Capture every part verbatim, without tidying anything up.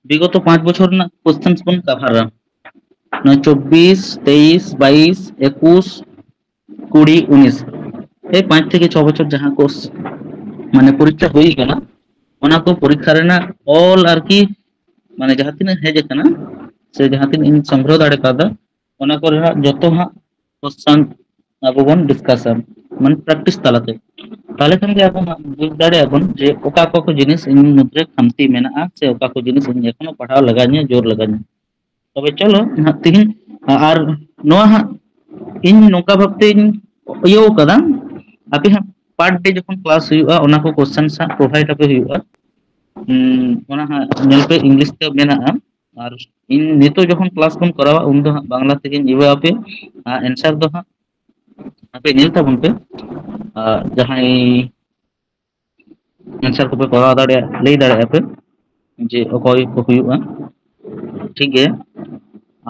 ᱵᱤᱜᱚᱛᱚ ᱯᱟᱸᱪ ᱵᱚᱪᱷᱚᱨ ᱨᱮᱱᱟᱜ ᱠᱚᱥᱪᱮᱱᱥ ᱵᱚᱱ ᱠᱟᱵᱷᱟᱨᱟ᱾ ᱱᱚᱣᱟ ᱪᱚᱵᱵᱤᱥ, ᱛᱮᱭᱤᱥ, ᱵᱟᱭᱤᱥ, ᱮᱠᱩᱥ, ᱠᱩᱲᱤ, ᱩᱱᱤᱥ, ᱮᱭ ᱯᱟᱸᱪ ᱛᱷᱮᱠᱮ ᱪᱷᱚ ᱵᱚᱪᱷᱚᱨ ᱡᱟᱦᱟᱸ ᱠᱳᱨᱥ ᱢᱟᱱᱮ ᱯᱚᱨᱤᱠᱠᱷᱟ ᱦᱩᱭ ᱠᱟᱱᱟ, ᱚᱱᱟ ᱠᱚ ᱯᱚᱨᱤᱠᱠᱷᱟ ᱨᱮᱱᱟᱜ ᱚᱞ ᱟᱨᱠᱤ ᱢᱟᱱᱮ ᱡᱟᱦᱟᱸ ᱛᱤᱱᱟᱹᱜ ᱦᱮᱡ ᱟᱠᱟᱱᱟ ᱥᱮ ᱡᱟᱦᱟᱸ ᱛᱤᱱᱟᱹᱜ ᱤᱧ ᱥᱚᱝᱜᱨᱚᱦᱚ ᱫᱟᱲᱮ ᱠᱟᱣᱫᱟ, ᱚᱱᱟ ᱠᱚᱨᱮᱱᱟᱜ ᱡᱚᱛᱚ ᱦᱟᱸᱜ ᱠᱚᱥᱪᱮᱱ ᱟᱵᱚ ᱵᱚᱱ ᱰᱤᱥᱠᱟᱥᱟ, ᱢᱟᱱᱮ ᱯᱨᱮᱠᱴᱤᱥ ᱛᱟᱞᱟᱛᱮ᱾ ᱛᱟᱦᱚᱞᱮ ᱠᱷᱟᱱ ᱜᱮ ᱟᱵᱚ ᱦᱟᱸᱜ ᱵᱩᱡᱽ ᱫᱟᱲᱮᱭᱟᱜᱼᱟ ᱵᱚᱱ ᱡᱮ ᱚᱠᱟ ᱚᱠᱟ ᱠᱚ ᱡᱤᱱᱤᱥ ᱤᱧ ᱢᱩᱫᱽᱨᱮ ᱠᱷᱟᱢᱛᱤ ᱢᱮᱱᱟᱜᱼᱟ ᱥᱮ ᱚᱠᱟ ᱠᱚ ᱡᱤᱱᱤᱥ ᱤᱧ ᱮᱠᱷᱚᱱᱳ ᱯᱟᱲᱦᱟᱣ ᱞᱟᱜᱟᱣᱤᱧᱟ, ᱡᱳᱨ ᱞᱟᱜᱟᱣᱤᱧᱟ᱾ ᱛᱚᱵᱮ ᱪᱚᱞᱚ ᱱᱟᱦᱟᱜ ᱛᱤᱦᱤᱧ ᱟᱨ ᱱᱚᱣᱟ ᱦᱟᱸᱜ ᱤᱧ ᱱᱚᱝᱠᱟ ᱵᱷᱟᱵᱛᱮᱧ ᱤᱭᱟᱹᱣ ᱠᱟᱫᱟ, ᱟᱯᱮ ᱦᱟᱸᱜ ᱯᱟᱨ ᱰᱮ ᱡᱚᱠᱷᱚᱱ ᱠᱞᱟᱥ ᱦᱩᱭᱩᱜᱼᱟ, ᱚᱱᱟ ᱠᱚ ᱠᱚᱥᱪᱮᱱ ᱦᱟᱸᱜ ᱯᱨᱳᱵᱷᱟᱭᱤᱰ ᱟᱯᱮ ᱦᱩᱭᱩᱜᱼᱟ᱾ ᱦᱩᱸ, ᱚᱱᱟ ᱦᱟᱸᱜ ᱧᱮᱞ ᱯᱮ, ᱤᱝᱞᱤᱥ ᱛᱮ ᱢᱮᱱᱟᱜᱼᱟ᱾ ᱟᱨ ᱤᱧ ᱱᱤᱛᱚᱜ ᱡᱚᱠᱷᱚᱱ ᱠᱞᱟᱥ ᱵᱚᱱ ᱠᱚᱨᱟᱣᱟ, ᱩᱱ ᱫᱚ ᱦᱟᱸᱜ ᱵᱟᱝᱞᱟ ᱛᱮᱜᱮᱧ ᱤᱭᱟᱹ ᱟᱯᱮ, ᱟᱨ ᱮᱱᱥᱟᱨ ᱫᱚ ᱦᱟᱸᱜ ᱟᱯᱮ ᱧᱮᱞ ᱛᱟᱵᱚᱱ ᱯᱮ᱾ ᱟᱨ ᱡᱟᱦᱟᱸᱭ ᱮᱱᱥᱟᱨ ᱠᱚᱯᱮ ᱠᱚᱨᱟᱣ ᱫᱟᱲᱮᱭᱟᱜ, ᱞᱟᱹᱭ ᱫᱟᱲᱮᱭᱟᱜᱼᱟ ᱯᱮ ᱡᱮ ᱚᱠᱚᱭ ᱠᱚ ᱦᱩᱭᱩᱜᱼᱟ᱾ ᱴᱷᱤᱠ ᱜᱮᱭᱟ᱾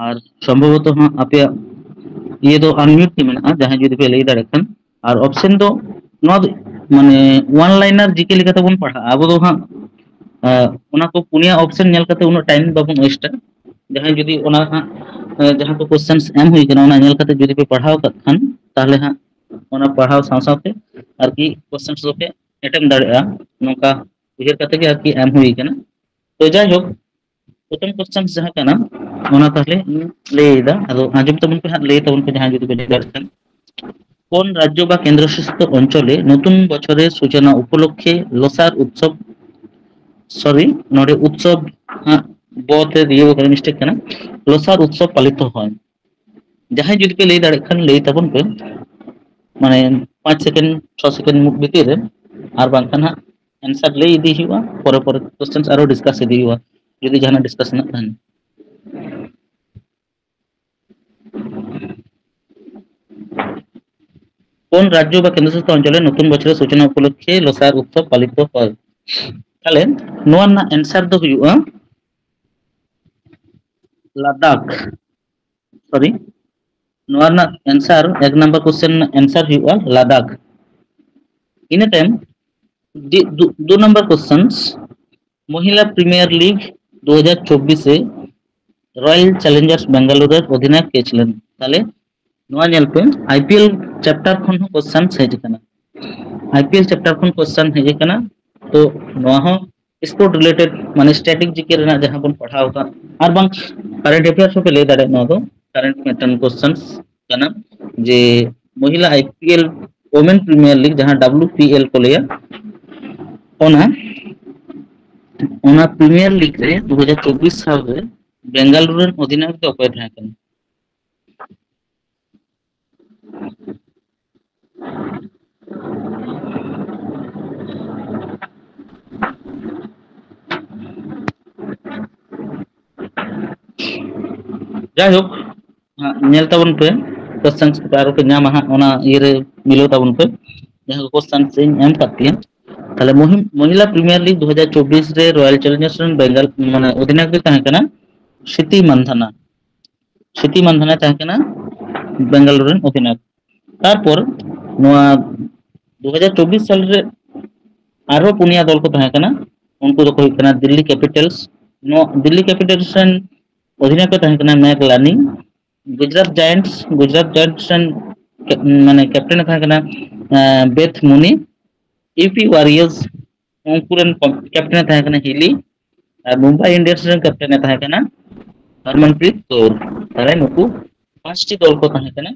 ᱟᱨ ᱥᱚᱢᱵᱷᱚᱵᱚᱛᱚ ᱦᱟᱸᱜ ᱟᱯᱮᱭᱟᱜ ᱤᱭᱟᱹ ᱫᱚ ᱟᱱᱢᱤᱭᱩᱴ ᱜᱮ ᱢᱮᱱᱟᱜᱼᱟ, ᱡᱟᱦᱟᱸᱭ ᱡᱩᱫᱤ ᱯᱮ ᱞᱟᱹᱭ ᱫᱟᱲᱮᱭᱟᱜ ᱠᱷᱟᱱ᱾ ᱟᱨ ᱚᱯᱥᱮᱱ ᱫᱚ ᱱᱚᱣᱟ ᱫᱚ ᱢᱟᱱᱮ ᱚᱣᱟᱱ ᱞᱟᱭᱱᱟᱨ ᱡᱤᱠᱮ ᱞᱮᱠᱟᱛᱮᱵᱚᱱ ᱯᱟᱲᱦᱟᱜᱼᱟ ᱟᱵᱚ ᱫᱚ ᱦᱟᱸᱜ᱾ ᱟᱸ, ᱚᱱᱟ ᱠᱚ ᱯᱩᱱᱭᱟ ᱚᱯᱥᱮᱱ ᱧᱮᱞ ᱠᱟᱛᱮ ᱩᱱᱟᱹᱜ ᱴᱟᱭᱤᱢ ᱵᱟᱵᱚᱱ ᱳᱭᱮᱥᱴᱟ᱾ ᱡᱟᱦᱟᱸᱭ ᱡᱩᱫᱤ ᱚᱱᱟ ᱦᱟᱸᱜ, ᱟᱸ, ᱡᱟᱦᱟᱸ ᱠᱚ ᱠᱚᱥᱪᱮᱱᱥ ᱮᱢ ᱦᱩᱭ ᱠᱟᱱᱟ, ᱚᱱᱟ ᱧᱮᱞ ᱠᱟᱛᱮ ᱡᱩᱫᱤ ᱯᱮ ᱯᱟᱲᱦᱟᱣ ᱠᱟᱜ ᱠᱷᱟᱱ, ᱛᱟᱦᱚᱞᱮ ᱦᱟᱸᱜ ᱚᱱᱟ ᱯᱟᱲᱦᱟᱣ ᱥᱟᱶ ᱥᱟᱶᱛᱮ ᱟᱨᱠᱤ ᱠᱚᱥᱪᱮᱱᱥ ᱫᱚᱯᱮ ᱮᱴᱮᱢ ᱫᱟᱲᱮᱭᱟᱜᱼᱟ, ᱱᱚᱝᱠᱟ ᱩᱭᱦᱟᱹᱨ ᱠᱟᱛᱮ ᱜᱮ ᱟᱨᱠᱤ ᱮᱢ ᱦᱩᱭ ᱠᱟᱱᱟ᱾ ᱛᱚ ᱡᱟᱭᱦᱳᱠ, ᱯᱨᱚᱛᱷᱚᱢ ᱠᱚᱥᱪᱮᱱ ᱡᱟᱦᱟᱸ ᱠᱟᱱᱟ, ᱚᱱᱟ ᱛᱟᱦᱞᱮ ᱤᱧ ᱞᱟᱹᱭ ᱮᱫᱟ, ᱟᱫᱚ ᱟᱸᱡᱚᱢ ᱛᱟᱵᱚᱱ ᱯᱮ ᱦᱟᱸᱜ, ᱞᱟᱹᱭ ᱛᱟᱵᱚᱱ ᱯᱮ ᱡᱟᱦᱟᱸᱭ ᱡᱩᱫᱤ ᱯᱮ ᱞᱟᱹᱭ ᱫᱟᱲᱮᱭᱟᱜ ᱠᱷᱟᱱ᱾ কোন রাজ্য বা কেন্দ্রশাসিত অঞ্চলে নতুন বছরের সূচনা উপলক্ষে লোসার উৎসব, সরি, ᱱᱚᱰᱮ ᱩᱛᱥᱚᱵ ᱦᱟᱸᱜ ᱵᱚ ᱛᱮ ᱤᱭᱟᱹ ᱠᱟᱱᱟ, ᱢᱤᱥᱴᱮᱠ ᱠᱟᱱᱟ, ᱞᱳᱥᱟᱨ ᱩᱛᱥᱚᱵ ᱯᱟᱞᱤᱛ ᱦᱚᱭ᱾ ᱡᱟᱦᱟᱸᱭ ᱡᱩᱫᱤ ᱯᱮ ᱞᱟᱹᱭ ᱫᱟᱲᱮᱭᱟᱜ ᱠᱷᱟᱱ ᱞᱟᱹᱭ ᱛᱟᱵᱚᱱ ᱯᱮ, ᱢᱟᱱᱮ ᱯᱟᱸᱪ ᱥᱮᱠᱮᱱᱰ, ᱪᱷᱚ ᱥᱮᱠᱮᱱᱰ ᱵᱷᱤᱛᱤᱨ ᱨᱮ, ᱟᱨ ᱵᱟᱝᱠᱷᱟᱱ ᱦᱟᱸᱜ ᱮᱱᱥᱟᱨ ᱞᱟᱹᱭ ᱤᱫᱤ ᱦᱩᱭᱩᱜᱼᱟ, ᱯᱚᱨᱮ ᱯᱚᱨᱮ ᱠᱚᱥᱪᱮᱱᱥ ᱟᱨᱚ ᱰᱤᱥᱠᱟᱥ ᱤᱫᱤ ᱦᱩᱭᱩᱜᱼᱟ, ᱡᱩᱫᱤ ᱡᱟᱦᱟᱱᱟᱜ ᱰᱤᱥᱠᱟᱥ ᱨᱮᱱᱟᱜ ᱛᱟᱦᱮᱱ᱾ কোন রাজ্য বা কেন্দ্রশাসিত অঞ্চলে নতুন বছরের সূচনা উপলক্ষে লোসার উৎসব পালিত হয়? তাহলে ᱱᱚᱣᱟ ᱨᱮᱱᱟᱜ ᱮᱱᱥᱟᱨ ᱫᱚ ᱦᱩᱭᱩᱜᱼᱟ ᱞᱟᱫᱟᱠᱷ᱾ ᱥᱚᱨᱤ, ᱱᱚᱣᱟ ᱨᱮᱱᱟᱜ ᱮᱱᱥᱟᱨ, ᱮᱠ ᱱᱟᱢᱵᱟᱨ ᱠᱚᱥᱪᱮᱱ ᱨᱮᱱᱟᱜ ᱮᱱᱥᱟᱨ ᱦᱩᱭᱩᱜᱼᱟ ᱞᱟᱫᱟᱠᱷ᱾ ᱤᱱᱟᱹ ᱛᱟᱭᱚᱢ ᱫᱩ ᱱᱟᱢᱵᱟᱨ ᱠᱚᱥᱪᱮᱱ, ᱢᱚᱦᱤᱞᱟ ᱯᱨᱤᱢᱤᱭᱟᱨ ᱞᱤᱜᱽ ᱫᱩ ᱦᱟᱡᱟᱨ ᱪᱚᱵᱵᱤᱥ ᱮ ᱨᱚᱭᱟᱞ ᱪᱮᱞᱮᱧᱡᱟᱨᱥ ᱵᱮᱝᱜᱟᱞᱩᱨᱩ ᱨᱮ ᱚᱫᱷᱤᱱᱟᱭᱚᱠ ᱠᱮᱪ ᱞᱮᱱ᱾ ᱛᱟᱦᱞᱮ ᱱᱚᱣᱟ ᱧᱮᱞ ᱯᱮ, ᱟᱭ ᱯᱤ ᱮᱞ ᱪᱮᱯᱴᱟᱨ ᱠᱷᱚᱱ ᱦᱚᱸ ᱠᱚᱥᱪᱟᱱ ᱦᱮᱡ ᱟᱠᱟᱱᱟ᱾ ᱟᱭ ᱯᱤ ᱮᱞ ᱪᱮᱯᱴᱟᱨ ᱠᱷᱚᱱ ᱠᱚᱥᱪᱟᱱ ᱦᱮᱡ ᱟᱠᱟᱱᱟ᱾ ᱛᱚ ᱱᱚᱣᱟ ᱦᱚᱸ ᱥᱯᱳᱨᱴ ᱨᱤᱞᱮᱴᱮᱰ, ᱢᱟᱱᱮ ᱥᱴᱮᱴᱤᱠ ᱡᱤ ᱠᱮ ᱨᱮᱱᱟᱜ ᱡᱟᱦᱟᱸ ᱵᱚᱱ ᱯᱟᱲᱦᱟᱣ ᱟᱠᱟᱫ, ᱟᱨ ᱵᱟᱝ ᱠᱟᱨᱮᱱᱴ ᱮᱯᱷᱮᱭᱟᱨᱥ ᱦᱚᱸᱯᱮ ᱞᱟᱹᱭ ᱫᱟᱲᱮᱭᱟᱜᱼᱟ, ᱱᱚᱣᱟ ᱫᱚ ᱠᱟᱨᱮᱱᱴ ᱢᱤᱫᱴᱟᱝ ᱠᱚᱥᱪᱟᱱ ᱠᱟᱱᱟ, ᱡᱮ ᱢᱚᱦᱤᱞᱟ I P L women premier league, ᱡᱟᱦᱟᱸ ᱰᱟᱵᱞᱤᱭᱩ ᱯᱤ ᱮᱞ ᱠᱚ ᱞᱟᱹᱭᱟ, ᱚᱱᱟ ᱚᱱᱟ ᱯᱨᱤᱢᱤᱭᱟᱨ ᱞᱤᱜᱽ ᱨᱮ ᱫᱩ ᱦᱟᱡᱟᱨ ᱪᱚᱵᱵᱤᱥ ᱥᱟᱞ ᱨᱮ ᱵᱮᱝᱜᱟᱞᱩᱨᱩ ᱨᱮᱱ ᱚᱫᱷᱤᱱᱟᱭᱚᱠ ᱫᱚ ᱚᱠᱚᱭ ᱛᱟᱦᱮᱸ ᱠᱟᱱᱟ? ᱡᱟᱭᱦᱳᱠ, ᱦᱟᱸᱜ ᱧᱮᱞ ᱛᱟᱵᱚᱱ ᱯᱮ, ᱠᱚᱥᱪᱟᱱ ᱠᱚ ᱟᱨᱚ ᱯᱮ ᱧᱟᱢᱟ ᱦᱟᱸᱜ, ᱚᱱᱟ ᱤᱭᱟᱹ ᱨᱮ ᱢᱤᱞᱟᱹᱣ ᱛᱟᱵᱚᱱ ᱯᱮ, ᱡᱟᱦᱟᱸ ᱠᱚ ᱠᱚᱥᱪᱟᱱ ᱤᱧ ᱮᱢ ᱠᱟᱫ ᱯᱮᱭᱟ᱾ ᱛᱟᱦᱞᱮ ᱢᱚᱦᱤ-, ᱢᱚᱦᱤᱞᱟ ᱯᱨᱤᱢᱤᱭᱟᱨ ᱞᱤᱜᱽ ᱫᱩ ᱦᱟᱡᱟᱨ ᱪᱚᱵᱵᱤᱥ ᱨᱮ ᱨᱚᱭᱟᱞ ᱪᱮᱞᱮᱧᱡᱟᱨᱥ ᱨᱮᱱ ᱵᱮᱝᱜᱟᱞ, ᱢᱟᱱᱮ, ᱚᱫᱷᱤᱱᱟᱭᱚᱠ ᱫᱚᱭ ᱛᱟᱦᱮᱸ ᱠᱟᱱᱟ ᱥᱤᱛᱤ ᱢᱟᱱᱫᱷᱟᱱᱟ᱾ ᱥᱤᱛᱤ ᱢᱟᱱᱫᱷᱟᱱᱟ ᱛᱟᱦᱮᱸ ᱠᱟᱱᱟ ᱵᱮᱝᱜᱟᱞᱩᱨᱩ ᱨᱮᱱ ᱚᱫᱷᱤᱱᱟᱭᱚᱠ᱾ ᱛᱟᱨᱯᱚᱨ ᱱᱚᱣᱟ ᱫᱩ ᱦᱟᱡᱟᱨ ᱪᱚᱵᱵᱤᱥ ᱥᱟᱞ ᱨᱮ ᱟᱨᱚ ᱯᱩᱱᱭᱟ ᱫᱚᱞ ᱠᱚ ᱛᱟᱦᱮᱸ ᱠᱟᱱᱟ᱾ ᱩᱱᱠᱩ ᱫᱚᱠᱚ ᱦᱩᱭᱩᱜ ᱠᱟᱱᱟ ᱫᱤᱞᱞᱤ ᱠᱮᱯᱤᱴᱟᱞᱥ᱾ ᱱᱚᱣᱟ ᱫᱤᱞᱞᱤ ᱠᱮᱯᱤᱴᱟᱞᱥ ᱨᱮᱱ ᱚᱫᱷᱤᱱᱟᱭᱚᱠ ᱮ ᱛᱟᱦᱮᱸ ᱠᱟᱱᱟ ᱢᱮᱠ ᱞᱟᱨᱱᱤᱝ᱾ ᱜᱩᱡᱽᱨᱟᱴ ᱡᱟᱭᱮᱱᱴᱥ, ᱜᱩᱡᱽᱨᱟᱴ ᱡᱟᱭᱮᱱᱴᱥ ᱨᱮᱱ ᱠᱮᱯ-, ᱢᱟᱱᱮ, ᱠᱮᱯᱴᱮᱱ ᱮ ᱛᱟᱦᱮᱸ ᱠᱟᱱᱟ, ᱮᱸ, ᱵᱮᱛᱷ ᱢᱩᱱᱤ᱾ ᱤᱭᱩ ᱯᱤ ᱣᱟᱨᱤᱭᱟᱨᱥ, ᱩᱱᱠᱩ ᱨᱮᱱ ᱠᱚ-, ᱠᱮᱯᱴᱮᱱ ᱮ ᱛᱟᱦᱮᱸ ᱠᱟᱱᱟ ᱦᱤᱞᱤ᱾ ᱟᱨ ᱢᱩᱢᱵᱟᱭ ᱤᱱᱰᱤᱭᱟᱱᱥ ᱨᱮᱱ ᱠᱮᱯᱴᱮᱱ ᱮ ᱛᱟᱦᱮᱸ ᱠᱟᱱᱟ ᱦᱟᱨᱢᱟᱱᱯᱨᱤᱛ ᱠᱚᱣᱨ᱾ ᱛᱟᱦᱞᱮ ᱱᱩᱠᱩ ᱯᱟᱸᱪᱴᱤ ᱫᱚᱞ ᱠᱚ ᱛᱟᱦᱮᱸ ᱠᱟᱱᱟ᱾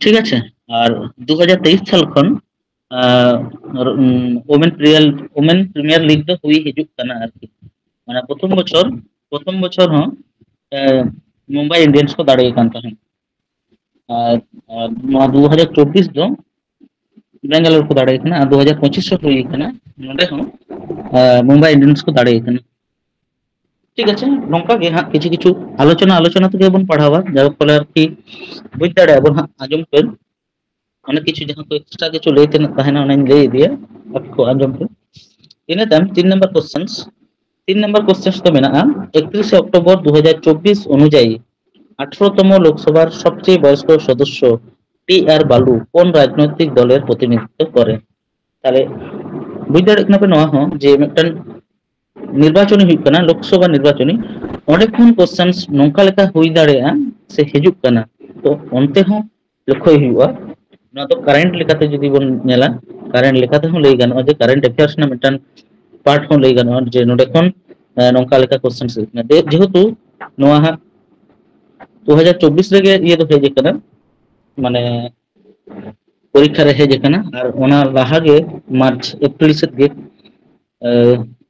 ᱴᱷᱤᱠ ᱟᱪᱷᱮ, ᱟᱨ ᱫᱩ ᱦᱟᱡᱟᱨ ᱛᱮᱭᱤᱥ ᱥᱟᱞ ᱠᱷᱚᱱ, ᱟᱸ, ᱟᱨ, ᱩᱢ, ᱣᱳᱢᱮᱱ ᱯᱨᱤᱭᱟᱨ, ᱣᱳᱢᱮᱱ ᱯᱨᱤᱢᱤᱭᱟᱨ ᱞᱤᱜᱽ ᱫᱚ ᱦᱩᱭ ᱦᱤᱡᱩᱜ ᱠᱟᱱᱟ ᱟᱨᱠᱤ᱾ ᱢᱟᱱᱮ ᱯᱨᱚᱛᱷᱚᱢ ᱵᱚᱪᱷᱚᱨ, ᱯᱨᱚᱛᱷᱚᱢ ᱵᱚᱪᱷᱚᱨ ᱦᱚᱸ, ᱮ, ᱢᱩᱢᱵᱟᱭ ᱤᱱᱰᱤᱭᱟᱱᱥ ᱠᱚ ᱫᱟᱲᱮᱭᱟᱜ ᱠᱟᱱ ᱛᱟᱦᱮᱸᱫ᱾ ᱟᱨ, ᱟᱨ ᱱᱚᱣᱟ ᱫᱩ ᱦᱟᱡᱟᱨ ᱪᱚᱵᱵᱤᱥ ᱫᱚ ᱵᱮᱝᱜᱟᱞᱳᱨ ᱠᱚ ᱫᱟᱲᱮᱭᱟᱜ ᱠᱟᱱᱟ, ᱟᱨ ᱫᱩ ᱦᱟᱡᱟᱨ ᱯᱚᱸᱪᱤᱥ ᱨᱮ ᱦᱩᱭ ᱠᱟᱱᱟ, ᱱᱚᱸᱰᱮ ᱦᱚᱸ, ᱮ, ᱢᱩᱢᱵᱟᱭ ᱤᱱᱰᱤᱭᱟᱱᱥ ᱠᱚ ᱫᱟᱲᱮᱭᱟᱜ ᱠᱟᱱᱟ᱾ ᱴᱷᱤᱠ ᱟᱪᱷᱮ, ᱱᱚᱝᱠᱟ ᱜᱮ ᱦᱟᱸᱜ ᱠᱤᱪᱷᱩ ᱠᱤᱪᱷᱩ ᱟᱞᱳᱪᱚᱱᱟ, ᱟᱞᱳᱪᱚᱱᱟ ᱛᱮᱜᱮ ᱵᱚᱱ ᱯᱟᱲᱦᱟᱣᱟ, ᱡᱟᱦᱟᱸ ᱯᱷᱚᱞᱮ ᱟᱨᱠᱤ ᱵᱩᱡᱽ ᱫᱟᱲᱮᱭᱟᱜᱼᱟ ᱵᱚᱱ ᱦᱟᱸᱜ᱾ ᱟᱸᱡᱚᱢ ᱯᱮ, ᱚᱱᱮ ᱠᱤᱪᱷᱩ ᱡᱟᱦᱟᱸ ᱠᱚ ᱮᱠᱥᱴᱨᱟ ᱠᱤᱪᱷᱩ ᱞᱟᱹᱭ ᱛᱮᱱᱟᱜ ᱛᱟᱦᱮᱱᱟ, ᱚᱱᱟᱧ ᱞᱟᱹᱭ ᱤᱫᱤᱭᱟ, ᱟᱯᱮ ᱠᱚ ᱟᱸᱡᱚᱢ ᱯᱮ᱾ ᱤᱱᱟᱹ ᱛᱟᱭᱚᱢ ᱛᱤᱱ ᱱᱟᱢᱵᱟᱨ ᱠᱚᱥᱪᱮᱱᱥ, ᱛᱤᱱ ᱱᱟᱢᱵᱟᱨ ᱠᱚᱥᱪᱮᱱᱥ ᱫᱚ ᱢᱮᱱᱟᱜᱼᱟ, ᱮᱠᱛᱨᱤᱥᱮ ᱚᱠᱴᱳᱵᱚᱨ ᱫᱩ ᱦᱟᱡᱟᱨ ᱪᱚᱵᱵᱤᱥ ᱚᱱᱩᱡᱟᱭᱤ ᱟᱴᱷᱨᱚ ᱛᱚᱢᱚ ᱞᱳᱠᱥᱚᱵᱷᱟᱨ ᱥᱚᱵᱪᱮᱭᱮ ᱵᱚᱭᱚᱥᱠᱚ ᱥᱚᱫᱚᱥᱥᱚ টি আর বালু কোন রাজনৈতিক দলের প্রতিনিধিত্ব করে? তাহলে বুঝ ᱫᱟᱲᱮᱭᱟᱜ ᱠᱟᱱᱟ ᱯᱮ ᱱᱚᱣᱟ ᱦᱚᱸ, ᱡᱮ ᱢᱤᱫᱴᱟᱝ ᱱᱤᱨᱵᱟᱪᱚᱱᱤ ᱦᱩᱭᱩᱜ ᱠᱟᱱᱟ, ᱞᱳᱠᱥᱚᱵᱷᱟ ᱱᱤᱨᱵᱟᱪᱚᱱᱤ, ᱚᱸᱰᱮ ᱠᱷᱚᱱ ᱠᱚᱥᱪᱮᱱᱥ ᱱᱚᱝᱠᱟ ᱞᱮᱠᱟ ᱦᱩᱭ ᱫᱟᱲᱮᱭᱟᱜᱼᱟ ᱥᱮ ᱦᱤᱡᱩᱜ ᱠᱟᱱᱟ᱾ ᱛᱚ ᱚᱱᱛᱮ ᱦᱚᱸ ᱞᱚᱠᱠᱷᱚᱭ ᱦᱩᱭᱩᱜᱼᱟ᱾ ᱱᱚᱣᱟ ᱫᱚ ᱠᱟᱨᱮᱱᱴ ᱞᱮᱠᱟᱛᱮ ᱡᱩᱫᱤ ᱵᱚᱱ ᱧᱮᱞᱟ, ᱠᱟᱨᱮᱱᱴ ᱞᱮᱠᱟᱛᱮ ᱦᱚᱸ ᱞᱟᱹᱭ ᱜᱟᱱᱚᱜᱼᱟ ᱡᱮ ᱠᱟᱨᱮᱱᱴ ᱮᱯᱷᱮᱭᱟᱨᱥ ᱨᱮᱱᱟᱜ ᱢᱤᱫᱴᱟᱝ ᱯᱟᱨᱴ ᱦᱚᱸ ᱞᱟᱹᱭ ᱜᱟᱱᱚᱜᱼᱟ ᱡᱮ ᱱᱚᱰᱮ ᱠᱷᱚᱱ ᱱᱚᱝᱠᱟ ᱞᱮᱠᱟ ᱠᱚᱥᱪᱮᱱᱥ ᱦᱤᱡᱩᱜ ᱠᱟᱱᱟ᱾ ᱡᱮᱦᱮᱛᱩ ᱱᱚᱣᱟ ᱦᱟᱸᱜ ᱫᱩ ᱦᱟᱡᱟᱨ ᱪᱚᱵᱵᱤᱥ ᱨᱮᱜᱮ ᱤᱭᱟᱹ ᱫᱚ ᱦᱮᱡ ᱟᱠᱟᱱᱟ, ᱢᱟᱱᱮ ᱯᱚᱨᱤᱠᱠᱷᱟ ᱨᱮ ᱦᱮᱡ ᱟᱠᱟᱱᱟ᱾ ᱟᱨ ᱚᱱᱟ ᱞᱟᱦᱟ ᱜᱮ ᱢᱟᱨᱪ ᱮᱯᱨᱤᱞ ᱥᱮᱫ ᱜᱮ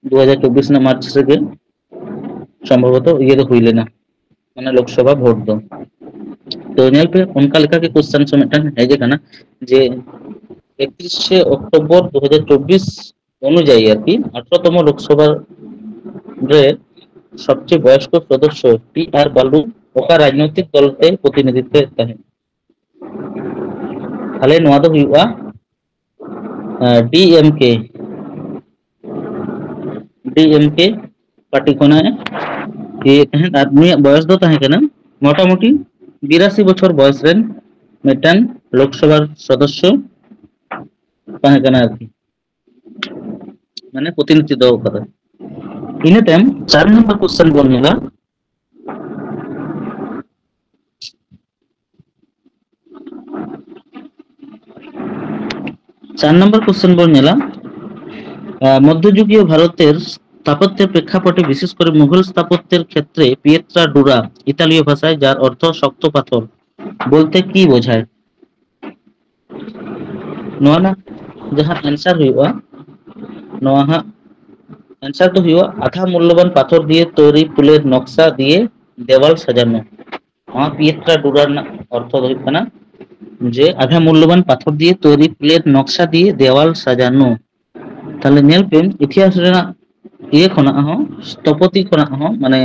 ᱫᱩ ᱦᱟᱡᱟᱨ ᱪᱚᱵᱵᱤᱥ ᱨᱮᱱᱟᱜ ᱢᱟᱨᱪ ᱨᱮᱜᱮ ᱥᱚᱢᱵᱷᱚᱵᱚᱛᱚ ᱤᱭᱟᱹ ᱫᱚ ᱦᱩᱭ ᱞᱮᱱᱟ, ᱢᱟᱱᱮ ᱞᱳᱠᱥᱚᱵᱷᱟ ᱵᱷᱳᱴ ᱫᱚ᱾ ᱛᱚ ᱧᱮᱞ ᱯᱮ, ᱚᱱᱠᱟ ᱞᱮᱠᱟ ᱜᱮ ᱠᱚᱥᱪᱮᱱ ᱦᱚᱸ ᱢᱤᱫᱴᱟᱝ ᱦᱮᱡ ᱟᱠᱟᱱᱟ ᱡᱮ ᱮᱠᱛᱨᱤᱥᱮ ᱚᱠᱴᱳᱵᱚᱨ ᱫᱩ ᱦᱟᱡᱟᱨ ᱪᱚᱵᱵᱤᱥ ᱚᱱᱩᱡᱟᱭᱤ ᱟᱨᱠᱤ ᱟᱴᱷᱨᱚ ᱛᱚᱢᱚ ᱞᱳᱠᱥᱚᱵᱷᱟ ᱨᱮ ᱥᱚᱵᱪᱮᱭᱮ ᱵᱚᱭᱚᱥᱠᱚ ᱥᱚᱫᱚᱥᱥᱚ ᱴᱤ ᱟᱨ ᱵᱟᱞᱩ ᱚᱠᱟ ᱨᱟᱡᱽᱱᱳᱭᱛᱤᱠ ᱫᱚᱞ ᱛᱮ ᱯᱨᱚᱛᱤᱱᱤᱫᱷᱤᱛᱵ ᱮᱫ ᱛᱟᱦᱮᱸᱫ? ᱛᱟᱦᱞᱮ ᱱᱚᱣᱟ ᱫᱚ ᱦᱩᱭᱩᱜᱼᱟ ᱰᱤ ᱮᱢ ᱠᱮ, ᱰᱤ ᱮᱢ ᱠᱮ ᱯᱟᱨᱴᱤ ᱠᱷᱚᱱᱟᱜ ᱤᱭᱟᱹ ᱛᱟᱦᱮᱸᱫ᱾ ᱟᱨ ᱱᱩᱭᱟᱜ ᱵᱚᱭᱚᱥ ᱫᱚ ᱛᱟᱦᱮᱸ ᱠᱟᱱᱟ ᱢᱚᱴᱟᱢᱩᱴᱤ ᱵᱤᱨᱟᱥᱤ ᱵᱚᱪᱷᱚᱨ ᱵᱚᱭᱚᱥ ᱨᱮᱱ ᱢᱤᱫᱴᱟᱝ ᱞᱳᱠᱥᱚᱵᱷᱟ ᱥᱚᱫᱚᱥᱥᱚ ᱛᱟᱦᱮᱸ ᱠᱟᱱᱟ ᱟᱨᱠᱤ᱾ ᱢᱟᱱᱮ ᱯᱨᱚᱛᱤᱱᱤᱫᱷᱤ ᱫᱚᱦᱚ ᱠᱟᱫᱟ᱾ ᱤᱱᱟᱹ ᱛᱟᱭᱚᱢ ᱪᱟᱨ ᱱᱚᱢᱵᱚᱨ ᱠᱚᱥᱪᱮᱱ ᱵᱚᱱ ᱧᱮᱞᱟ᱾ চার নম্বর কোশ্চেন ᱵᱚᱱ ᱧᱮᱞᱟ, ᱟᱸ, ᱢᱚᱫᱽᱫᱷᱚᱡᱩᱜᱤᱭᱚ ᱵᱷᱟᱨᱚᱛᱮᱨ ᱥᱛᱷᱟᱯᱚᱛᱭᱚ ᱯᱨᱮᱠᱠᱷᱟᱯᱚᱴᱮ ᱵᱤᱥᱮᱥ ᱠᱚᱨᱮ ᱢᱩᱜᱷᱚᱞ ᱥᱛᱷᱟᱯᱚᱛᱭᱚᱨ ᱠᱷᱮᱛᱨᱮ ᱯᱤᱭᱮᱛᱨᱟ ᱰᱩᱨᱟ ᱤᱛᱟᱞᱤᱭᱚ ᱵᱷᱟᱥᱟᱭ, ᱡᱟᱨ ᱚᱨᱛᱷᱚ ᱥᱚᱠᱛᱚ ᱯᱟᱛᱷᱚᱨ ᱵᱚᱞᱛᱮ ᱠᱤ ᱵᱚᱡᱷᱟᱭ? ᱱᱚᱣᱟ ᱨᱮᱱᱟᱜ ᱡᱟᱦᱟᱸ ᱮᱱᱥᱟᱨ ᱦᱩᱭᱩᱜᱼᱟ, ᱱᱚᱣᱟ ᱦᱟᱸᱜ ᱮᱱᱥᱟᱨ ᱫᱚ ᱦᱩᱭᱩᱜᱼᱟ ᱟᱫᱷᱟ ᱢᱩᱞᱞᱚᱵᱟᱱ ᱯᱟᱛᱷᱚᱨ ᱫᱤᱭᱮ ᱛᱚᱭᱨᱤ ᱯᱷᱩᱞᱮᱨ ᱱᱚᱠᱥᱟ ᱫᱤᱭᱮ ᱫᱮᱣᱟᱞ ᱥᱟᱡᱟᱱᱚ᱾ ᱱᱚᱣᱟ ᱯᱤᱭᱮᱛᱨᱟ ᱰᱩᱨᱟ ᱨᱮᱱᱟᱜ ᱚᱨᱛᱷᱚ ᱫᱚ ᱦᱩᱭᱩᱜ ᱠᱟᱱᱟ ᱡᱮ ᱟᱫᱷᱟ ᱢᱩᱞᱞᱚᱵᱟᱱ ᱯᱟᱛᱷᱚᱨ ᱫᱤᱭᱮ ᱛᱚᱭᱨᱤ ᱯᱷᱩᱞᱮᱨ ᱱᱚᱠᱥᱟ ᱫᱤᱭᱮ ᱫᱮᱣᱟᱞ ᱥᱟᱡᱟᱱᱚ᱾ ᱛᱟᱦᱞᱮ ᱧᱮᱞ ᱯᱮ, ᱤᱛᱤᱦᱟᱥ ᱨᱮᱱᱟᱜ ᱤᱭᱟᱹ ᱠᱷᱚᱱᱟᱜ ᱦᱚᱸ, ᱥᱛᱷᱚᱯᱚᱛᱤ ᱠᱷᱚᱱᱟᱜ ᱦᱚᱸ, ᱢᱟᱱᱮ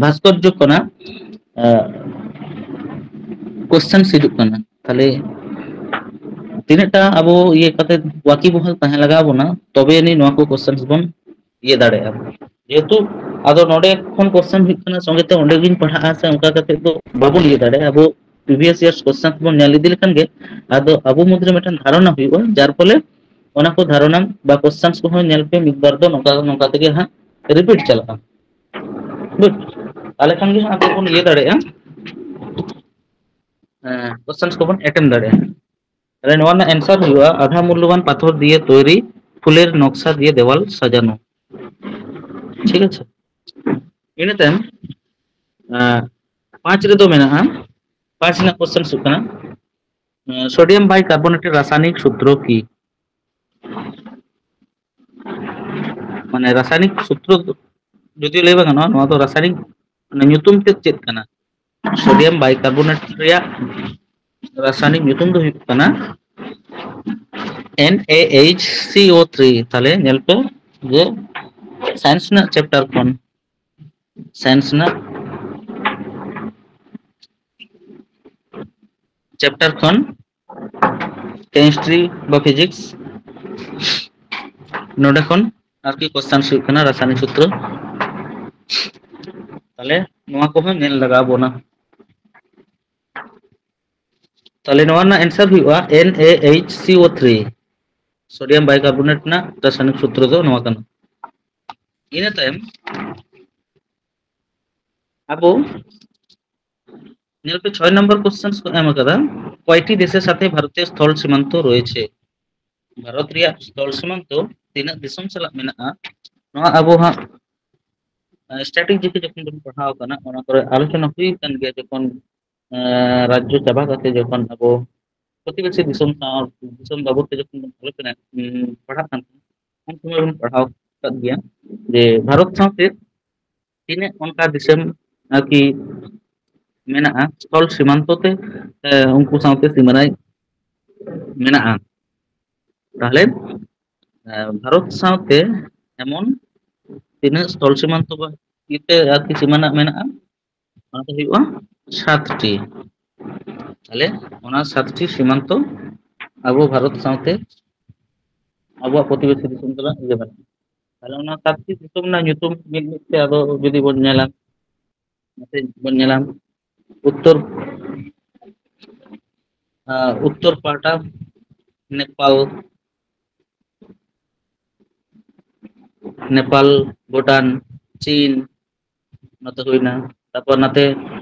ᱵᱷᱟᱥᱠᱚᱨᱡᱚ ᱠᱷᱚᱱᱟᱜ ᱠᱚᱥᱪᱮᱱ ᱦᱤᱡᱩᱜ ᱠᱟᱱᱟ᱾ ᱛᱟᱦᱞᱮ ᱛᱤᱱᱟᱹᱜ ᱴᱟ ᱟᱵᱚ ᱤᱭᱟᱹ ᱠᱟᱛᱮ ᱣᱟᱠᱤᱵᱚᱦᱟᱞ ᱛᱟᱦᱮᱸ ᱞᱟᱜᱟᱣ ᱵᱚᱱᱟ, ᱛᱚᱵᱮ ᱟᱹᱱᱤᱡ ᱱᱚᱣᱟ ᱠᱚ ᱠᱚᱥᱪᱮᱱ ᱵᱚᱱ ᱤᱭᱟᱹ ᱫᱟᱲᱮᱭᱟᱜᱼᱟ᱾ ᱡᱮᱦᱮᱛᱩ ᱟᱫᱚ ᱱᱚᱰᱮ ᱠᱷᱚᱱ ᱠᱚᱥᱪᱮᱱ ᱦᱤᱡᱩᱜ ᱠᱟᱱᱟ, ᱥᱚᱸᱜᱮ ᱛᱮ ᱚᱸᱰᱮ ᱜᱤᱧ ᱯᱟᱲᱦᱟᱜᱼᱟ ᱥᱮ ᱚᱱᱠᱟ ᱠᱟᱛᱮ ᱫᱚ ᱵᱟᱵᱚᱱ ᱤᱭᱟᱹ ᱫᱟᱲᱮᱭᱟᱜᱼᱟ᱾ ᱟᱵᱚ previous years questions ᱵᱚᱱ ᱧᱮᱞ ᱤᱫᱤ ᱞᱮᱠᱷᱟᱱ ᱜᱮ ᱟᱫᱚ ᱟᱵᱚ ᱢᱩᱫᱽᱨᱮ ᱢᱤᱫᱴᱟᱝ ᱫᱷᱟᱨᱚᱱᱟ ᱦᱩᱭᱩᱜᱼᱟ, ᱡᱟᱨ ᱯᱷᱚᱞᱮ ᱚᱱᱟ ᱠᱚ ᱫᱷᱟᱨᱚᱱᱟ ᱵᱟ questions ᱠᱚᱦᱚᱸ ᱧᱮᱞ ᱯᱮ ᱢᱤᱫ ᱵᱟᱨ ᱫᱚ ᱱᱚᱝᱠᱟ ᱱᱚᱝᱠᱟ ᱛᱮᱜᱮ ᱦᱟᱸᱜ repeat ᱪᱟᱞᱟᱜᱼᱟ᱾ ᱵᱩᱡᱽ? ᱛᱟᱦᱞᱮ ᱠᱷᱟᱱ ᱜᱮ ᱦᱟᱸᱜ ᱟᱵᱚ ᱵᱚᱱ ᱤᱭᱟᱹ ᱫᱟᱲᱮᱭᱟᱜᱼᱟ, questions ᱠᱚᱵᱚᱱ attempt ᱫᱟᱲᱮᱭᱟᱜᱼᱟ᱾ ᱛᱟᱦᱞᱮ ᱱᱚᱣᱟ ᱨᱮᱱᱟᱜ answer ᱦᱩᱭᱩᱜᱼᱟ, ᱟᱫᱷᱟ ᱢᱩᱞᱞᱚᱵᱟᱱ ᱯᱟᱛᱷᱚᱨ ᱫᱤᱭᱮ ᱛᱚᱭᱨᱤ ᱯᱷᱩᱞᱮᱨ ᱱᱚᱠᱥᱟ ᱫᱤᱭᱮ ᱫᱮᱣᱟᱞ ᱥᱟᱡᱟᱱᱳ᱾ ᱴᱷᱤᱠ ᱟᱪᱷᱮ, ᱤᱱᱟᱹ ᱛᱟᱭᱚᱢ ᱟᱸ, ᱯᱟᱸᱪ ᱨᱮᱫᱚ ᱢᱮᱱᱟᱜᱼᱟ, ᱯᱟᱸᱪ ᱨᱮᱱᱟᱜ questions ᱦᱩᱭᱩᱜ ᱠᱟᱱᱟ, ᱥᱳᱰᱤᱭᱟᱢ ᱵᱟᱭ ᱠᱟᱨᱵᱚᱱᱮᱴ ᱨᱟᱥᱟᱭᱱᱤᱠ ᱥᱩᱛᱨᱚ ᱠᱤ? ᱢᱟᱱᱮ ᱨᱟᱥᱟᱭᱱᱤᱠ ᱥᱩᱛᱨᱚ ᱡᱩᱫᱤ ᱞᱟᱹᱭ ᱵᱟᱝ ᱜᱟᱱᱚᱜᱼᱟ, ᱱᱚᱣᱟ ᱫᱚ ᱨᱟᱥᱟᱭᱱᱤᱠ ᱧᱩᱛᱩᱢ ᱛᱮᱫ ᱪᱮᱫ ᱠᱟᱱᱟ? ᱥᱳᱰᱤᱭᱟᱢ ᱵᱟᱭ ᱠᱟᱨᱵᱚᱱᱮᱴ ᱨᱮᱭᱟᱜ ᱨᱟᱥᱟᱭᱱᱤᱠ ᱧᱩᱛᱩᱢ ᱫᱚ ᱦᱩᱭᱩᱜ ᱠᱟᱱᱟ NaHCO three᱾ ᱛᱟᱦᱞᱮ ᱧᱮᱞ ᱯᱮ ᱡᱮ ᱥᱟᱭᱮᱱᱥ ᱨᱮᱱᱟᱜ ᱪᱮᱯᱴᱟᱨ ᱠᱷᱚᱱ, ᱥᱟᱭᱮᱱᱥ ᱨᱮᱱᱟᱜ ᱪᱮᱯᱴᱟᱨ ᱠᱷᱚᱱ ᱠᱮᱢᱤᱥᱴᱨᱤ ᱵᱟ ᱯᱷᱤᱡᱤᱠᱥ, ᱱᱚᱰᱮ ᱠᱷᱚᱱ ᱟᱨᱠᱤ questions ᱦᱩᱭᱩᱜ ᱠᱟᱱᱟ ᱨᱟᱥᱟᱭᱱᱤᱠ ᱥᱩᱛᱨᱚ᱾ ᱛᱟᱦᱞᱮ ᱱᱚᱣᱟ ᱠᱚᱦᱚᱸ ᱧᱮᱞ ᱞᱟᱜᱟᱣ ᱵᱚᱱᱟ᱾ ᱛᱟᱦᱞᱮ ᱱᱚᱣᱟ ᱨᱮᱱᱟᱜ answer ᱦᱩᱭᱩᱜᱼᱟ NaHCO three, ᱥᱳᱰᱤᱭᱟᱢ ᱵᱟᱭᱠᱟᱨᱵᱚᱱᱮᱴ ᱨᱮᱱᱟᱜ ᱨᱟᱥᱟᱭᱱᱤᱠ ᱥᱩᱛᱨᱚ ᱫᱚ ᱱᱚᱣᱟ ᱠᱟᱱᱟ᱾ ᱤᱱᱟᱹ ᱛᱟᱭᱚᱢ ᱟᱵᱚ ᱧᱮᱞ ᱯᱮ, ᱪᱷᱚᱭ ᱱᱚᱢᱵᱚᱨ questions ᱠᱚ ᱮᱢ ᱟᱠᱟᱫᱟ, ᱠᱚᱭᱴᱤ ᱫᱮᱥᱮᱨ ᱥᱟᱛᱷᱮ ᱵᱷᱟᱨᱚᱛᱤᱭᱚ ᱥᱛᱷᱚᱞ ᱥᱤᱢᱟᱱᱛᱚ ᱨᱚᱭᱮᱪᱷᱮ? ᱵᱷᱟᱨᱚᱛ ᱨᱮᱭᱟᱜ ᱥᱛᱷᱚᱞ ᱥᱤᱢᱟᱱᱛᱚ ᱛᱤᱱᱟᱹᱜ ᱫᱤᱥᱚᱢ ᱥᱟᱞᱟᱜ ᱢᱮᱱᱟᱜᱼᱟ? ᱱᱚᱣᱟ ᱟᱵᱚ ᱦᱟᱸᱜ strategy ᱠᱚ ᱡᱚᱠᱷᱚᱱ ᱵᱚᱱ ᱯᱟᱲᱦᱟᱣ ᱠᱟᱱᱟ, ᱚᱱᱟ ᱠᱚᱨᱮ ᱟᱞᱳᱪᱚᱱᱟ ᱦᱩᱭ ᱟᱠᱟᱱ ᱜᱮᱭᱟ, ᱡᱚᱠᱷᱚᱱ ᱨᱟᱡᱽᱡᱚ ᱪᱟᱵᱟ ᱠᱟᱛᱮ ᱡᱚᱠᱷᱚᱱ ᱟᱵᱚ ᱯᱨᱚᱛᱤᱵᱮᱥᱤ ᱫᱤᱥᱚᱢ ᱥᱟᱶ ᱫᱤᱥᱚᱢ ᱵᱟᱵᱚᱫ ᱛᱮ ᱡᱚᱠᱷᱚᱱ ᱵᱚᱱ ᱟᱞᱳᱪᱚᱱᱟ ᱯᱟᱲᱦᱟᱜ ᱠᱟᱱ ᱛᱟᱦᱮᱸᱫ, ᱩᱱ ᱥᱚᱢᱚᱭ ᱵᱚᱱ ᱯᱟᱲᱦᱟᱣ ᱟᱠᱟᱫ ᱜᱮᱭᱟ ᱡᱮ ᱵᱷᱟᱨᱚᱛ ᱥᱟᱶᱛᱮ ᱛᱤᱱᱟᱹᱜ ᱚᱱᱠᱟ ᱫᱤᱥᱚᱢ ᱟᱨᱠᱤ ᱢᱮᱱᱟᱜᱼᱟ, ᱥᱛᱷᱚᱞ ᱥᱤᱢᱟᱱᱛᱚ ᱛᱮ ᱩᱱᱠᱩ ᱥᱟᱶᱛᱮ ᱥᱤᱢᱟᱹᱱᱟᱭ ᱢᱮᱱᱟᱜᱼᱟ᱾ ᱛᱟᱦᱞᱮ ᱵᱷᱟᱨᱚᱛ ᱥᱟᱶᱛᱮ ᱮᱢᱚᱱ ᱛᱤᱱᱟᱹᱜ ᱥᱛᱷᱚᱞ ᱥᱤᱢᱟᱱᱛᱚ ᱤᱭᱟᱹᱛᱮ ᱟᱨᱠᱤ ᱥᱤᱢᱟᱹᱱᱟ ᱢᱮᱱᱟᱜᱼᱟ, ᱚᱱᱟ ᱫᱚ ᱦᱩᱭᱩᱜᱼᱟ ᱥᱟᱛᱴᱤ᱾ ᱛᱟᱦᱞᱮ ᱚᱱᱟ ᱥᱟᱛᱴᱤ ᱥᱤᱢᱟᱱᱛᱚ ᱟᱵᱚ ᱵᱷᱟᱨᱚᱛ ᱥᱟᱶᱛᱮ ᱟᱵᱚᱣᱟᱜ ᱯᱨᱚᱛᱤᱵᱮᱥᱤ ᱫᱤᱥᱚᱢ ᱥᱟᱞᱟᱜ ᱤᱭᱟᱹ ᱢᱮᱱᱟᱜᱼᱟ᱾ ᱛᱟᱦᱞᱮ ᱚᱱᱟ ᱥᱟᱛᱴᱤ ᱫᱤᱥᱚᱢ ᱨᱮᱱᱟᱜ ᱧᱩᱛᱩᱢ ᱢᱤᱫ ᱢᱤᱫ ᱛᱮ ᱟᱫᱚ ᱡᱩᱫᱤ ᱵᱚᱱ ᱧᱮᱞᱟ, ᱱᱚᱛᱮ ᱵᱚᱱ ᱧᱮᱞᱟ ᱩᱛᱛᱚᱨ ᱟᱨ ᱩᱛᱛᱚᱨ ᱯᱟᱦᱴᱟ ᱱᱮᱯᱟᱞ, ᱱᱮᱯᱟᱞ, ᱵᱷᱩᱴᱟᱱ, ᱪᱤᱱ, ᱱᱚᱛᱮ ᱦᱩᱭᱱᱟ᱾ ᱛᱟᱨᱯᱚᱨ ᱱᱚᱛᱮ,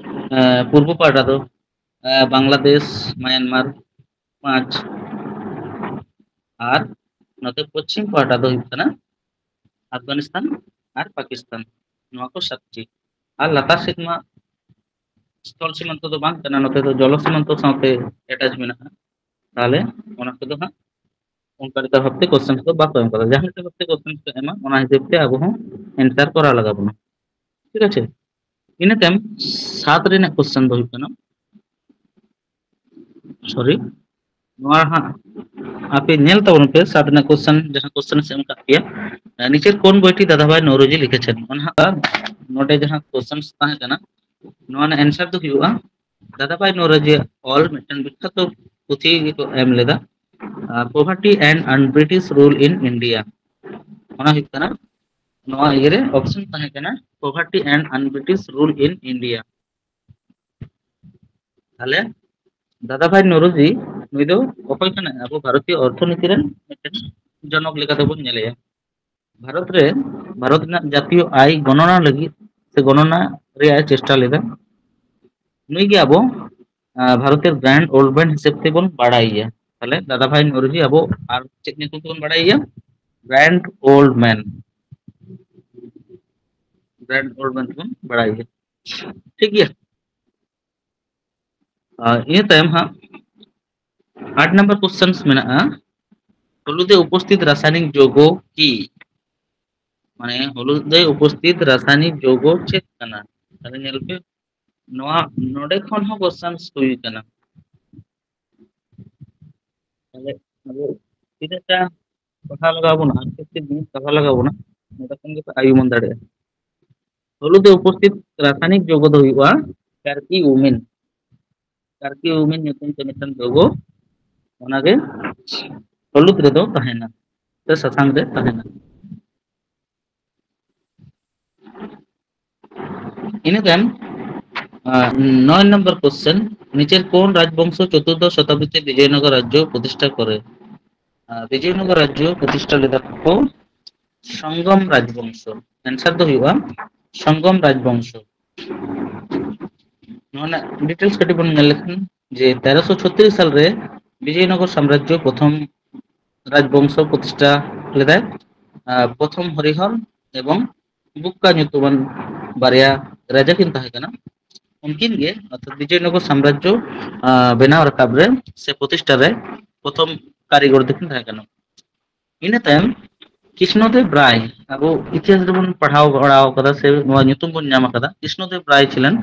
ᱮ, ᱯᱩᱨᱵᱚ ᱯᱟᱦᱴᱟ ᱫᱚ, ᱮ, ᱵᱟᱝᱞᱟᱫᱮᱥ, ᱢᱟᱭᱟᱱᱢᱟᱨ, ᱯᱟᱸᱪ, ᱟᱨ ᱱᱚᱛᱮ ᱯᱚᱪᱷᱤᱢ ᱯᱟᱦᱴᱟ ᱫᱚ ᱦᱩᱭᱩᱜ ᱠᱟᱱᱟ ᱟᱯᱷᱜᱟᱱᱤᱥᱛᱟᱱ ᱟᱨ ᱯᱟᱠᱤᱥᱛᱟᱱ, ᱱᱚᱣᱟ ᱠᱚ ᱥᱟᱛᱴᱤ᱾ ᱟᱨ ᱞᱟᱛᱟᱨ ᱥᱮᱫ ᱢᱟ ᱥᱛᱷᱚᱞ ᱥᱤᱢᱟᱱᱛᱚ ᱫᱚ ᱵᱟᱝ ᱠᱟᱱᱟ, ᱱᱚᱛᱮ ᱫᱚ ᱡᱚᱞᱚ ᱥᱤᱢᱟᱱᱛᱚ ᱥᱟᱶᱛᱮ ᱮᱴᱟᱪ ᱢᱮᱱᱟᱜᱼᱟ᱾ ᱛᱟᱦᱚᱞᱮ ᱚᱱᱟ ᱠᱚᱫᱚ ᱦᱟᱸᱜ ᱚᱱᱠᱟ ᱞᱮᱠᱟ ᱵᱷᱟᱵᱛᱮ ᱠᱚᱥᱪᱮᱱ ᱠᱚ ᱵᱟᱠᱚ ᱮᱢ ᱠᱟᱫᱟ᱾ ᱡᱟᱦᱟᱸ ᱞᱮᱠᱟ ᱵᱷᱟᱵᱛᱮ ᱠᱚᱥᱪᱮᱱ ᱠᱚ ᱮᱢᱟ, ᱚᱱᱟ ᱦᱤᱥᱟᱹᱵ ᱛᱮ ᱟᱵᱚ ᱦᱚᱸ ᱮᱱᱥᱟᱨ ᱠᱚᱨᱟᱣ ᱞᱟᱜᱟᱣ ᱵᱚᱱᱟ᱾ ᱴᱷᱤᱠ ᱟᱪᱷᱮ? ᱤᱱᱟᱹ ᱛᱟᱭᱚᱢ ᱥᱟᱛ ᱨᱮᱱᱟᱜ ᱠᱚᱥᱪᱮᱱ ᱫᱚ ᱦᱩᱭᱩᱜ ᱠᱟᱱᱟ, ᱥᱚᱨᱤ, ᱱᱚᱣᱟ ᱦᱟᱸᱜ ᱟᱯᱮ ᱧᱮᱞ ᱛᱟᱵᱚᱱ ᱯᱮ, ᱥᱟᱛ ᱨᱮᱱᱟᱜ ᱠᱚᱥᱪᱮᱱ, ᱡᱟᱦᱟᱸ ᱠᱚᱥᱪᱮᱱ ᱮᱢ ᱠᱟᱜ ᱯᱮᱭᱟ, ᱱᱤᱪᱮᱨ ᱠᱳᱱ ᱵᱳᱭᱴᱤ ᱫᱟᱫᱟ ᱵᱷᱟᱭ ᱱᱚᱣᱨᱳᱡᱤ ᱞᱤᱠᱷᱮᱪᱷᱮᱱ, ᱚᱱᱟ ᱦᱟᱸᱜ ᱱᱚᱰᱮ ᱡᱟᱦᱟᱸ ᱠᱚᱥᱪᱮᱱ ᱛᱟᱦᱮᱸ ᱠᱟᱱᱟ, ᱱᱚᱣᱟ ᱨᱮᱱᱟᱜ ᱮᱱᱥᱟᱨ ᱫᱚ ᱦᱩᱭᱩᱜᱼᱟ, ᱫᱟᱫᱟ ᱵᱷᱟᱭ ᱱᱚᱣᱨᱳᱡᱤ ᱚᱞ ᱢᱤᱫᱴᱟᱝ ᱵᱤᱠᱠᱷᱟᱛᱚ ᱯᱩᱛᱷᱤ ᱜᱮᱠᱚ ᱮᱢ ᱞᱮᱫᱟ, ᱯᱚᱵᱷᱟᱨᱴᱤ ᱮᱱᱰ ᱟᱱᱵᱨᱤᱴᱤᱥ ᱨᱩᱞ ᱤᱱ ᱤᱱᱰᱤᱭᱟ᱾ ᱚᱱᱟ ᱦᱩᱭᱩᱜ ᱠᱟᱱᱟ, ᱱᱚᱣᱟ ᱤᱭᱟᱹᱨᱮ ᱚᱯᱥᱮᱱ ᱛᱟᱦᱮᱸ ᱠᱟᱱᱟ, ᱯᱚᱵᱷᱟᱨᱴᱤ ᱮᱱᱰ ᱟᱱᱵᱨᱤᱴᱤᱥ ᱨᱩᱞ ᱤᱱ ᱤᱱᱰᱤᱭᱟ᱾ ᱛᱟᱦᱞᱮ ᱫᱟᱫᱟ ᱵᱷᱟᱭ ᱱᱚᱣᱨᱳᱡᱤ ᱱᱩᱭ ᱫᱚ ᱚᱠᱚᱭ ᱠᱟᱱᱟᱭ? ᱟᱵᱚ ᱵᱷᱟᱨᱚᱛᱤᱭᱚ ᱚᱨᱛᱷᱚᱱᱤᱛᱤ ᱨᱮᱱ ᱢᱤᱫᱴᱮᱱ ᱡᱚᱱᱚᱠ ᱞᱮᱠᱟ ᱛᱮᱵᱚᱱ ᱧᱮᱞᱮᱭᱟ᱾ ᱵᱷᱟᱨᱚᱛ ᱨᱮ, ᱵᱷᱟᱨᱚᱛ ᱨᱮᱱᱟᱜ ᱡᱟᱛᱤᱭᱚ ᱟᱭ ᱜᱚᱱᱚᱱᱟ ᱞᱟᱹᱜᱤᱫ ᱥᱮ ᱜᱚᱱᱚᱱᱟ ᱨᱮᱭᱟᱜ ᱮ ᱪᱮᱥᱴᱟ ᱞᱮᱫᱟ᱾ ᱱᱩᱭ ᱜᱮ ᱟᱵᱚ, ᱟᱸ, ᱵᱷᱟᱨᱚᱛ ᱨᱮ ᱜᱨᱟᱱᱰ ᱳᱞᱰ ᱢᱮᱱ ᱦᱤᱥᱟᱹᱵ ᱛᱮᱵᱚᱱ ᱵᱟᱲᱟᱭᱮᱭᱟ᱾ ᱛᱟᱦᱞᱮ ᱫᱟᱫᱟ ᱵᱷᱟᱭ ᱱᱚᱣᱨᱳᱡᱤ ᱟᱵᱚ ᱟᱨ ᱪᱮᱫ ᱧᱩᱛᱩᱢ ᱛᱮᱵᱚᱱ ᱵᱟᱲᱟᱭᱮᱭᱟ? ᱜᱨᱟᱱᱰ ᱳᱞᱰ ᱢᱮᱱ᱾ ᱜᱨᱟᱱᱰ ᱳᱞᱰ ᱢᱮᱱ ᱛᱮᱵᱚᱱ ᱵᱟᱲᱟᱭᱮᱭᱟ᱾ ᱴᱷᱤᱠ ᱜᱮᱭᱟ? ᱟᱨ ᱤᱱᱟᱹ ᱛᱟᱭᱚᱢ ᱦᱟᱸᱜ ᱟᱴ ᱱᱟᱢᱵᱟᱨ ᱠᱚᱥᱪᱮᱱ ᱢᱮᱱᱟᱜᱼᱟ, ᱦᱚᱞᱩᱫ ᱨᱮ ᱩᱯᱚᱥᱛᱷᱤᱛ ᱨᱟᱥᱟᱭᱱᱤᱠ ᱡᱳᱜᱚ ᱠᱤ? ᱢᱟᱱᱮ ᱦᱚᱞᱩᱫ ᱨᱮ ᱩᱯᱚᱥᱛᱷᱤᱛ ᱨᱟᱥᱟᱭᱱᱤᱠ ᱡᱳᱜᱚ ᱪᱮᱫ ᱠᱟᱱᱟ? ᱛᱟᱦᱞᱮ ᱧᱮᱞ ᱯᱮ, ᱱᱚᱣᱟ ᱱᱚᱰᱮ ᱠᱷᱚᱱ ᱦᱚᱸ ᱠᱚᱥᱪᱮᱱ ᱦᱩᱭ ᱠᱟᱱᱟ᱾ ᱛᱟᱦᱞᱮ ᱟᱵᱚ ᱛᱤᱱᱟᱹᱜ ᱴᱟ ᱯᱟᱲᱦᱟᱣ ᱞᱟᱜᱟᱣ ᱵᱚᱱᱟ, ᱟᱨ ᱪᱮᱫ ᱪᱮᱫ ᱡᱤᱱᱤᱥ ᱯᱟᱲᱦᱟᱣ ᱞᱟᱜᱟᱣ ᱵᱚᱱᱟ, ᱱᱚᱰᱮ ᱠᱷᱚᱱ ᱜᱮᱯᱮ ᱟᱭᱩᱢᱟᱹᱱ ᱫᱟᱲᱮᱭᱟᱜᱼᱟ᱾ ᱦᱚᱞᱩᱫ ᱨᱮ ᱩᱯᱚᱥᱛᱷᱤᱛ ᱨᱟᱥᱟᱭᱱᱤᱠ ᱡᱳᱜᱚ ᱫᱚ ᱦᱩᱭᱩᱜᱼᱟ ᱠᱟᱨᱠᱤᱭᱩᱢᱤᱱ᱾ ᱠᱟᱨᱠᱤᱭᱩᱢᱤᱱ ᱧᱩᱛᱩᱢ ᱛᱮ ᱢᱤᱫᱴᱟᱝ ᱡᱳᱜᱚ, ᱚᱱᱟᱜᱮ ᱦᱚᱞᱩᱫ ᱨᱮᱫᱚ ᱛᱟᱦᱮᱱᱟ ᱥᱮ ᱥᱟᱥᱟᱝ ᱨᱮ ᱛᱟᱦᱮᱱᱟ᱾ ᱤᱱᱟᱹ ᱛᱟᱭᱚᱢ ᱱᱚᱭ ᱱᱚᱢᱵᱚᱨ ᱠᱚᱥᱪᱮᱱ, ᱱᱤᱪᱮᱨ ᱠᱳᱱ ᱨᱟᱡᱽᱵᱚᱝᱥᱚ ᱪᱚᱛᱩᱨᱫᱚᱥ ᱥᱚᱛᱟᱵᱫᱤ ᱛᱮ ᱵᱤᱡᱚᱭᱱᱚᱜᱚᱨ ᱨᱟᱡᱽᱡᱚ ᱯᱨᱚᱛᱤᱥᱴᱷᱟ ᱠᱚᱨᱮ? ᱟᱨ ᱵᱤᱡᱚᱭᱱᱚᱜᱚᱨ ᱨᱟᱡᱽᱡᱚ ᱯᱨᱚᱛᱤᱥᱴᱷᱟ ᱞᱮᱫᱟ ᱠᱚ ᱥᱚᱝᱜᱚᱢ ᱨᱟᱡᱽᱵᱚᱝᱥᱚ᱾ ᱮᱱᱥᱟᱨ ᱫᱚ ᱦᱩᱭᱩᱜᱼᱟ ᱥᱚᱝᱜᱚᱢ ᱨᱟᱡᱽᱵᱚᱝᱥᱚ᱾ ᱱᱚᱣᱟ ᱨᱮᱱᱟᱜ ᱰᱤᱴᱮᱞᱥ ᱠᱟᱹᱴᱤᱡ ᱵᱚᱱ ᱧᱮᱞ ᱞᱮᱠᱷᱟᱱ, ᱡᱮ ᱛᱮᱨᱚᱥᱚ ᱪᱷᱚᱛᱨᱤᱥ ᱥᱟᱞ ᱨᱮ ᱵᱤᱡᱚᱭᱱᱚᱜᱚᱨ ᱥᱟᱢᱨᱟᱡᱽᱡᱚ ᱯᱨᱚᱛᱷᱚᱢ ᱨᱟᱡᱽᱵᱚᱝᱥᱚ ᱯᱨᱚᱛᱤᱥᱴᱷᱟ ᱞᱮᱫᱟᱭ᱾ ᱟᱨ ᱯᱨᱚᱛᱷᱚᱢ ᱦᱚᱨᱤᱦᱚᱨ ᱮᱵᱚᱝ ᱵᱩᱠᱠᱟ ᱧᱩᱛᱩᱢᱟᱱ ᱵᱟᱨᱭᱟ ᱨᱟᱡᱟ ᱠᱤᱱ ᱛᱟᱦᱮᱸ ᱠᱟᱱᱟ᱾ ᱩᱱᱠᱤᱱ ᱜᱮ ᱚᱨᱛᱷᱟᱛ ᱵᱤᱡᱚᱭᱱᱚᱜᱚᱨ ᱥᱟᱢᱨᱟᱡᱽᱡᱚ ᱟᱸ, ᱵᱮᱱᱟᱣ ᱨᱟᱠᱟᱵ ᱨᱮ ᱥᱮ ᱯᱨᱚᱛᱤᱥᱴᱷᱟ ᱨᱮ ᱯᱨᱚᱛᱷᱚᱢ ᱠᱟᱹᱨᱤᱜᱚᱨ ᱫᱚᱠᱤᱱ ᱛᱟᱦᱮᱸ ᱠᱟᱱᱟ᱾ ᱤᱱᱟᱹ ᱛᱟᱭᱚᱢ ᱠᱨᱤᱥᱱᱚᱫᱮᱵ ᱨᱟᱭ, ᱟᱵᱚ ᱤᱛᱤᱦᱟᱥ ᱨᱮᱵᱚᱱ ᱯᱟᱲᱦᱟᱣ ᱵᱟᱲᱟ ᱟᱠᱟᱫᱟ ᱥᱮ ᱱᱚᱣᱟ ᱧᱩᱛᱩᱢ ᱵᱚᱱ ᱧᱟᱢ ᱟᱠᱟᱫᱟ, ᱠᱨᱤᱥᱱᱚᱫᱮᱵ ᱨᱟᱭ ᱪᱷᱤᱞᱮᱱ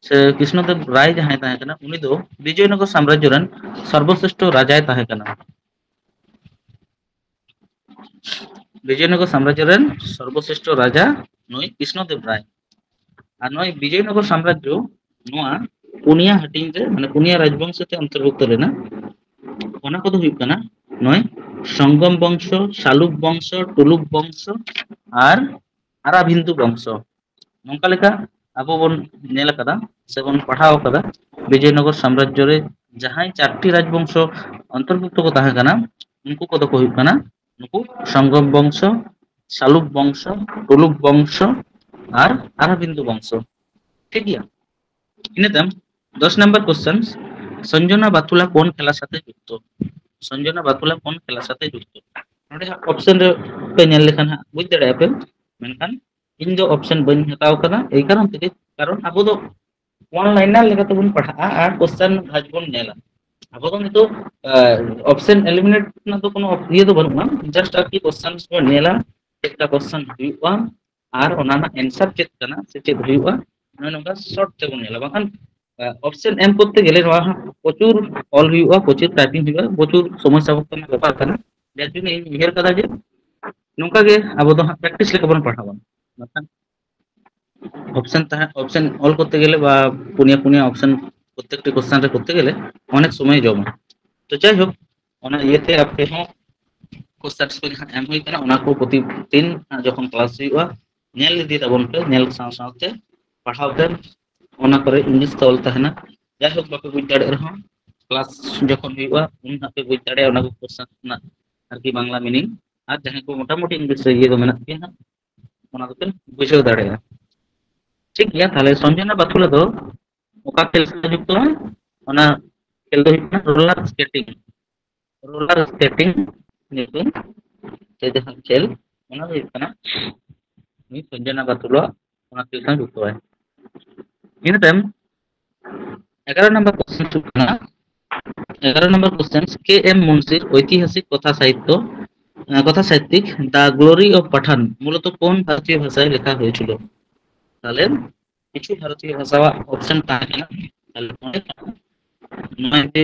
ᱥᱮ ᱠᱨᱤᱥᱱᱚᱫᱮᱵ ᱨᱟᱭ ᱡᱟᱦᱟᱸᱭ ᱛᱟᱦᱮᱸ ᱠᱟᱱᱟ, ᱩᱱᱤ ᱫᱚ ᱵᱤᱡᱚᱭᱱᱚᱜᱚᱨ ᱥᱟᱢᱨᱟᱡᱽᱡᱚ ᱨᱮᱱ ᱥᱚᱨᱵᱚᱥᱨᱮᱥᱴᱷᱚ ᱨᱟᱡᱟᱭ ᱛᱟᱦᱮᱸ ᱠᱟᱱᱟ᱾ ᱵᱤᱡᱚᱭᱱᱚᱜᱚᱨ ᱥᱟᱢᱨᱟᱡᱽᱡᱚ ᱨᱮᱱ ᱥᱚᱨᱵᱚᱥᱨᱮᱥᱴᱷᱚ ᱨᱟᱡᱟ ᱱᱩᱭ ᱠᱨᱤᱥᱱᱚᱫᱮᱵ ᱨᱟᱭ᱾ ᱟᱨ ᱱᱩᱭ ᱵᱤᱡᱚᱭᱱᱚᱜᱚᱨ ᱥᱟᱢᱨᱟᱡᱽᱡᱚ ᱱᱚᱣᱟ ᱯᱩᱱᱭᱟ ᱦᱟᱹᱴᱤᱧ ᱨᱮ, ᱢᱟᱱᱮ ᱯᱩᱱᱭᱟ ᱨᱟᱡᱽᱵᱚᱝᱥᱚ ᱛᱮ ᱚᱱᱛᱚᱨᱵᱷᱩᱠᱛᱚ ᱞᱮᱱᱟ᱾ ᱚᱱᱟ ᱠᱚᱫᱚ ᱦᱩᱭᱩᱜ ᱠᱟᱱᱟ ᱱᱚᱭ ᱥᱚᱝᱜᱚᱢ ᱵᱚᱝᱥᱚ, ᱥᱟᱞᱩᱵ ᱵᱚᱝᱥᱚ, ᱴᱩᱞᱩᱵ ᱵᱚᱝᱥᱚ ᱟᱨ ᱟᱨᱟᱵᱤᱱᱫᱩ ᱵᱚᱝᱥᱚ᱾ ᱱᱚᱝᱠᱟ ᱞᱮᱠᱟ ᱟᱵᱚ ᱵᱚᱱ ᱧᱮᱞ ᱟᱠᱟᱫᱟ ᱥᱮᱵᱚᱱ ᱯᱟᱲᱦᱟᱣ ᱟᱠᱟᱫᱟ, ᱵᱤᱡᱚᱭᱱᱚᱜᱚᱨ ᱥᱟᱢᱨᱟᱡᱽᱡᱚ ᱨᱮ ᱡᱟᱦᱟᱸᱭ ᱪᱟᱨᱴᱤ ᱨᱟᱡᱽᱵᱚᱝᱥᱚ ᱚᱱᱛᱚᱨᱵᱷᱩᱠᱛᱚ ᱠᱚ ᱛᱟᱦᱮᱸ ᱠᱟᱱᱟ, ᱩᱱᱠᱩ ᱠᱚᱫᱚ ᱠᱚ ᱦᱩᱭᱩᱜ ᱠᱟᱱᱟ ᱱᱩᱠᱩ ᱥᱚᱝᱜᱚᱢ ᱵᱚᱝᱥᱚ, ᱥᱟᱞᱩᱵ ᱵᱚᱝᱥᱚ, ᱴᱩᱞᱩᱵ ᱵᱚᱝᱥᱚ ᱟᱨ ᱟᱨᱟᱵᱤᱱᱫᱩ ᱵᱚᱝᱥᱚ᱾ ᱴᱷᱤᱠ ᱜᱮᱭᱟ? ᱤᱱᱟᱹ ᱛᱟᱭᱚᱢ ᱫᱚᱥ ᱱᱟᱢᱵᱟᱨ ᱠᱚᱥᱪᱮᱱ, ᱥᱚᱧᱡᱚᱱᱟ ᱵᱟᱛᱩᱞᱟ ᱠᱳᱱ ᱠᱷᱮᱞᱟ ᱥᱟᱛᱮ ᱡᱩᱠᱛᱚ? ᱥᱚᱧᱡᱚᱱᱟ ᱵᱟᱛᱩᱞᱟ ᱠᱳᱱ ᱠᱷᱮᱞᱟ ᱥᱟᱛᱮ ᱡᱩᱠᱛᱚ? ᱱᱚᱰᱮ ᱦᱟᱸᱜ ᱚᱯᱥᱮᱱ ᱨᱮ ᱯᱮ ᱧᱮᱞ ᱞᱮᱠᱷᱟᱱ ᱦᱟᱸᱜ ᱵᱩᱡᱽ ᱫᱟᱲᱮᱭᱟᱜᱼᱟ ᱯᱮ, ᱢᱮᱱᱠᱷᱟᱱ ᱤᱧ ᱫᱚ ᱚᱯᱥᱮᱱ ᱵᱟᱹᱧ ᱦᱟᱛᱟᱣ ᱠᱟᱫᱟ, ᱮᱭ ᱠᱟᱨᱚᱱ ᱛᱮᱜᱮ, ᱠᱟᱨᱚᱱ ᱟᱵᱚ ᱫᱚ ᱚᱱ ᱞᱟᱭᱤᱱᱟᱨ ᱞᱮᱠᱟᱛᱮᱵᱚᱱ ᱯᱟᱲᱦᱟᱜᱼᱟ ᱟᱨ ᱠᱚᱥᱪᱮᱱ ᱵᱷᱟᱡᱽ ᱵᱚᱱ ᱧᱮᱞᱟ᱾ ᱟᱵᱚ ᱫᱚ ᱱᱤᱛᱚᱜ ᱚᱯᱥᱮᱱ ᱮᱞᱤᱢᱤᱱᱮᱴ ᱨᱮᱱᱟᱜ ᱫᱚ ᱠᱳᱱᱳ ᱤᱭᱟᱹ ᱫᱚ ᱵᱟᱹᱱᱩᱜᱼᱟ, ᱡᱟᱥᱴ ᱟᱨᱠᱤ ᱠᱚᱥᱪᱮᱱ ᱵᱚᱱ ᱧᱮᱞᱟ, ᱪᱮᱫ ᱞᱮᱠᱟ ᱠᱚᱥᱪᱮᱱ ᱦᱩᱭᱩᱜᱼᱟ ᱟᱨ ᱚᱱᱟ ᱨᱮᱱᱟᱜ ᱮᱱᱥᱟᱨ ᱪᱮᱫ ᱠᱟᱱᱟ ᱥᱮ ᱪᱮᱫ ᱦᱩᱭᱩᱜᱼᱟ, ᱱᱚᱜᱼᱚᱭ ᱱᱚᱝᱠᱟ ᱥᱚᱨᱴ ᱛᱮᱵᱚᱱ ᱧᱮᱞᱟ᱾ ᱵᱟᱝᱠᱷᱟᱱ ᱚᱯᱥᱮᱱ ᱮᱢ ᱠᱚᱨᱛᱮ ᱜᱮᱞᱮ ᱱᱚᱣᱟ ᱦᱚᱸ ᱯᱨᱚᱪᱩᱨ ᱚᱞ ᱦᱩᱭᱩᱜᱼᱟ, ᱯᱨᱚᱪᱩᱨ ᱴᱟᱭᱯᱤᱝ ᱦᱩᱭᱩᱜᱼᱟ, ᱯᱨᱚᱪᱩᱨ ᱥᱚᱢᱚᱭ ᱥᱟᱯᱮᱠᱠᱷᱚ ᱨᱮᱱᱟᱜ ᱵᱮᱯᱟᱨ ᱠᱟᱱᱟ᱾ ᱡᱟᱨ ᱡᱚᱱᱱᱚ ᱤᱧ ᱩᱭᱦᱟᱹᱨ ᱠᱟᱫᱟ ᱡᱮ ᱱᱚᱝᱠᱟ ᱜᱮ ᱟᱵᱚ ᱫᱚ ᱦᱟᱸᱜ ᱯᱨᱮᱠᱴᱤᱥ ᱞᱮᱠᱟ ᱵᱚᱱ ᱯᱟᱲᱦᱟᱣᱟ᱾ ᱵᱟᱠᱷᱟᱱ ᱚᱯᱥᱮᱱ ᱛᱟᱦᱮᱸ, ᱚᱯᱥᱮᱱ ᱚᱞ ᱠᱚᱨᱛᱮ ᱜᱮᱞᱮ ᱵᱟ ᱯᱩᱱᱭᱟ ᱯᱩᱱᱭᱟ ᱚᱯᱥᱮᱱ ᱯᱨᱚᱛᱮᱠᱴᱤ ᱠᱚᱥᱪᱮᱱ ᱨᱮ ᱠᱚᱨᱛᱮ ᱜᱮᱞᱮ ᱚᱱᱮᱠ ᱥᱚᱢᱚᱭ ᱡᱚᱢᱟ᱾ ᱛᱚ ᱡᱟᱭ ᱦᱳᱠ, ᱚᱱᱟ ᱤᱭᱟᱹᱛᱮ ᱟᱯᱮ ᱦᱚᱸ ᱠᱚᱥᱪᱮᱱ ᱠᱚ ᱡᱟᱦᱟᱸ ᱮᱢ ᱦᱩᱭ ᱠᱟᱱᱟ, ᱚᱱᱟ ᱠᱚ ᱯᱨᱚᱛᱤ ᱫᱤᱱ ᱡᱚᱠᱷᱚᱱ ᱠᱞᱟᱥ ᱦᱩᱭᱩᱜᱼᱟ, ᱧᱮᱞ ᱤᱫᱤ ᱛᱟᱵᱚᱱ ᱯᱮ, ᱧᱮᱞ ᱥᱟᱶ ᱥᱟᱶᱛᱮ ᱯᱟᱲᱦᱟᱣ ᱯᱮ᱾ ᱚᱱᱟ ᱠᱚᱨᱮ ᱤᱝᱞᱤᱥ ᱛᱮ ᱚᱞ ᱛᱟᱦᱮᱱᱟ᱾ ᱡᱟᱭᱦᱳᱠ, ᱵᱟᱯᱮ ᱵᱩᱡᱽ ᱫᱟᱲᱮᱭᱟᱜ ᱨᱮᱦᱚᱸ, ᱠᱞᱟᱥ ᱡᱚᱠᱷᱚᱱ ᱦᱩᱭᱩᱜᱼᱟ, ᱩᱱ ᱦᱟᱸᱜ ᱯᱮ ᱵᱩᱡᱽ ᱫᱟᱲᱮᱭᱟᱜᱼᱟ ᱚᱱᱟ ᱠᱚ ᱠᱚᱥᱪᱮᱱ ᱨᱮᱱᱟᱜ ᱟᱨᱠᱤ ᱵᱟᱝᱞᱟ ᱢᱤᱱᱤᱝ᱾ ᱟᱨ ᱡᱟᱦᱟᱸᱭ ᱠᱚ ᱢᱚᱴᱟᱢᱩᱴᱤ ᱤᱝᱞᱤᱥ ᱨᱮ ᱤᱭᱟᱹ ᱫᱚ ᱢᱮᱱᱟᱜ ᱯᱮᱭᱟ ᱦᱟᱸᱜ, ᱚᱱᱟ ᱫᱚᱯᱮ ᱵᱩᱡᱷᱟᱹᱣ ᱫᱟᱲᱮᱭᱟᱜᱼᱟ᱾ ᱴᱷᱤᱠ ᱜᱮᱭᱟ, ᱛᱟᱦᱞᱮ ᱥᱚᱧᱡᱚᱱᱟ ᱵᱟᱛᱷᱩᱞᱟ ᱫᱚ ᱚᱠᱟ ᱠᱷᱮᱞ ᱥᱟᱞᱟᱜ ᱡᱩᱠᱛᱚ? ᱚᱱᱟ ᱠᱷᱮᱞ ᱫᱚ ᱦᱩᱭᱩᱜ ᱠᱟᱱᱟ ᱨᱳᱞᱟᱨ ᱥᱠᱮᱴᱤᱝ᱾ ᱨᱳᱞᱟᱨ ᱥᱠᱮᱴᱤᱝ ᱧᱩᱛᱩᱢ ᱛᱮ ᱡᱟᱦᱟᱸ ᱠᱷᱮᱞ, ᱚᱱᱟ ᱫᱚ ᱦᱩᱭᱩᱜ ᱠᱟᱱᱟ ᱱᱩᱭ ᱥᱚᱧᱡᱚᱱᱟ ᱵᱟᱛᱷᱩᱞᱟ ᱚᱱᱟ ᱠᱷᱮᱞ ᱥᱟᱶ ᱡᱩᱠᱛᱚ ᱟᱭ᱾ ᱤᱱᱟᱹ ᱛᱟᱭᱚᱢ ᱮᱜᱟᱨᱚ ᱱᱟᱢᱵᱟᱨ ᱠᱚᱥᱪᱮᱱ ᱦᱩᱭᱩᱜ ᱠᱟᱱᱟ, ᱮᱜᱟᱨᱚ ᱱᱟᱢᱵᱟᱨ ᱠᱚᱥᱪᱮᱱ, ᱠᱮ ᱮᱢ ᱢᱩᱱᱥᱤᱨ ᱳᱭᱛᱤᱦᱟᱥᱤᱠ ᱠᱚᱛᱷᱟ ᱥᱟᱦᱤᱛᱛᱚ, ᱟᱸ, ᱠᱚᱛᱷᱟ ᱥᱟᱦᱤᱛᱛᱤᱠ The Glory of Pathan ᱢᱩᱞᱚᱛᱚ কোন ভারতীয় ভাষায় লেখা হয়েছিল? তাহলে কিছু ভারতীয় ভাষাᱣᱟᱜ ᱚᱯᱥᱮᱱ ᱛᱟᱦᱮᱸ ᱠᱟᱱᱟ, ᱛᱟᱦᱚᱞᱮ ᱚᱸᱰᱮ ᱱᱚᱜᱼᱚᱭ ᱡᱮ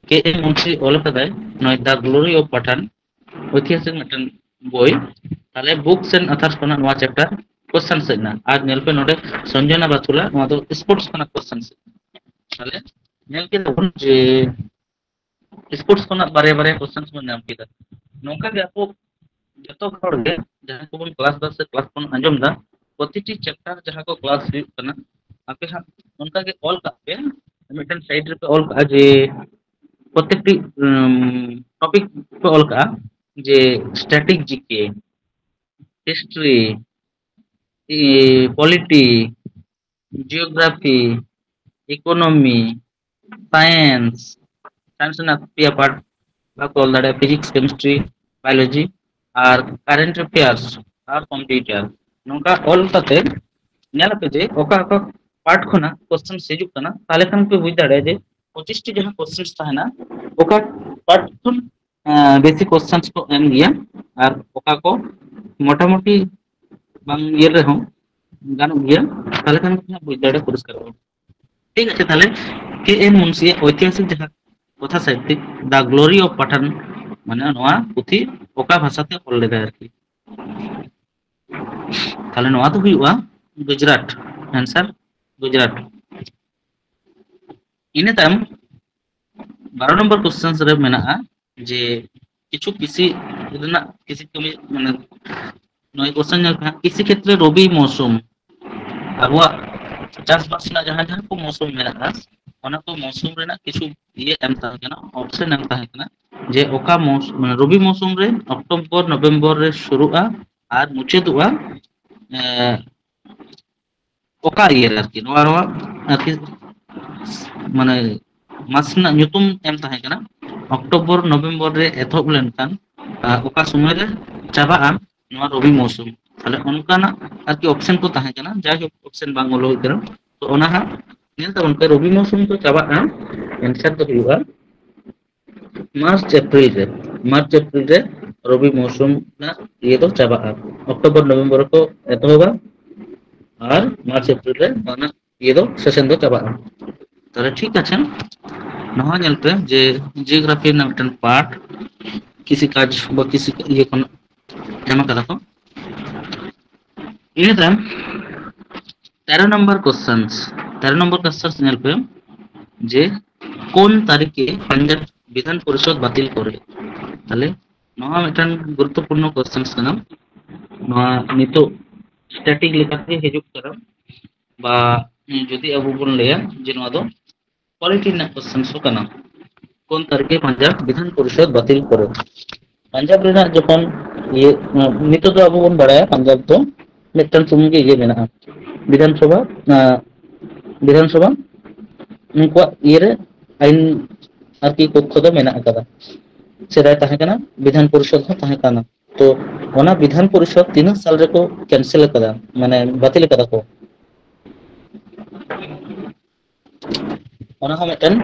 ᱠᱮ ᱮᱢ ᱢᱩᱱᱥᱤ ᱚᱞ ᱠᱟᱫᱟᱭ ᱱᱚᱜᱼᱚᱭ The Glory of Pathan, ᱳᱭᱛᱤᱦᱟᱥᱤᱠ ᱢᱤᱫᱴᱮᱱ ᱵᱳᱭ, ᱛᱟᱦᱚᱞᱮ ᱵᱩᱠᱥ ᱮᱱᱰ ᱟᱛᱷᱟᱨᱥ ᱠᱷᱚᱱᱟᱜ ᱱᱚᱣᱟ ᱪᱮᱯᱴᱟᱨ ᱠᱚᱥᱪᱮᱱ ᱦᱮᱡ ᱮᱱᱟ᱾ ᱟᱨ ᱧᱮᱞ ᱯᱮ ᱱᱚᱰᱮ ᱥᱚᱧᱡᱚᱱᱟ ᱵᱟᱛᱷᱩᱞᱟ, ᱱᱚᱣᱟ ᱫᱚ ᱥᱯᱳᱨᱴᱥ ᱠᱷᱚᱱᱟᱜ ᱠᱚᱥᱪᱮᱱ ᱦᱮᱡ ᱮᱱᱟ᱾ ᱛᱟᱦᱚᱞᱮ ᱧᱮᱞ ᱠᱮᱫᱟ ᱵᱚᱱ ᱡᱮ ᱥᱯᱳᱨᱴᱥ ᱠᱷᱚᱱᱟᱜ ᱵᱟᱨᱭᱟ ᱵᱟᱨᱭᱟ ᱠᱚᱥᱪᱮᱱ ᱵᱚᱱ ᱧᱟᱢ ᱠᱮᱫᱟ᱾ ᱱᱚᱝᱠᱟ ᱜᱮ ᱟᱵᱚ ᱡᱚᱛᱚ ᱦᱚᱲ ᱜᱮ ᱡᱟᱦᱟᱸ ᱠᱚᱵᱚᱱ ᱠᱞᱟᱥ ᱫᱟ ᱥᱮ ᱠᱞᱟᱥ ᱵᱚᱱ ᱟᱸᱡᱚᱢ ᱫᱟ, ᱯᱨᱚᱛᱤᱴᱤ ᱪᱮᱯᱴᱟᱨ ᱡᱟᱦᱟᱸ ᱠᱚ ᱠᱞᱟᱥ ᱦᱩᱭᱩᱜ ᱠᱟᱱᱟ, ᱟᱯᱮ ᱦᱟᱸᱜ ᱚᱱᱠᱟ ᱜᱮ ᱚᱞ ᱠᱟᱜ ᱯᱮ, ᱢᱤᱫᱴᱮᱱ ᱥᱟᱭᱤᱰ ᱨᱮᱯᱮ ᱚᱞ ᱠᱟᱜᱼᱟ ᱡᱮ ᱯᱨᱚᱛᱮᱠᱴᱤ ᱴᱚᱯᱤᱠ ᱯᱮ ᱚᱞ ᱠᱟᱜᱼᱟ ᱡᱮ static G K, history, polity, geography, economy, science, science ᱨᱮᱱᱟᱜ ᱯᱮᱭᱟ ᱯᱟᱨᱴ ᱵᱷᱟᱜᱽ ᱠᱚ ᱚᱞ ᱫᱟᱲᱮᱭᱟᱜᱼᱟ, physics, chemistry, biology, ᱟᱨ current affairs ᱟᱨ computer᱾ ᱱᱚᱝᱠᱟ ᱚᱞ ᱠᱟᱛᱮ ᱧᱮᱞ ᱟᱯᱮ ᱡᱮ ᱚᱠᱟ ᱚᱠᱟ ᱯᱟᱨᱴ ᱠᱷᱚᱱᱟᱜ ᱠᱚᱥᱪᱮᱱ ᱦᱤᱡᱩᱜ ᱠᱟᱱᱟ, ᱛᱟᱦᱚᱞᱮ ᱠᱷᱟᱱ ᱯᱮ ᱵᱩᱡᱽ ᱫᱟᱲᱮᱭᱟᱜᱼᱟ ᱡᱮ ᱯᱚᱸᱪᱤᱥ ᱴᱤ ᱡᱟᱦᱟᱸ ᱠᱚᱥᱪᱮᱱ ᱛᱟᱦᱮᱱᱟ, ᱚᱠᱟ ᱯᱟᱨᱴ ᱠᱷᱚᱱ ᱟᱸ, ᱵᱮᱥᱤ ᱠᱚᱥᱪᱮᱱ ᱠᱚ ᱮᱢ ᱜᱮᱭᱟ, ᱟᱨ ᱚᱠᱟ ᱠᱚ ᱢᱚᱴᱟᱢᱩᱴᱤ ᱵᱟᱝ ᱤᱭᱟᱹ ᱨᱮᱦᱚᱸ ᱜᱟᱱᱚᱜ ᱜᱮᱭᱟ, ᱛᱟᱦᱚᱞᱮ ᱠᱷᱟᱱ ᱵᱩᱡᱽ ᱫᱟᱲᱮ ᱯᱚᱨᱤᱥᱠᱟᱨ ᱚᱜᱼᱟ᱾ ᱴᱷᱤᱠ ᱟᱪᱷᱮ, ᱛᱟᱦᱚᱞᱮ ᱠᱮ ᱮᱢ ᱢᱩᱱᱥᱤᱭᱟᱜ ᱳᱭᱛᱤᱦᱟᱥᱤᱠ ᱡᱟᱦᱟᱸ ᱠᱚᱛᱷᱟ ᱥᱟᱦᱤᱛᱛᱤᱠ The Glory of Pathan, ᱢᱟᱱᱮ ᱱᱚᱣᱟ ᱯᱩᱛᱷᱤ ᱚᱠᱟ ᱵᱷᱟᱥᱟᱛᱮ ᱚᱞ ᱞᱮᱫᱟᱭ ᱟᱨᱠᱤ? ᱛᱟᱦᱚᱞᱮ ᱱᱚᱣᱟ ᱫᱚ ᱦᱩᱭᱩᱜᱼᱟ ᱜᱩᱡᱽᱨᱟᱴ, ᱟᱱᱥᱟᱨ ᱜᱩᱡᱽᱨᱟᱴ᱾ ᱤᱱᱟᱹ ᱛᱟᱭᱚᱢ ᱵᱟᱨᱚ ᱱᱚᱢᱵᱚᱨ ᱠᱚᱥᱪᱮᱱ ᱨᱮ ᱢᱮᱱᱟᱜᱼᱟ ᱡᱮ ᱠᱤᱪᱷᱩ ᱠᱤᱥᱤ ᱨᱮᱱᱟᱜ ᱠᱤᱥᱤ ᱠᱟᱹᱢᱤ, ᱢᱟᱱᱮ ᱱᱚᱣᱟ ᱠᱚᱥᱪᱮᱱ ᱧᱮᱞ ᱯᱮ ᱦᱟᱸᱜ, ᱠᱤᱥᱤ ᱠᱷᱮᱛᱨᱮ ᱨᱚᱵᱤ ᱢᱚᱣᱥᱩᱢ ᱟᱵᱚᱣᱟᱜ ᱪᱟᱥᱵᱟᱥ ᱨᱮᱱᱟᱜ ᱡᱟᱦᱟᱸ ᱡᱟᱦᱟᱸ ᱠᱚ ᱢᱳᱥᱩᱢ ᱢᱮᱱᱟᱜᱼᱟ, ᱚᱱᱟ ᱠᱚ ᱢᱳᱥᱩᱢ ᱨᱮᱱᱟᱜ ᱠᱤᱪᱷᱩ ᱤᱭᱟᱹ ᱮᱢ ᱛᱟᱦᱮᱸ ᱠᱟᱱᱟ, ᱚᱯᱥᱮᱱ ᱮᱢ ᱛᱟᱦᱮᱸ ᱠᱟᱱᱟ, ᱡᱮ ᱚᱠᱟ ᱢᱳᱥ-, ᱢᱟᱱᱮ ᱨᱚᱵᱤ ᱢᱳᱥᱩᱢ ᱨᱮ ᱚᱠᱴᱳᱵᱚᱨ ᱱᱚᱵᱷᱮᱢᱵᱚᱨ ᱨᱮ ᱥᱩᱨᱩᱜᱼᱟ ᱟᱨ ᱢᱩᱪᱟᱹᱫᱚᱜᱼᱟ, ᱮ, ᱚᱠᱟ ᱤᱭᱟᱹ ᱨᱮ ᱟᱨᱠᱤ, ᱱᱚᱣᱟ, ᱱᱚᱣᱟ ᱟᱨᱠᱤ, ᱢᱟᱱᱮ ᱢᱟᱥ ᱨᱮᱱᱟᱜ ᱧᱩᱛᱩᱢ ᱮᱢ ᱛᱟᱦᱮᱸ ᱠᱟᱱᱟ, ᱚᱠᱴᱳᱵᱚᱨ ᱱᱚᱵᱷᱮᱢᱵᱚᱨ ᱨᱮ ᱮᱛᱚᱦᱚᱵ ᱞᱮᱱᱠᱷᱟᱱ, ᱟᱨ ᱚᱠᱟ ᱥᱚᱢᱚᱭ ᱨᱮ ᱪᱟᱵᱟᱜᱼᱟ ᱱᱚᱣᱟ ᱨᱚᱵᱤ ᱢᱳᱥᱩᱢ᱾ ᱛᱟᱦᱞᱮ ᱚᱱᱠᱟᱱᱟᱜ ᱟᱨᱠᱤ ᱚᱯᱥᱮᱱ ᱠᱚ ᱛᱟᱦᱮᱸ ᱠᱟᱱᱟ, ᱡᱟᱭᱦᱳᱠ ᱚᱯᱥᱮᱱ ᱵᱟᱝ ᱚᱞ ᱦᱩᱭ ᱠᱟᱱᱟ᱾ ᱛᱚ ᱚᱱᱟ ᱦᱟᱸᱜ ᱧᱮᱞ ᱛᱟᱵᱚᱱ ᱯᱮ, ᱨᱚᱵᱤ ᱢᱳᱥᱩᱢ ᱫᱚ ᱪᱟᱵᱟᱜᱼᱟ, ᱮᱱᱥᱟᱨ ᱫᱚ ᱦᱩᱭᱩᱜᱼᱟ ᱢᱟᱨᱪ ᱮᱯᱨᱤᱞ ᱨᱮ, ᱢᱟᱨᱪ ᱮᱯᱨᱤᱞ ᱨᱮ ᱨᱚᱵᱤ ᱢᱳᱥᱩᱢ ᱨᱮᱱᱟᱜ ᱤᱭᱟᱹ ᱫᱚ ᱪᱟᱵᱟᱜᱼᱟ, ᱚᱠᱴᱳᱵᱚᱨ ᱱᱚᱵᱷᱮᱢᱵᱚᱨ ᱨᱮᱠᱚ ᱮᱛᱚᱦᱚᱵᱟ ᱟᱨ ᱢᱟᱨᱪ ᱮᱯᱨᱤᱞ ᱨᱮ ᱱᱚᱣᱟ ᱨᱮᱱᱟᱜ ᱤᱭᱟᱹ ᱫᱚ ᱥᱮᱥᱚᱱ ᱫᱚ ᱪᱟᱵᱟᱜᱼᱟ᱾ ᱛᱟᱦᱞᱮ ᱴᱷᱤᱠ ᱟᱪᱷᱮ, ᱱᱚᱣᱟ ᱧᱮᱞ ᱯᱮ ᱡᱮ ᱡᱤᱭᱳᱜᱨᱟᱯᱷᱤ ᱨᱮᱱᱟᱜ ᱢᱤᱫᱴᱮᱱ ᱯᱟᱨᱴ ᱠᱤᱥᱤ ᱠᱟᱡᱽ ᱵᱟ ᱠᱤᱥᱤ ᱤᱭᱟᱹ ᱠᱷᱚᱱ ᱮᱢ ᱟᱠᱟᱫᱟ ᱠᱚ᱾ ᱤᱱᱟᱹ ᱛᱟᱭᱚᱢ ᱛᱮᱨᱚ ᱱᱚᱢᱵᱚᱨ ᱠᱚᱥᱪᱮᱱᱥ, ᱛᱮᱨᱚ ᱱᱚᱢᱵᱚᱨ ᱠᱚᱥᱪᱮᱱᱥ ᱧᱮᱞ ᱯᱮ ᱡᱮ ᱠᱳᱱ ᱛᱟᱹᱨᱤᱠᱷᱮ ᱯᱟᱧᱡᱟᱵᱽ ᱵᱤᱫᱷᱟᱱ ᱯᱚᱨᱤᱥᱚᱫᱽ ᱵᱟᱹᱛᱤᱞ ᱠᱚᱨᱮ᱾ ᱛᱟᱦᱞᱮ ᱱᱚᱣᱟ ᱢᱤᱫᱴᱟᱝ ᱜᱩᱨᱩᱛᱛᱚᱯᱩᱨᱱᱚ ᱠᱚᱥᱪᱮᱱᱥ ᱠᱟᱱᱟ᱾ ᱱᱚᱣᱟ ᱱᱤᱛᱚᱜ ᱥᱴᱮᱴᱤᱠ ᱞᱮᱠᱟᱛᱮ ᱦᱤᱡᱩᱜ ᱠᱟᱱᱟ, ᱵᱟ ᱡᱩᱫᱤ ᱟᱵᱚ ᱵᱚᱱ ᱞᱟᱹᱭᱟ ᱡᱮ ᱱᱚᱣᱟ ᱫᱚ ᱠᱚᱣᱟᱞᱤᱴᱤ ᱨᱮᱱᱟᱜ ᱠᱚᱥᱪᱮᱱᱥ ᱦᱚᱸ ᱠᱟᱱᱟ᱾ ᱠᱳᱱ ᱛᱟᱹᱨᱤᱠᱷᱮ ᱯᱟᱧᱡᱟᱵᱽ ᱵᱤᱫᱷᱟᱱ ᱯᱚᱨᱤᱥᱚᱫᱽ ᱵᱟᱹᱛᱤᱞ ᱠᱚᱨᱮ? ᱯᱟᱧᱡᱟᱵᱽ ᱨᱮᱱᱟᱜ ᱡᱚᱠᱷᱚᱱ ᱤᱭᱟᱹ, ᱱᱤᱛᱚᱜ ᱫᱚ ᱟᱵᱚ ᱵᱚᱱ ᱵᱟᱲᱟᱭᱟ ᱯᱟᱧᱡᱟᱵᱽ ᱫᱚ ᱢᱤᱫᱴᱟᱝ ᱥᱩᱢᱩᱝ ᱜᱮ ᱤᱭᱟᱹ ᱢᱮᱱᱟᱜᱼᱟ, ᱵᱤᱫᱷᱟᱱ ᱥᱚᱵᱷᱟ, ᱟᱸ, ᱵᱤᱫᱷᱟᱱ ᱥᱚᱵᱷᱟ ᱩᱱᱠᱩᱣᱟᱜ ᱤᱭᱟᱹᱨᱮ ᱟᱭᱤᱱ ᱟᱨᱠᱤ ᱠᱚᱠᱠᱷᱚ ᱫᱚ ᱢᱮᱱᱟᱜ ᱟᱠᱟᱫᱟ᱾ ᱥᱮᱫᱟᱭ ᱛᱟᱦᱮᱸ ᱠᱟᱱᱟ, ᱵᱤᱫᱷᱟᱱ ᱯᱚᱨᱤᱥᱚᱫᱽ ᱦᱚᱸ ᱛᱟᱦᱮᱸ ᱠᱟᱱᱟ᱾ ᱛᱚ ᱚᱱᱟ ᱵᱤᱫᱷᱟᱱ ᱯᱚᱨᱤᱥᱚᱫᱽ ᱛᱤᱱᱟᱹᱜ ᱥᱟᱞ ᱨᱮᱠᱚ ᱠᱮᱱᱥᱮᱞ ᱟᱠᱟᱫᱟ, ᱢᱟᱱᱮ ᱵᱟᱹᱛᱤᱞ ᱟᱠᱟᱫᱟ ᱠᱚ? ᱚᱱᱟ ᱦᱚᱸ ᱢᱤᱫᱴᱮᱱ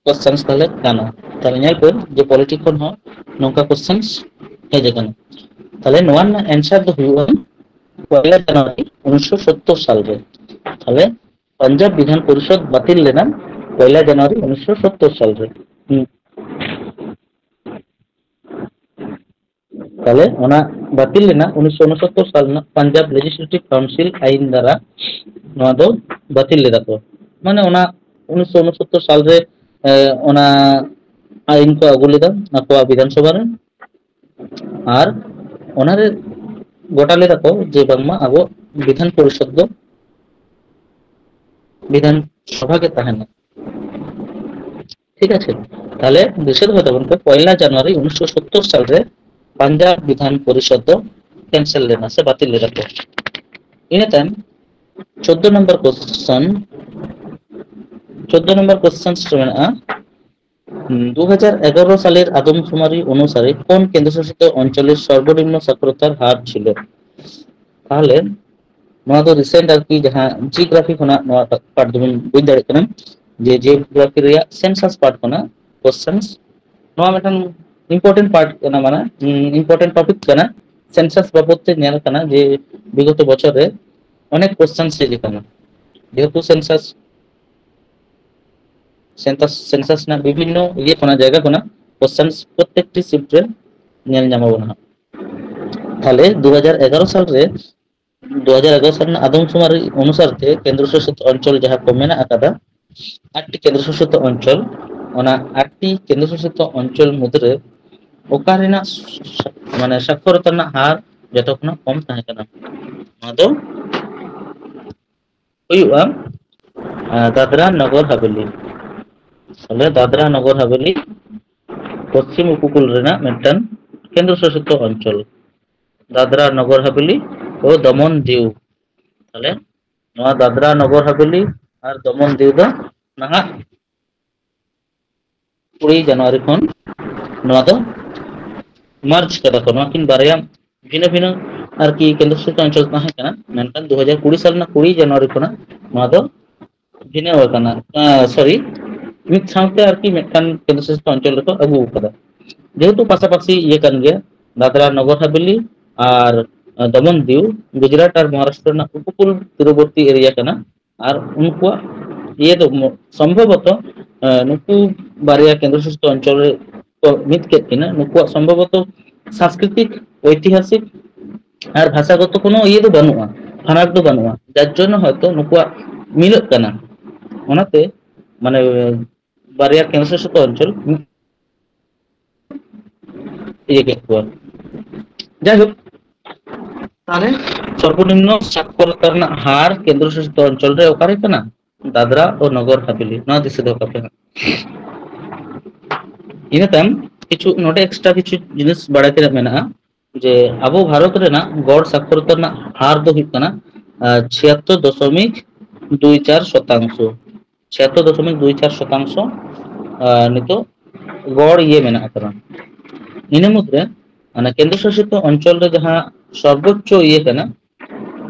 ᱠᱚᱥᱪᱮᱱᱥ ᱛᱟᱦᱞᱮ ᱠᱟᱱᱟ᱾ ᱛᱟᱦᱞᱮ ᱧᱮᱞ ᱯᱮ ᱡᱮ ᱯᱚᱞᱤᱴᱤ ᱠᱷᱚᱱ ᱦᱚᱸ ᱱᱚᱝᱠᱟ ᱠᱚᱥᱪᱮᱱᱥ ᱦᱮᱡ ᱟᱠᱟᱱᱟ᱾ ᱛᱟᱦᱞᱮ ᱱᱚᱣᱟ ᱨᱮᱱᱟᱜ ᱮᱱᱥᱟᱨ ᱫᱚ ᱦᱩᱭᱩᱜᱼᱟ ᱯᱚᱭᱞᱟ ᱡᱟᱱᱩᱣᱟᱨᱤ ᱩᱱᱤᱥᱥᱚ ᱥᱚᱛᱛᱚᱨ ᱥᱟᱞ ᱨᱮ᱾ ᱛᱟᱦᱞᱮ ᱯᱟᱧᱡᱟᱵᱽ ᱵᱤᱫᱷᱟᱱ ᱯᱚᱨᱤᱥᱚᱫᱽ ᱵᱟᱹᱛᱤᱞ ᱞᱮᱱᱟ ᱯᱚᱭᱞᱟ ᱡᱟᱱᱩᱣᱟᱨᱤ ᱩᱱᱤᱥᱥᱚ ᱥᱚᱛᱛᱚᱨ ᱥᱟᱞ ᱨᱮ᱾ ᱦᱩᱸ᱾ ᱛᱟᱦᱞᱮ ᱚᱱᱟ ᱵᱟᱹᱛᱤᱞ ᱞᱮᱱᱟ ᱩᱱᱤᱥᱥᱚ ᱩᱱᱚᱥᱚᱛᱛᱚᱨ ᱥᱟᱞ ᱨᱮᱱᱟᱜ ᱯᱟᱧᱡᱟᱵᱽ ᱞᱮᱡᱤᱥᱞᱮᱴᱤᱵᱷ ᱠᱟᱣᱩᱱᱥᱤᱞ ᱟᱭᱤᱱ ᱫᱟᱨᱟ ᱱᱚᱣᱟ ᱫᱚ ᱵᱟᱹᱛᱤᱞ ᱞᱮᱫᱟ ᱠᱚ᱾ ᱢᱟᱱᱮ ᱚᱱᱟ ᱩᱱᱤᱥᱥᱚ ᱩᱱᱚᱥᱚᱛᱛᱚᱨ ᱥᱟᱞ ᱨᱮ, ᱮ, ᱚᱱᱟ ᱟᱭᱤᱱ ᱠᱚ ᱟᱹᱜᱩ ᱞᱮᱫᱟ ᱟᱠᱚᱣᱟᱜ ᱵᱤᱫᱷᱟᱱ ᱥᱚᱵᱷᱟ ᱨᱮ᱾ ᱟᱨ ᱚᱱᱟᱨᱮ ᱜᱚᱴᱟ ᱞᱮᱫᱟ ᱠᱚ ᱡᱮ ᱵᱟᱝᱢᱟ ᱟᱵᱚ ᱵᱤᱫᱷᱟᱱ ᱯᱚᱨᱤᱥᱚᱫᱽ ᱫᱚ ᱵᱤᱫᱷᱟᱱ ᱥᱚᱵᱷᱟ ᱜᱮ ᱛᱟᱦᱮᱱᱟ᱾ ᱴᱷᱤᱠ ᱟᱪᱷᱮ? ᱛᱟᱦᱞᱮ ᱫᱤᱥᱟᱹ ᱫᱚᱦᱚᱭ ᱛᱟᱵᱚᱱ ᱯᱮ, ᱯᱚᱭᱞᱟ ᱡᱟᱱᱩᱣᱟᱨᱤ ᱩᱱᱤᱥᱥᱚ ᱥᱚᱛᱛᱚᱨ ᱥᱟᱞᱨᱮ ᱯᱟᱧᱡᱟᱵᱽ ᱵᱤᱫᱷᱟᱱ ᱯᱚᱨᱤᱥᱚᱫ ᱫᱚ ᱠᱮᱱᱥᱮᱞ ᱞᱮᱱᱟ ᱥᱮ ᱵᱟᱹᱛᱤᱞ ᱞᱮᱫᱟ ᱠᱚ᱾ ᱤᱱᱟᱹ ᱛᱟᱭᱚᱢ ᱪᱳᱫᱫᱳ ᱱᱚᱢᱵᱚᱨ ᱠᱚᱥᱪᱮᱱ, ᱪᱳᱫᱫᱳ ᱱᱚᱢᱵᱚᱨ ᱠᱚᱥᱪᱮᱱ ᱨᱮ ᱢᱮᱱᱟᱜᱼᱟ, ᱫᱩ ᱦᱟᱡᱟᱨ ᱮᱜᱟᱨᱚ ᱥᱟᱞᱮᱨ ᱟᱫᱚᱢ ᱥᱩᱢᱟᱨᱤ ᱚᱱᱩᱥᱟᱨᱮ ᱠᱚᱱ ᱠᱮᱱᱫᱨᱚ ᱥᱟᱥᱤᱛ ᱚᱧᱪᱚᱞᱮ ᱥᱚᱨᱵᱚᱱᱤᱢᱱᱚ ᱥᱟᱠᱷᱚᱨᱚᱛᱟᱨ ᱦᱟᱨ ᱪᱷᱤᱞᱮ? ᱛᱟᱦᱞᱮ ᱱᱚᱣᱟ ᱫᱚ ᱨᱤᱥᱮᱱᱴ ᱟᱨᱠᱤ ᱡᱟᱦᱟᱸ ᱡᱤᱭᱳᱜᱨᱟᱯᱷᱤ ᱠᱷᱚᱱᱟᱜ ᱱᱚᱣᱟ ᱯᱟᱨᱴ ᱫᱚᱵᱚᱱ ᱵᱩᱡᱽ ᱫᱟᱲᱮᱭᱟᱜ ᱠᱟᱱᱟ, ᱡᱮ ᱡᱤᱭᱳᱜᱨᱟᱯᱷᱤ ᱨᱮᱭᱟᱜ ᱥᱮᱱᱥᱟᱥ ᱯᱟᱨᱴ ᱠᱷᱚᱱᱟᱜ ᱠᱚᱥᱪᱮᱱᱥ, ᱱᱚᱣᱟ ᱢᱤᱫᱴᱟᱝ ᱤᱢᱯᱚᱨᱴᱮᱱᱴ ᱯᱟᱨᱴ ᱠᱟᱱᱟ, ᱢᱟᱱᱮ ᱤᱢᱯᱚᱨᱴᱮᱱᱴ ᱴᱚᱯᱤᱠ ᱠᱟᱱᱟ᱾ ᱥᱮᱱᱥᱟᱥ ᱵᱟᱵᱚᱫ ᱛᱮ ᱧᱮᱞ ᱠᱟᱱᱟ ᱡᱮ ᱵᱤᱜᱚᱛᱚ ᱵᱚᱪᱷᱚᱨ ᱨᱮ ᱚᱱᱮᱠ ᱠᱚᱥᱪᱮᱱᱥ ᱦᱮᱡ ᱟᱠᱟᱱᱟ, ᱡᱮᱦᱮᱛᱩ ᱥᱮᱱᱥᱟᱥ ᱥᱮᱱᱥᱟᱥ, ᱥᱮᱱᱥᱟᱥ ᱨᱮᱱᱟᱜ ᱵᱤᱵᱷᱤᱱᱱᱚ ᱤᱭᱟᱹ ᱠᱷᱚᱱᱟᱜ, ᱡᱟᱭᱜᱟ ᱠᱷᱚᱱᱟᱜ ᱠᱚᱥᱪᱮᱱᱥ ᱯᱨᱚᱛᱮᱠᱴᱤ ᱥᱤᱯᱴ ᱨᱮ ᱧᱮᱞ ᱧᱟᱢ ᱟᱵᱚᱱᱟ ᱦᱟᱸᱜ᱾ ᱛᱟᱦᱞᱮ ᱫᱩ ᱦᱟᱡᱟᱨ ᱮᱜᱟᱨᱚ ᱥᱟᱞ ᱨᱮ, ᱫᱩ ᱦᱟᱡᱟᱨ ᱮᱜᱟᱨᱚ ᱥᱟᱞ ᱨᱮᱱᱟᱜ ᱟᱫᱚᱢ ᱥᱩᱢᱟᱨᱤ ᱚᱱᱩᱥᱟᱨ ᱛᱮ ᱠᱮᱱᱫᱨᱚ ᱥᱟᱥᱤᱛ ᱚᱧᱪᱚᱞ ᱡᱟᱦᱟᱸ ᱠᱚ ᱢᱮᱱᱟᱜ ᱟᱠᱟᱫᱟ, ᱟᱴᱴᱤ ᱠᱮᱱᱫᱨᱚ ᱥᱟᱥᱤᱛ ᱚᱧᱪᱚᱞ, ᱚᱱᱟ ᱟᱴᱴᱤ ᱠᱮᱱᱫᱨᱚ ᱥᱟᱥᱤᱛ ᱚᱧᱪᱚᱞ ᱢᱩᱫᱽᱨᱮ ᱚᱠᱟ ᱨᱮᱱᱟᱜ ᱥᱟ-, ᱢᱟᱱᱮ ᱥᱟᱠᱷᱚᱨᱚᱛᱟ ᱨᱮᱱᱟᱜ ᱦᱟᱨ ᱡᱚᱛᱚ ᱠᱷᱚᱱᱟᱜ ᱠᱚᱢ ᱛᱟᱦᱮᱸ ᱠᱟᱱᱟ? ᱱᱚᱣᱟ ᱫᱚ ᱦᱩᱭᱩᱜᱼᱟ, ᱟᱸ, ᱫᱟᱫᱨᱟ ᱱᱚᱜᱚᱨ ᱦᱟᱵᱮᱞᱤ᱾ ᱛᱟᱦᱞᱮ ᱫᱟᱫᱨᱟ ᱱᱚᱜᱚᱨ ᱦᱟᱵᱮᱞᱤ ᱯᱚᱥᱪᱤᱢ ᱩᱯᱚᱠᱩᱞ ᱨᱮᱱᱟᱜ ᱢᱤᱫᱴᱟᱝ ᱠᱮᱱᱫᱨᱚ ᱥᱟᱥᱤᱛ ᱚᱧᱪᱚᱞ, ᱫᱟᱫᱨᱟ ᱱᱚᱜᱚᱨ ᱦᱟᱵᱮᱞᱤ ᱳ ᱫᱚᱢᱚᱱ ᱫᱤᱭᱩ᱾ ᱛᱟᱦᱞᱮ ᱱᱚᱣᱟ ᱫᱟᱫᱨᱟ ᱱᱚᱜᱚᱨ ᱦᱟᱵᱮᱞᱤ ᱟᱨ ᱫᱚᱢᱚᱱ ᱫᱤᱭᱩ ᱫᱚ ᱱᱟᱦᱟᱜ ᱠᱩᱲᱤ ᱡᱟᱱᱩᱣᱟᱨᱤ ᱠᱷᱚᱱ ᱱᱚᱣᱟ ᱫᱚ ᱢᱟᱨᱡᱽ ᱠᱟᱫᱟ ᱠᱚ᱾ ᱱᱚᱣᱟ ᱠᱤᱱ ᱵᱟᱨᱭᱟ ᱵᱷᱤᱱᱟᱹ ᱵᱷᱤᱱᱟᱹ ᱟᱨᱠᱤ ᱠᱮᱱᱫᱨᱚ ᱥᱟᱥᱤᱛ ᱚᱧᱪᱚᱞ ᱛᱟᱦᱮᱸ ᱠᱟᱱᱟ, ᱢᱮᱱᱠᱷᱟᱱ ᱫᱩ ᱦᱟᱡᱟᱨ ᱠᱩᱲᱤ ᱥᱟᱞ ᱨᱮᱱᱟᱜ ᱠᱩᱲᱤ ᱡᱟᱱᱩᱣᱟᱨᱤ ᱠᱷᱚᱱᱟᱜ ᱱᱚᱣᱟ ᱫᱚ ᱵᱷᱤᱱᱟᱹᱣ ᱟᱠᱟᱱᱟ, ᱥᱚᱨᱤ, ᱢᱤᱫ ᱥᱟᱶᱛᱮ ᱟᱨᱠᱤ ᱢᱤᱫᱴᱟᱝ ᱠᱮᱱᱫᱨᱚ ᱥᱟᱥᱤᱛ ᱚᱧᱪᱚᱞ ᱨᱮᱠᱚ ᱟᱹᱜᱩ ᱟᱠᱟᱫᱟ᱾ ᱡᱮᱦᱮᱛᱩ ᱯᱟᱥᱟᱯᱟᱥᱤ ᱤᱭᱟᱹ ᱠᱟᱱ ᱜᱮᱭᱟ, ᱫᱟᱫᱨᱟ ᱱᱚᱜᱚᱨ ᱦᱟᱵᱮᱞᱤ ᱟᱨ ᱫᱚᱢᱚᱱ ᱫᱤᱭᱩ ᱜᱩᱡᱽᱨᱟᱴ ᱟᱨ ᱢᱚᱦᱟᱨᱟᱥᱴᱨᱚ ᱨᱮᱱᱟᱜ ᱩᱯᱚᱠᱩᱞ ᱛᱤᱨᱚᱵᱚᱨᱛᱤ ᱮᱨᱤᱭᱟ ᱠᱟᱱᱟ, ᱟᱨ ᱩᱱᱠᱩᱣᱟᱜ ᱤᱭᱟᱹ ᱫᱚ ᱢᱚ-, ᱥᱚᱢᱵᱷᱚᱵᱚᱛᱚ, ᱮ, ᱱᱩᱠᱩ ᱵᱟᱨᱭᱟ ᱠᱮᱱᱫᱨᱚ ᱥᱟᱥᱤᱛ ᱚᱧᱪᱚᱞ ᱨᱮ ᱠᱚ ᱢᱤᱫ ᱠᱮᱫ ᱠᱤᱱᱟ, ᱱᱩᱠᱩᱣᱟᱜ ᱥᱚᱢᱵᱷᱚᱵᱚᱛᱚ ᱥᱟᱝᱥᱠᱨᱤᱛᱤᱠ, ᱳᱭᱛᱤᱦᱟᱥᱤᱠ ᱟᱨ ᱵᱷᱟᱥᱟᱜᱚᱛᱚ ᱠᱳᱱᱳ ᱤᱭᱟᱹ ᱫᱚ ᱵᱟᱹᱱᱩᱜᱼᱟ, ᱯᱷᱟᱨᱟᱠ ᱫᱚ ᱵᱟᱹᱱᱩᱜᱼᱟ, ᱡᱟᱨ ᱡᱚᱱᱱᱚ ᱦᱚᱭᱛᱚ ᱱᱩᱠᱩᱣᱟᱜ ᱢᱤᱞᱟᱹᱜ ᱠᱟᱱᱟ᱾ ᱚᱱᱟᱛᱮ ᱢᱟᱱᱮ ᱵᱟᱨᱭᱟ ᱠᱮᱱᱫᱨᱚ ᱥᱟᱥᱤᱛ ᱚᱧᱪᱚᱞ ᱤᱭᱟᱹ ᱠᱮᱫ ᱠᱚᱣᱟ᱾ ᱡᱟᱭᱦᱳᱠ, ᱛᱟᱦᱞᱮ ᱥᱚᱨᱵᱚᱱᱤᱢᱱᱚ ᱥᱟᱠᱷᱚᱨᱚᱛᱟ ᱨᱮᱱᱟᱜ ᱦᱟᱨ ᱠᱮᱱᱫᱨᱚ ᱥᱟᱥᱤᱛ ᱚᱧᱪᱚᱞ ᱨᱮ ᱚᱠᱟᱨᱮ ᱠᱟᱱᱟ? ᱫᱟᱫᱽᱨᱟ ᱳ ᱱᱚᱜᱚᱨ ᱦᱟᱵᱮᱞᱤ, ᱱᱚᱣᱟ ᱫᱤᱥᱟᱹ ᱫᱚᱦᱚ ᱠᱟᱯᱮ ᱦᱟᱸᱜ᱾ ᱤᱱᱟᱹ ᱛᱟᱭᱚᱢ ᱠᱤᱪᱷᱩ ᱱᱚᱰᱮ ᱮᱠᱥᱴᱨᱟ ᱠᱤᱪᱷᱩ ᱡᱤᱱᱤᱥ ᱵᱟᱲᱟᱭ ᱛᱮᱱᱟᱜ ᱢᱮᱱᱟᱜᱼᱟ, ᱡᱮ ᱟᱵᱚ ᱵᱷᱟᱨᱚᱛ ᱨᱮᱱᱟᱜ ᱜᱚᱲ ᱥᱟᱠᱷᱚᱨᱚᱛᱟ ᱨᱮᱱᱟᱜ ᱦᱟᱨ ᱫᱚ ᱦᱩᱭᱩᱜ ᱠᱟᱱᱟ ᱪᱷᱤᱭᱟᱛᱛᱳᱨ ᱫᱚᱥᱚᱢᱤᱠ ᱫᱩᱭ ᱪᱟᱨ ᱥᱚᱛᱟᱝᱥᱚ᱾ ᱪᱷᱤᱭᱟᱛᱛᱳᱨ ᱫᱚᱥᱚᱢᱤᱠ ᱫᱩᱭ ᱪᱟᱨ ᱥᱚᱛᱟᱝᱥᱚ ᱱᱤᱛᱚᱜ ᱜᱚᱲ ᱤᱭᱟᱹ ᱢᱮᱱᱟᱜ ᱟᱠᱟᱫᱟ᱾ ᱤᱱᱟᱹ ᱢᱩᱫᱽᱨᱮ ᱚᱱᱟ ᱠᱮᱱᱫᱨᱚ ᱥᱟᱥᱤᱛ ᱚᱧᱪᱚᱞ ᱨᱮ ᱡᱟᱦᱟᱸ ᱥᱚᱨᱵᱚᱪᱪᱚ ᱤᱭᱟᱹ ᱠᱟᱱᱟ,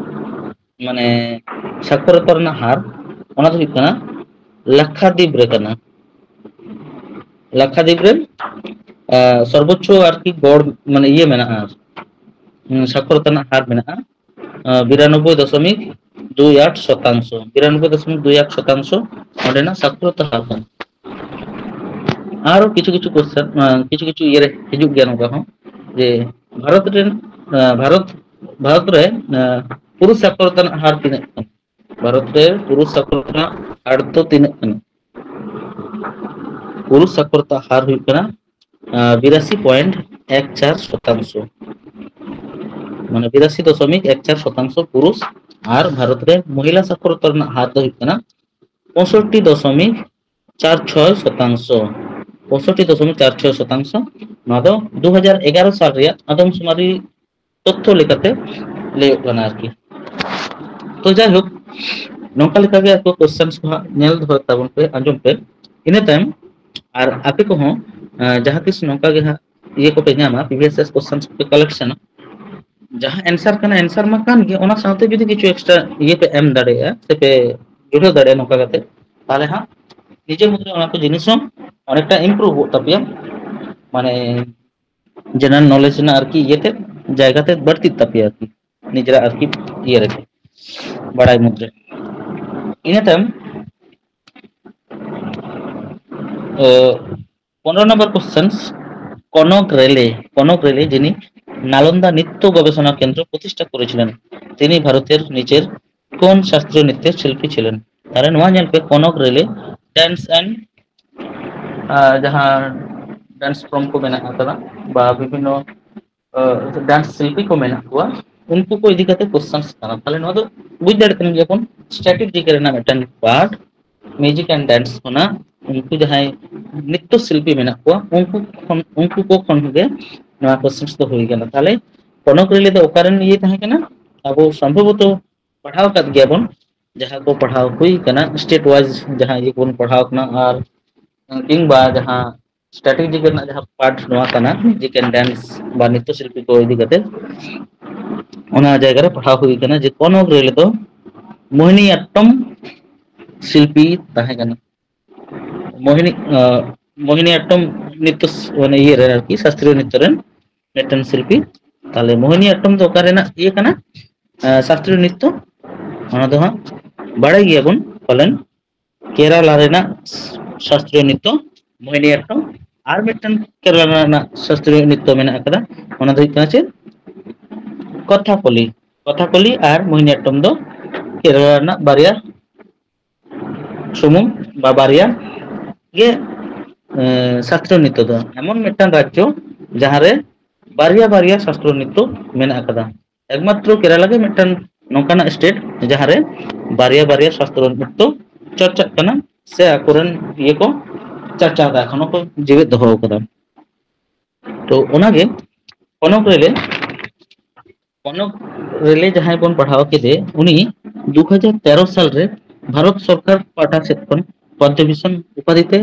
ᱢᱟᱱᱮ ᱥᱟᱠᱷᱚᱨᱚᱛᱟ ᱨᱮᱱᱟᱜ ᱦᱟᱨ, ᱚᱱᱟ ᱫᱚ ᱦᱩᱭᱩᱜ ᱠᱟᱱᱟ ᱞᱟᱠᱠᱷᱟᱫᱤᱯ ᱨᱮ ᱠᱟᱱᱟ᱾ ᱞᱟᱠᱠᱷᱟᱫᱤᱯ ᱨᱮ ᱥᱚᱨᱵᱚᱪᱪᱚ ᱟᱨᱠᱤ ᱜᱚᱲ, ᱢᱟᱱᱮ ᱤᱭᱟᱹ ᱢᱮᱱᱟᱜᱼᱟ, ᱥᱟᱠᱷᱚᱨᱚᱛᱟ ᱨᱮᱱᱟᱜ ᱦᱟᱨ ᱢᱮᱱᱟᱜᱼᱟ ᱵᱤᱨᱟᱱᱚᱵᱵᱳᱭ ᱫᱚᱥᱚᱢᱤᱠ ᱫᱩᱭ ᱟᱴ ᱥᱚᱛᱟᱝᱥᱚ᱾ ᱵᱤᱨᱟᱱᱚᱵᱵᱳᱭ ᱫᱚᱥᱚᱢᱤᱠ ᱫᱩᱭ ᱟᱴ ᱥᱚᱛᱟᱝᱥᱚ ᱚᱸᱰᱮᱱᱟᱜ ᱥᱟᱠᱷᱚᱨᱚᱛᱟ ᱦᱟᱨ ᱠᱟᱱᱟ᱾ ᱟᱨᱚ ᱠᱤᱪᱷᱩ ᱠᱤᱪᱷᱩ ᱠᱚᱥᱪᱮᱱ, ᱠᱤᱪᱷᱩ ᱠᱤᱪᱷᱩ ᱤᱭᱟᱹ ᱨᱮ ᱦᱤᱡᱩᱜ ᱜᱮᱭᱟ ᱱᱚᱝᱠᱟ ᱦᱚᱸ, ᱡᱮ ᱵᱷᱟᱨᱚᱛ ᱨᱮᱱ, ᱵᱷᱟᱨᱚᱛ, ᱵᱷᱟᱨᱚᱛ ᱨᱮ ᱯᱩᱨᱩᱥ ᱥᱟᱠᱷᱚᱨᱚᱛᱟ ᱨᱮᱱᱟᱜ ᱦᱟᱨ ᱛᱤᱱᱟᱹᱜ ᱠᱟᱱᱟ? ᱵᱷᱟᱨᱚᱛ ᱨᱮ ᱯᱩᱨᱩᱥ ᱥᱟᱠᱷᱚᱨᱚᱛᱟ ᱨᱮᱱᱟᱜ ᱦᱟᱨ ᱫᱚ ᱛᱤᱱᱟᱹᱜ ᱠᱟᱱᱟ? ᱯᱩᱨᱩᱥ ᱥᱟᱠᱷᱚᱨᱚᱛᱟ ᱦᱟᱨ ᱦᱩᱭᱩᱜ ᱠᱟᱱᱟ ᱵᱤᱨᱟᱥᱤ ᱯᱚᱭᱮᱱᱴ ᱮᱠ ᱪᱟᱨ ᱥᱚᱛᱟᱝᱥᱚ᱾ ᱢᱟᱱᱮ ᱵᱤᱨᱟᱥᱤ ᱫᱚᱥᱚᱢᱤᱠ ᱮᱠ ᱪᱟᱨ ᱥᱚᱛᱟᱝᱥᱚ ᱯᱩᱨᱩᱥ᱾ ᱟᱨ ᱵᱷᱟᱨᱚᱛ ᱨᱮ ᱢᱚᱦᱤᱞᱟ ᱥᱟᱠᱷᱚᱨᱚᱛᱟ ᱨᱮᱱᱟᱜ ᱦᱟᱨ ᱫᱚ ᱦᱩᱭᱩᱜ ᱠᱟᱱᱟ ᱯᱚᱸᱭᱥᱚᱴᱴᱤ ᱫᱚᱥᱚᱢᱤᱠ ᱪᱟᱨ ᱪᱷᱚᱭ ᱥᱚᱛᱟᱝᱥᱚ᱾ ᱯᱚᱸᱭᱥᱚᱴᱴᱤ ᱫᱚᱥᱚᱢᱤᱠ ᱪᱟᱨ ᱪᱷᱚᱭ ᱥᱚᱛᱟᱝᱥᱚ᱾ ᱱᱚᱣᱟ ᱫᱚ ᱫᱩ ᱦᱟᱡᱟᱨ ᱮᱜᱟᱨᱚ ᱥᱟᱞ ᱨᱮᱭᱟᱜ ᱟᱫᱚᱢᱥᱩᱢᱟᱨᱤ ᱛᱚᱛᱛᱷᱚ ᱞᱮᱠᱟᱛᱮ ᱞᱟᱹᱭᱚᱜ ᱠᱟᱱᱟ ᱟᱨᱠᱤ᱾ ᱛᱚ ᱡᱟᱭᱦᱳᱠ, ᱱᱚᱝᱠᱟ ᱞᱮᱠᱟᱜᱮ ᱟᱨᱠᱚ ᱠᱚᱥᱪᱮᱱᱥ ᱠᱚ ᱦᱟᱸᱜ ᱧᱮᱞ ᱫᱚᱦᱚᱭ ᱛᱟᱵᱚᱱ ᱯᱮ, ᱟᱸᱡᱚᱢ ᱯᱮ᱾ ᱤᱱᱟᱹ ᱛᱟᱭᱚᱢ ᱟᱨ ᱟᱯᱮ ᱠᱚᱦᱚᱸ ᱡᱟᱦᱟᱸ ᱛᱤᱥ ᱱᱚᱝᱠᱟ ᱜᱮ ᱦᱟᱸᱜ ᱤᱭᱟᱹ ᱠᱚᱯᱮ ᱧᱟᱢᱟ, ᱯᱨᱤᱵᱷᱤᱭᱟᱥ ᱤᱭᱟᱨ ᱠᱚᱥᱪᱮᱱᱥ ᱠᱚᱯᱮ ᱠᱟᱞᱮᱠᱥᱚᱱᱟ, ᱡᱟᱦᱟᱸ ᱮᱱᱥᱟᱨ ᱠᱟᱱᱟ, ᱮᱱᱥᱟᱨ ᱢᱟ ᱠᱟᱱ ᱜᱮ, ᱚᱱᱟ ᱥᱟᱶᱛᱮ ᱡᱩᱫᱤ ᱠᱤᱪᱷᱩ ᱮᱠᱥᱴᱨᱟ ᱤᱭᱟᱹ ᱯᱮ ᱮᱢ ᱫᱟᱲᱮᱭᱟᱜᱼᱟ ᱥᱮ ᱯᱮ ᱡᱩᱲᱟᱹᱣ ᱫᱟᱲᱮᱭᱟᱜᱼᱟ ᱱᱚᱝᱠᱟ ᱠᱟᱛᱮ, ᱛᱟᱦᱚᱞᱮ ᱦᱟᱸᱜ ᱱᱤᱡᱮ ᱢᱩᱫᱽᱨᱮ ᱚᱱᱟ ᱠᱚ ᱡᱤᱱᱤᱥ ᱦᱚᱸ ᱚᱱᱮᱠᱴᱟ ᱤᱢᱯᱨᱩᱵᱷᱚᱜ ᱛᱟᱯᱮᱭᱟ᱾ ᱢᱟᱱᱮ ᱡᱮᱱᱟᱨᱮᱞ ᱱᱚᱞᱮᱡᱽ ᱨᱮᱱᱟᱜ ᱟᱨᱠᱤ ᱤᱭᱟᱹ ᱛᱮ, ᱡᱟᱭᱜᱟ ᱛᱮ ᱵᱟᱹᱲᱛᱤᱜ ᱛᱟᱯᱮᱭᱟ ᱟᱨᱠᱤ, ᱱᱤᱡᱮᱨᱟᱜ ᱟᱨᱠᱤ ᱤᱭᱟᱹ ᱨᱮ, ᱵᱟᱲᱟᱭ ᱢᱩᱫᱽᱨᱮ᱾ ᱤᱱᱟᱹ ᱛᱟᱭᱚᱢ ᱯᱚᱱᱨᱚ ᱱᱚᱢᱵᱚᱨ ᱠᱚᱥᱪᱮᱱᱥ, ᱠᱚᱱᱚᱠ ᱨᱮᱞᱮ, ᱠᱚᱱᱚᱠ ᱨᱮᱞᱮ যিনি নালন্দা নৃত্য গবেষণা কেন্দ্র প্রতিষ্ঠা করেছিলেন, তিনি ভারতের নিজের কোন শাস্ত্রীয় নৃত্যের শিল্পী ছিলেন? তাহলে ᱱᱚᱣᱟ ᱧᱮᱞ ᱯᱮ, ᱠᱚᱱᱚᱠ ᱨᱮᱞᱮ ᱰᱮᱱᱥ ᱮᱱᱰ, ᱡᱟᱦᱟᱸ ᱰᱮᱱᱥ ᱯᱷᱨᱚᱢ ᱠᱚ ᱢᱮᱱᱟᱜ ᱟᱠᱟᱫᱟ ᱵᱟ ᱵᱤᱵᱷᱤᱱᱱᱚ ᱰᱮᱱᱥ ᱥᱤᱞᱯᱤ ᱠᱚ ᱢᱮᱱᱟᱜ ᱠᱚᱣᱟ, ᱩᱱᱠᱩ ᱠᱚ ᱤᱫᱤ ᱠᱟᱛᱮ ᱠᱚᱥᱪᱮᱱᱥ ᱠᱟᱱᱟ᱾ ᱛᱟᱦᱚᱞᱮ ᱱᱚᱣᱟ ᱫᱚ ᱵᱩᱡᱽ ᱫᱟᱲᱮᱭᱟᱜ ᱠᱟᱱ ᱜᱮᱭᱟ ᱵᱚᱱ, ᱥᱴᱮᱴᱤᱠ ᱡᱤᱠᱮ ᱨᱮᱱᱟᱜ ᱢᱤᱫᱴᱟᱝ ᱯᱟᱨᱴ, ᱢᱤᱣᱡᱤᱠ ᱮᱱᱰ ᱰᱮᱱᱥ ᱠᱷᱚᱱᱟᱜ ᱩᱱᱠᱩ ᱡᱟᱦᱟᱸᱭ ᱱᱨᱤᱛᱛᱚ ᱥᱤᱞᱯᱤ ᱢᱮᱱᱟᱜ ᱠᱚᱣᱟ, ᱩᱱᱠᱩ ᱠᱷᱚᱱ, ᱩᱱᱠᱩ ᱠᱚ ᱠᱷᱚᱱ ᱜᱮ ᱱᱚᱣᱟ ᱠᱚᱥᱪᱮᱱᱥ ᱫᱚ ᱦᱩᱭ ᱠᱟᱱᱟ᱾ ᱛᱟᱦᱚᱞᱮ ᱠᱚᱱᱚᱠ ᱨᱮᱞᱤ ᱫᱚ ᱚᱠᱟᱨᱮᱱ ᱤᱭᱟᱹ ᱛᱟᱦᱮᱸ ᱠᱟᱱᱟ? ᱟᱵᱚ ᱥᱚᱢᱵᱷᱚᱵᱚᱛᱚ ᱯᱟᱲᱦᱟᱣ ᱟᱠᱟᱫ ᱜᱮᱭᱟ ᱵᱚᱱ, ᱡᱟᱦᱟᱸ ᱠᱚ ᱯᱟᱲᱦᱟᱣ ᱦᱩᱭ ᱠᱟᱱᱟ, ᱥᱴᱮᱴ ᱣᱟᱭᱤᱡ ᱡᱟᱦᱟᱸ ᱤᱭᱟᱹ ᱠᱚᱵᱚᱱ ᱯᱟᱲᱦᱟᱣ ᱠᱟᱱᱟ, ᱟᱨ ᱠᱤᱝᱵᱟ ᱡᱟᱦᱟᱸ ᱥᱴᱨᱟᱴᱮᱡᱤ ᱨᱮᱱᱟᱜ ᱡᱟᱦᱟᱸ ᱯᱟᱨᱴ ᱱᱚᱣᱟ ᱠᱟᱱᱟ, ᱢᱤᱣᱡᱤᱠ ᱮᱱᱰ ᱰᱮᱱᱥ ᱵᱟ ᱱᱨᱤᱛᱛᱚ ᱥᱤᱞᱯᱤ ᱠᱚ ᱤᱫᱤ ᱠᱟᱛᱮ, ᱚᱱᱟ ᱡᱟᱭᱜᱟ ᱨᱮ ᱯᱟᱲᱦᱟᱣ ᱦᱩᱭ ᱠᱟᱱᱟ ᱡᱮ ᱠᱚᱱᱚᱠ ᱨᱮᱞᱤ ᱫᱚ ᱢᱳᱦᱤᱱᱤ ᱟᱴᱴᱚᱢ ᱥᱤᱞᱯᱤ ᱛᱟᱦᱮᱸ ᱠᱟᱱᱟ᱾ ᱢᱳᱦᱤᱱᱤ, ᱟᱸ, ᱢᱳᱦᱤᱱᱤ ᱟᱴᱴᱚᱢ ᱱᱨᱤᱛᱛᱚ ᱥ-, ᱢᱟᱱᱮ ᱤᱭᱟᱹ ᱨᱮ ᱟᱨᱠᱤ, ᱥᱟᱥᱛᱨᱤᱭᱚ ᱱᱨᱤᱛᱛᱚ ᱨᱮᱱ ᱢᱤᱫᱴᱮᱱ ᱥᱤᱞᱯᱤ᱾ ᱛᱟᱦᱞᱮ ᱢᱳᱦᱤᱱᱤ ᱟᱴᱴᱚᱢ ᱫᱚ ᱚᱠᱟ ᱨᱮᱱᱟᱜ ᱤᱭᱟᱹ ᱠᱟᱱᱟ? ᱟᱸ, ᱥᱟᱥᱛᱨᱤᱭᱚ ᱱᱨᱤᱛᱛᱚ, ᱚᱱᱟ ᱫᱚ ᱦᱟᱸᱜ ᱵᱟᱲᱟᱭ ᱜᱮᱭᱟᱵᱚᱱ ᱯᱟᱞᱮᱱ, ᱠᱮᱨᱟᱞᱟ ᱨᱮᱱᱟᱜ ᱥᱟᱥᱛᱨᱤᱭᱚ ᱱᱨᱤᱛᱛᱚ ᱢᱳᱦᱤᱱᱤ ᱟᱴᱴᱚᱢ᱾ ᱟᱨ ᱢᱤᱫᱴᱮᱱ ᱠᱮᱨᱟᱞᱟ ᱨᱮᱱᱟᱜ ᱥᱟᱥᱛᱨᱤᱭᱚ ᱱᱨᱤᱛᱛᱚ ᱢᱮᱱᱟᱜ ᱟᱠᱟᱫᱟ, ᱚᱱᱟ ᱫᱚ ᱦᱩᱭᱩᱜ ᱠᱟᱱᱟ ᱪᱮᱫ? ᱠᱚᱛᱷᱟᱠᱚᱞᱤ᱾ ᱠᱚᱛᱷᱟᱠᱚᱞᱤ ᱟᱨ ᱢᱳᱦᱤᱱᱤ ᱟᱴᱴᱚᱢ ᱫᱚ ᱠᱮᱨᱟᱞᱟ ᱨᱮᱱᱟᱜ ᱵᱟᱨᱭᱟ ᱥᱩᱢᱩᱝ ᱵᱟ ᱵᱟᱨᱭᱟ ᱜᱮ, ᱮ, ᱥᱟᱥᱛᱨᱤᱭᱚ ᱱᱨᱤᱛᱛᱚ ᱫᱚ ᱮᱢᱚᱱ ᱢᱤᱫᱴᱟᱝ ᱨᱟᱡᱽᱡᱚ ᱡᱟᱦᱟᱸ ᱨᱮ ᱵᱟᱨᱭᱟ ᱵᱟᱨᱭᱟ ᱥᱟᱥᱛᱨᱤᱭᱚ ᱱᱨᱤᱛᱛᱚ ᱢᱮᱱᱟᱜ ᱟᱠᱟᱫᱟ᱾ ᱮᱠᱢᱟᱛᱨᱚ ᱠᱮᱨᱟᱞᱟ ᱜᱮ ᱢᱤᱫᱴᱟᱝ ᱱᱚᱝᱠᱟᱱᱟᱜ ᱥᱴᱮᱴ ᱡᱟᱦᱟᱸ ᱨᱮ ᱵᱟᱨᱭᱟ ᱵᱟᱨᱭᱟ ᱥᱟᱥᱛᱨᱤᱭᱚ ᱱᱨᱤᱛᱛᱚ ᱪᱚᱨᱪᱟᱜ ᱠᱟᱱᱟ, ᱥᱮ ᱟᱠᱚᱨᱮᱱ ᱤᱭᱟᱹ ᱠᱚ ᱪᱟᱨᱪᱟᱣ ᱮᱫᱟ, ᱮᱠᱷᱚᱱᱳ ᱠᱚ ᱡᱤᱣᱮᱫ ᱫᱚᱦᱚ ᱟᱠᱟᱫᱟ᱾ ᱛᱚ ᱚᱱᱟᱜᱮ ᱠᱚᱱᱚᱠ ᱨᱮᱞᱤ, ᱠᱚᱱᱚᱠ ᱨᱮᱞᱤ ᱡᱟᱦᱟᱸᱭ ᱵᱚᱱ ᱯᱟᱲᱦᱟᱣ ᱠᱮᱫᱮ, ᱩᱱᱤ ᱫᱩ ᱦᱟᱡᱟᱨ ᱛᱮᱨᱚ ᱥᱟᱞ ᱨᱮ ᱵᱷᱟᱨᱚᱛ ᱥᱚᱨᱠᱟᱨ ᱯᱟᱦᱴᱟ ᱥᱮᱫ ᱠᱷᱚᱱ ᱯᱚᱫᱽᱢᱚᱵᱷᱩᱥᱚᱱ ᱩᱯᱟᱫᱷᱤ ᱛᱮ,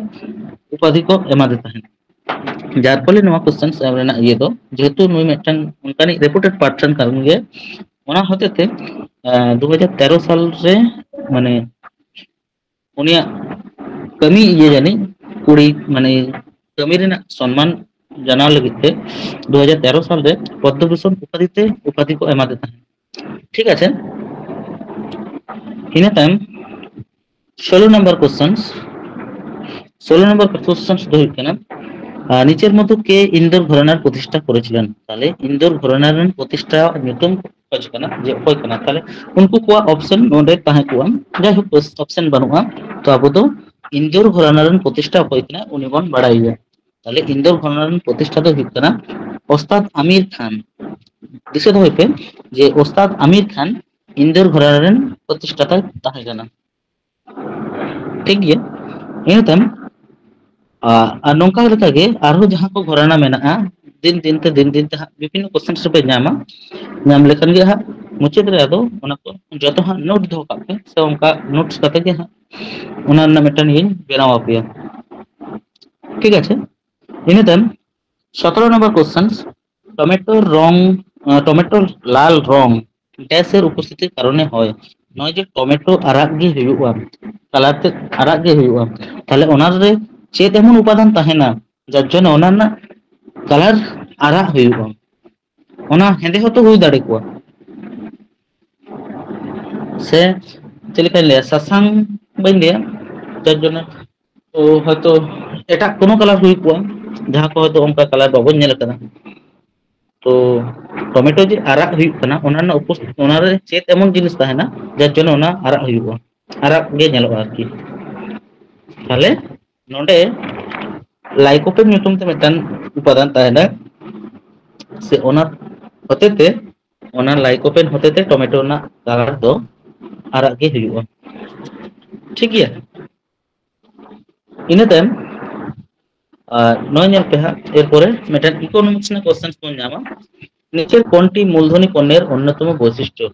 ᱩᱯᱟᱫᱷᱤ ᱠᱚ ᱮᱢᱟᱫᱮ ᱛᱟᱦᱮᱸᱫ᱾ ᱡᱟᱨ ᱯᱷᱚᱞᱮ ᱱᱚᱣᱟ ᱠᱚᱥᱪᱮᱱ ᱮᱢ ᱨᱮᱱᱟᱜ ᱤᱭᱟᱹ ᱫᱚ, ᱡᱮᱦᱮᱛᱩ ᱱᱩᱭ ᱢᱤᱫᱴᱟᱝ ᱚᱱᱠᱟᱱᱤᱡ ᱨᱮᱯᱩᱴᱮᱰ ᱯᱟᱨᱥᱚᱱ ᱠᱟᱱ ᱜᱮᱭᱟ, ᱚᱱᱟ ᱦᱚᱛᱮ ᱛᱮ, ᱟᱸ, ᱫᱩ ᱦᱟᱡᱟᱨ ᱛᱮᱨᱚ ᱥᱟᱞ ᱨᱮ, ᱢᱟᱱᱮ, ᱩᱱᱤᱭᱟᱜ ᱠᱟᱹᱢᱤ ᱤᱭᱟᱹ ᱡᱟᱹᱱᱤᱡ ᱠᱩᱲᱤ, ᱢᱟᱱᱮ, ᱠᱟᱹᱢᱤ ᱨᱮᱱᱟᱜ ᱥᱚᱱᱢᱟᱱ ᱡᱟᱱᱟᱣ ᱞᱟᱹᱜᱤᱫ ᱛᱮ ᱫᱩ ᱦᱟᱡᱟᱨ ᱛᱮᱨᱚ ᱥᱟᱞ ᱨᱮ ᱯᱚᱫᱽᱢᱚᱵᱷᱩᱥᱚᱱ ᱩᱯᱟᱫᱷᱤ ᱛᱮ ᱩᱯᱟᱫᱷᱤ ᱠᱚ ᱮᱢᱟᱫᱮ ᱛᱟᱦᱮᱸᱫ᱾ ᱴᱷᱤᱠ ᱟᱪᱷᱮ, ᱤᱱᱟᱹ ᱛᱟᱭᱚᱢ ᱥᱳᱞᱳ ᱱᱟᱢᱵᱟᱨ ᱠᱚᱥᱪᱮᱱ, ᱥᱳᱞᱳ ᱱᱟᱢᱵᱟᱨ ᱠᱚᱥᱪᱮᱱ ᱫᱚ ᱦᱩᱭᱩᱜ ᱠᱟᱱᱟ, ᱟᱨ, ᱱᱤᱪᱮᱨ ᱢᱚᱫᱽᱫᱷᱮ ᱠᱮ ᱤᱱᱫᱳᱨ ᱜᱷᱚᱨᱟᱱᱟᱨ ᱯᱨᱚᱛᱤᱥᱴᱷᱟ ᱠᱚᱨᱮᱥᱤᱞᱮᱱ? ᱛᱟᱦᱞᱮ ᱤᱱᱫᱳᱨ ᱜᱷᱚᱨᱟᱱᱟᱨ ᱨᱮᱱ ᱯᱨᱚᱛᱤᱥᱴᱷᱟ ᱧᱩᱛᱩᱢ ᱠᱷᱚᱡ ᱠᱟᱱᱟ ᱡᱮ ᱚᱠᱚᱭ ᱠᱟᱱᱟ, ᱛᱟᱦᱞᱮ ᱩᱱᱠᱩ ᱠᱚᱣᱟᱜ ᱚᱯᱥᱮᱱ ᱱᱚᱰᱮ ᱛᱟᱦᱮᱸ ᱠᱚᱜᱼᱟ᱾ ᱡᱟᱭᱦᱳᱠ, ᱚᱯᱥᱮᱱ ᱵᱟᱹᱱᱩᱜᱼᱟ, ᱛᱚ ᱟᱵᱚ ᱫᱚ ᱤᱱᱫᱳᱨ ᱜᱷᱚᱨᱟᱱᱟ ᱨᱮᱱ ᱯᱨᱚᱛᱤᱥᱴᱷᱟ ᱚᱠᱚᱭ ᱠᱟᱱᱟ ᱩᱱᱤ ᱵᱚᱱ ᱵᱟᱲᱟᱭᱮᱭᱟ᱾ ᱛᱟᱦᱞᱮ ᱤᱱᱫᱳᱨ ᱜᱷᱚᱨᱟᱱᱟ ᱨᱮᱱ ᱯᱨᱚᱛᱤᱥᱴᱷᱟ ᱫᱚ ᱦᱩᱭᱩᱜ ᱠᱟᱱᱟ ᱚᱥᱛᱟᱫ ᱟᱢᱤᱨ ᱠᱷᱟᱱ᱾ ᱫᱤᱥᱟᱹ ᱫᱚᱦᱚᱭ ᱯᱮ, ᱡᱮ ᱳᱥᱛᱟᱫ ᱟᱢᱤᱨ ᱠᱷᱟᱱ ᱤᱱᱫᱳᱨ ᱜᱷᱚᱨᱟᱱᱟ ᱨᱮᱱ ᱯᱨᱚᱛᱤᱥᱴᱷᱟᱛᱟᱭ ᱛᱟᱦᱮᱸ ᱠᱟᱱᱟ᱾ ᱴᱷᱤᱠ ᱜᱮᱭᱟ᱾ ᱤᱱᱟᱹ ᱛᱟᱭᱚᱢ, ᱟᱨ ᱱᱚᱝᱠᱟ ᱞᱮᱠᱟᱜᱮ ᱟᱨᱦᱚᱸ ᱡᱟᱦᱟᱸ ᱠᱚ ᱜᱷᱚᱨᱟᱱᱟ ᱢᱮᱱᱟᱜᱼᱟ, ᱫᱤᱱ ᱫᱤᱱ ᱛᱮ ᱫᱤᱱ ᱫᱤᱱ ᱛᱮ ᱦᱟᱸᱜ ᱵᱤᱵᱷᱤᱱᱱᱚ ᱠᱚᱥᱪᱮᱱ ᱨᱮᱯᱮ ᱧᱟᱢᱟ᱾ ᱧᱟᱢ ᱞᱮᱠᱷᱟᱱ ᱜᱮ ᱦᱟᱸᱜ ᱢᱩᱪᱟᱹᱫ ᱨᱮ ᱟᱫᱚ ᱚᱱᱟ ᱠᱚ ᱡᱚᱛᱚ ᱦᱟᱸᱜ ᱱᱳᱴ ᱫᱚᱦᱚ ᱠᱟᱜ ᱯᱮ, ᱥᱮ ᱚᱱᱠᱟ ᱱᱳᱴᱥ ᱠᱟᱛᱮ ᱜᱮ ᱦᱟᱸᱜ ᱚᱱᱟ ᱨᱮᱱᱟᱜ ᱢᱤᱫᱴᱟᱝ ᱤᱧ ᱵᱮᱱᱟᱣ ᱟᱯᱮᱭᱟ᱾ ᱴᱷᱤᱠ ᱟᱪᱷᱮ? ᱤᱱᱟᱹ ᱛᱟᱭᱚᱢ ᱥᱚᱛᱨᱚ ᱱᱚᱢᱵᱚᱨ ᱠᱚᱥᱪᱮᱱ, ᱴᱚᱢᱮᱴᱳ ᱨᱚᱝ, ᱟᱸ, ᱴᱚᱢᱮᱴᱳ ᱞᱟᱞ ᱨᱚᱝ ᱰᱮᱥ ᱮᱨ ᱩᱯᱚᱥᱛᱷᱤᱛᱤ ᱠᱟᱨᱚᱱᱮ ᱦᱚᱭ᱾ ᱱᱚᱜᱼᱚᱭ ᱡᱮ ᱴᱚᱢᱮᱴᱳ ᱟᱨᱟᱜ ᱜᱮ ᱦᱩᱭᱩᱜᱼᱟ, ᱠᱟᱞᱟᱨ ᱛᱮ ᱟᱨᱟᱜ ᱜᱮ ᱦᱩᱭᱩᱜᱼᱟ, ᱛᱟᱦᱞᱮ ᱚᱱᱟ ᱨᱮ ᱪᱮᱫ ᱮᱢᱚᱱ ᱩᱯᱟᱫᱟᱱ ᱛᱟᱦᱮᱱᱟ ᱡᱟᱨ ᱡᱚᱱᱱᱚ ᱚᱱᱟ ᱨᱮᱱᱟᱜ ᱠᱟᱞᱟᱨ ᱟᱨᱟᱜ ᱦᱩᱭᱩᱜᱼᱟ? ᱚᱱᱟ ᱦᱮᱸᱫᱮ ᱦᱚᱸᱛᱚ ᱦᱩᱭ ᱫᱟᱲᱮ ᱠᱚᱣᱟ, ᱥᱮ ᱪᱮᱫ ᱞᱮᱠᱟᱧ ᱞᱟᱹᱭᱟ, ᱥᱟᱥᱟᱝ ᱵᱟᱹᱧ ᱞᱟᱹᱭᱟ, ᱡᱟᱨ ᱡᱚᱱᱱᱚ ᱛᱚ ᱦᱚᱭᱛᱚ ᱮᱴᱟᱜ ᱠᱳᱱᱳ ᱠᱟᱞᱟᱨ ᱦᱩᱭ ᱠᱚᱜᱼᱟ, ᱡᱟᱦᱟᱸ ᱠᱚ ᱦᱚᱭᱛᱚ ᱚᱱᱠᱟ ᱠᱟᱞᱟᱨ ᱵᱟᱵᱚᱱ ᱧᱮᱞ ᱟᱠᱟᱫᱟ᱾ ᱛᱚ ᱴᱚᱢᱮᱴᱳ ᱡᱮ ᱟᱨᱟᱜ ᱦᱩᱭᱩᱜ ᱠᱟᱱᱟ, ᱚᱱᱟ ᱨᱮᱱᱟᱜ ᱩᱯᱚᱥ-, ᱚᱱᱟ ᱨᱮ ᱪᱮᱫ ᱮᱢᱚᱱ ᱡᱤᱱᱤᱥ ᱛᱟᱦᱮᱱᱟ ᱡᱟᱨ ᱡᱚᱱᱱᱚ ᱚᱱᱟ ᱟᱨᱟᱜ ᱦᱩᱭᱩᱜᱼᱟ, ᱟᱨᱟᱜ ᱜᱮ ᱧᱮᱞᱚᱜᱼᱟ ᱟᱨᱠᱤ᱾ ᱛᱟᱦᱞᱮ ᱱᱚᱰᱮ ᱞᱟᱭᱠᱳᱯᱮᱱ ᱧᱩᱛᱩᱢ ᱛᱮ ᱢᱤᱫᱴᱟᱝ ᱩᱯᱟᱫᱟᱱ ᱛᱟᱦᱮᱱᱟ, ᱥᱮ ᱚᱱᱟ ᱦᱚᱛᱮᱛᱮ, ᱚᱱᱟ ᱞᱟᱭᱠᱳᱯᱮᱱ ᱦᱚᱛᱮᱛᱮ ᱴᱚᱢᱮᱴᱳ ᱨᱮᱱᱟᱜ ᱠᱟᱞᱟᱨ ᱫᱚ ᱟᱨᱟᱜ ᱜᱮ ᱦᱩᱭᱩᱜᱼᱟ᱾ ᱴᱷᱤᱠ ᱜᱮᱭᱟ? ᱤᱱᱟᱹ ᱛᱟᱭᱚᱢ, ᱟᱨ ᱱᱚᱜᱼᱚᱭ ᱧᱮᱞ ᱯᱮ ᱦᱟᱸᱜ, ᱮᱨᱯᱚᱨᱮ ᱢᱤᱫᱴᱮᱱ ᱤᱠᱳᱱᱚᱢᱤᱠᱥ ᱨᱮᱱᱟᱜ ᱠᱚᱥᱪᱮᱱ ᱵᱚᱱ ᱧᱟᱢᱟ᱾ ᱱᱤᱪᱮᱨ ᱠᱳᱱᱴᱤ ᱢᱩᱞᱫᱷᱚᱱᱤ ᱯᱚᱱᱱᱮᱨ ᱚᱱᱱᱚᱛᱚᱢᱚ ᱵᱳᱭᱥᱤᱥᱴᱚ?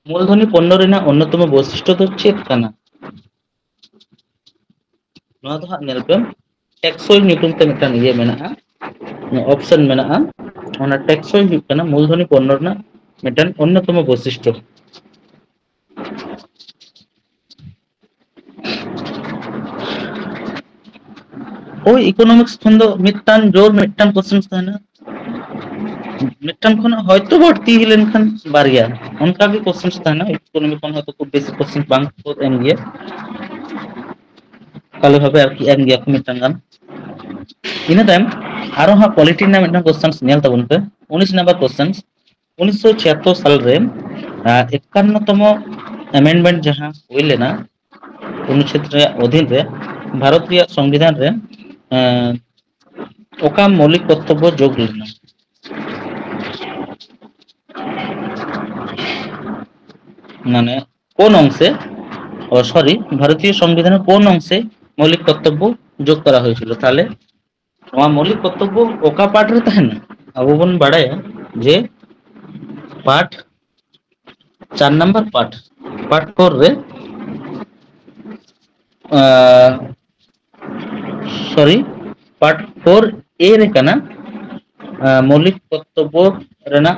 ᱢᱩᱞᱫᱷᱚᱱᱤ ᱯᱚᱱᱱᱚ ᱨᱮᱱᱟᱜ ᱚᱱᱱᱚᱛᱚᱢᱚ ᱵᱳᱭᱥᱤᱥᱴᱚ ᱫᱚ ᱪᱮᱫ ᱠᱟᱱᱟ? ᱱᱚᱣᱟ ᱫᱚ ᱦᱟᱸᱜ ᱧᱮᱞ ᱯᱮ, ᱴᱮᱠᱥᱳᱭ ᱧᱩᱛᱩᱢ ᱛᱮ ᱢᱤᱫᱴᱟᱝ ᱤᱭᱟᱹ ᱢᱮᱱᱟᱜᱼᱟ, ᱚᱯᱥᱮᱱ ᱢᱮᱱᱟᱜᱼᱟ᱾ ᱚᱱᱟ ᱴᱮᱠᱥᱳᱭ ᱦᱩᱭᱩᱜ ᱠᱟᱱᱟ ᱢᱩᱞᱫᱷᱚᱱᱤ ᱯᱚᱱᱱᱚ ᱨᱮᱱᱟᱜ ᱢᱤᱫᱴᱟᱝ ᱚᱱᱱᱚᱛᱚᱢᱚ ᱵᱳᱭᱥᱤᱥᱴᱚ᱾ ᱳᱭ ᱤᱠᱳᱱᱚᱢᱤᱠᱥ ᱠᱷᱚᱱ ᱫᱚ ᱢᱤᱫᱴᱟᱝ ᱡᱳᱨ ᱢᱤᱫᱴᱟᱝ ᱠᱚᱥᱪᱮᱱ ᱛᱟᱦᱮᱱᱟ, ᱢᱤᱫᱴᱟᱝ ᱠᱷᱚᱱᱟᱜ ᱦᱚᱭᱛᱳ ᱵᱟᱹᱲᱛᱤ ᱞᱮᱱᱠᱷᱟᱱ ᱵᱟᱨᱭᱟ, ᱚᱱᱠᱟ ᱜᱮ ᱠᱚᱥᱪᱮᱱ ᱛᱟᱦᱮᱱᱟ᱾ ᱤᱠᱳᱱᱚᱢᱤ ᱠᱷᱚᱱ ᱦᱚᱭᱛᱳ ᱠᱷᱩᱵ ᱵᱮᱥᱤ ᱠᱚᱥᱪᱮᱱ ᱵᱟᱝ ᱠᱚ ᱮᱢ ᱜᱮᱭᱟ, ᱚᱠᱟ ᱞᱮᱠᱟ ᱵᱷᱟᱵᱮ ᱟᱨᱠᱤ ᱮᱢ ᱜᱮᱭᱟ ᱠᱚ ᱢᱤᱫᱴᱟᱝ ᱜᱟᱱ᱾ ᱤᱱᱟᱹ ᱛᱟᱭᱚᱢ ᱟᱨᱚ ᱦᱟᱸᱜ ᱯᱚᱞᱤᱴᱤ ᱨᱮᱱᱟᱜ ᱢᱤᱫᱴᱟᱝ ᱠᱚᱥᱪᱮᱱ ᱧᱮᱞ ᱛᱟᱵᱚᱱ ᱯᱮ, ᱩᱱᱤᱥ ᱱᱟᱢᱵᱟᱨ ᱠᱚᱥᱪᱮᱱ᱾ ᱩᱱᱤᱥᱥᱚ ᱪᱷᱤᱭᱟᱛᱛᱳᱨ ᱥᱟᱞ ᱨᱮ, ᱟᱸ, ᱮᱠᱟᱱᱱᱚ ᱛᱚᱢᱚ ᱮᱢᱮᱱᱰᱢᱮᱱᱴ ᱡᱟᱦᱟᱸ ᱦᱩᱭ ᱞᱮᱱᱟ, ᱚᱱᱩᱪᱷᱮᱫ ᱨᱮᱭᱟᱜ ᱚᱫᱷᱤᱱ ᱨᱮ ᱵᱷᱟᱨᱚᱛ ᱨᱮᱭᱟᱜ ᱥᱚᱝᱵᱤᱫᱷᱟᱱ ᱨᱮ, ᱮᱸ, ᱚᱠᱟ ᱢᱳᱣᱞᱤᱠ ᱠᱚᱨᱛᱚᱵᱵᱚ ᱡᱳᱜᱽ ᱞᱮᱱᱟ? মানে কোন অংশে, ও সরি, ভারতীয় সংবিধানের কোন অংশে মৌলিক কর্তব্য যোগ করা হয়েছিল? তাহলে ᱱᱚᱣᱟ ᱢᱳᱣᱞᱤᱠ ᱠᱚᱨᱛᱚᱵᱵᱚ ᱚᱠᱟ ᱯᱟᱴ ᱨᱮ ᱛᱟᱦᱮᱱᱟ? ᱟᱵᱚ ᱵᱚᱱ ᱵᱟᱲᱟᱭᱟ ᱡᱮ ᱯᱟᱴ ᱪᱟᱨ ᱱᱟᱢᱵᱟᱨ ᱯᱟᱴ, ᱯᱟᱴ ᱯᱷᱳᱨ ᱨᱮ, ᱥᱚᱨᱤ, ᱯᱟᱴ ᱯᱷᱳᱨ ᱮ ᱨᱮ ᱠᱟᱱᱟ᱾ ᱟᱸ, ᱢᱳᱣᱞᱤᱠ ᱠᱚᱨᱛᱚᱵᱵᱚ ᱨᱮᱱᱟᱜ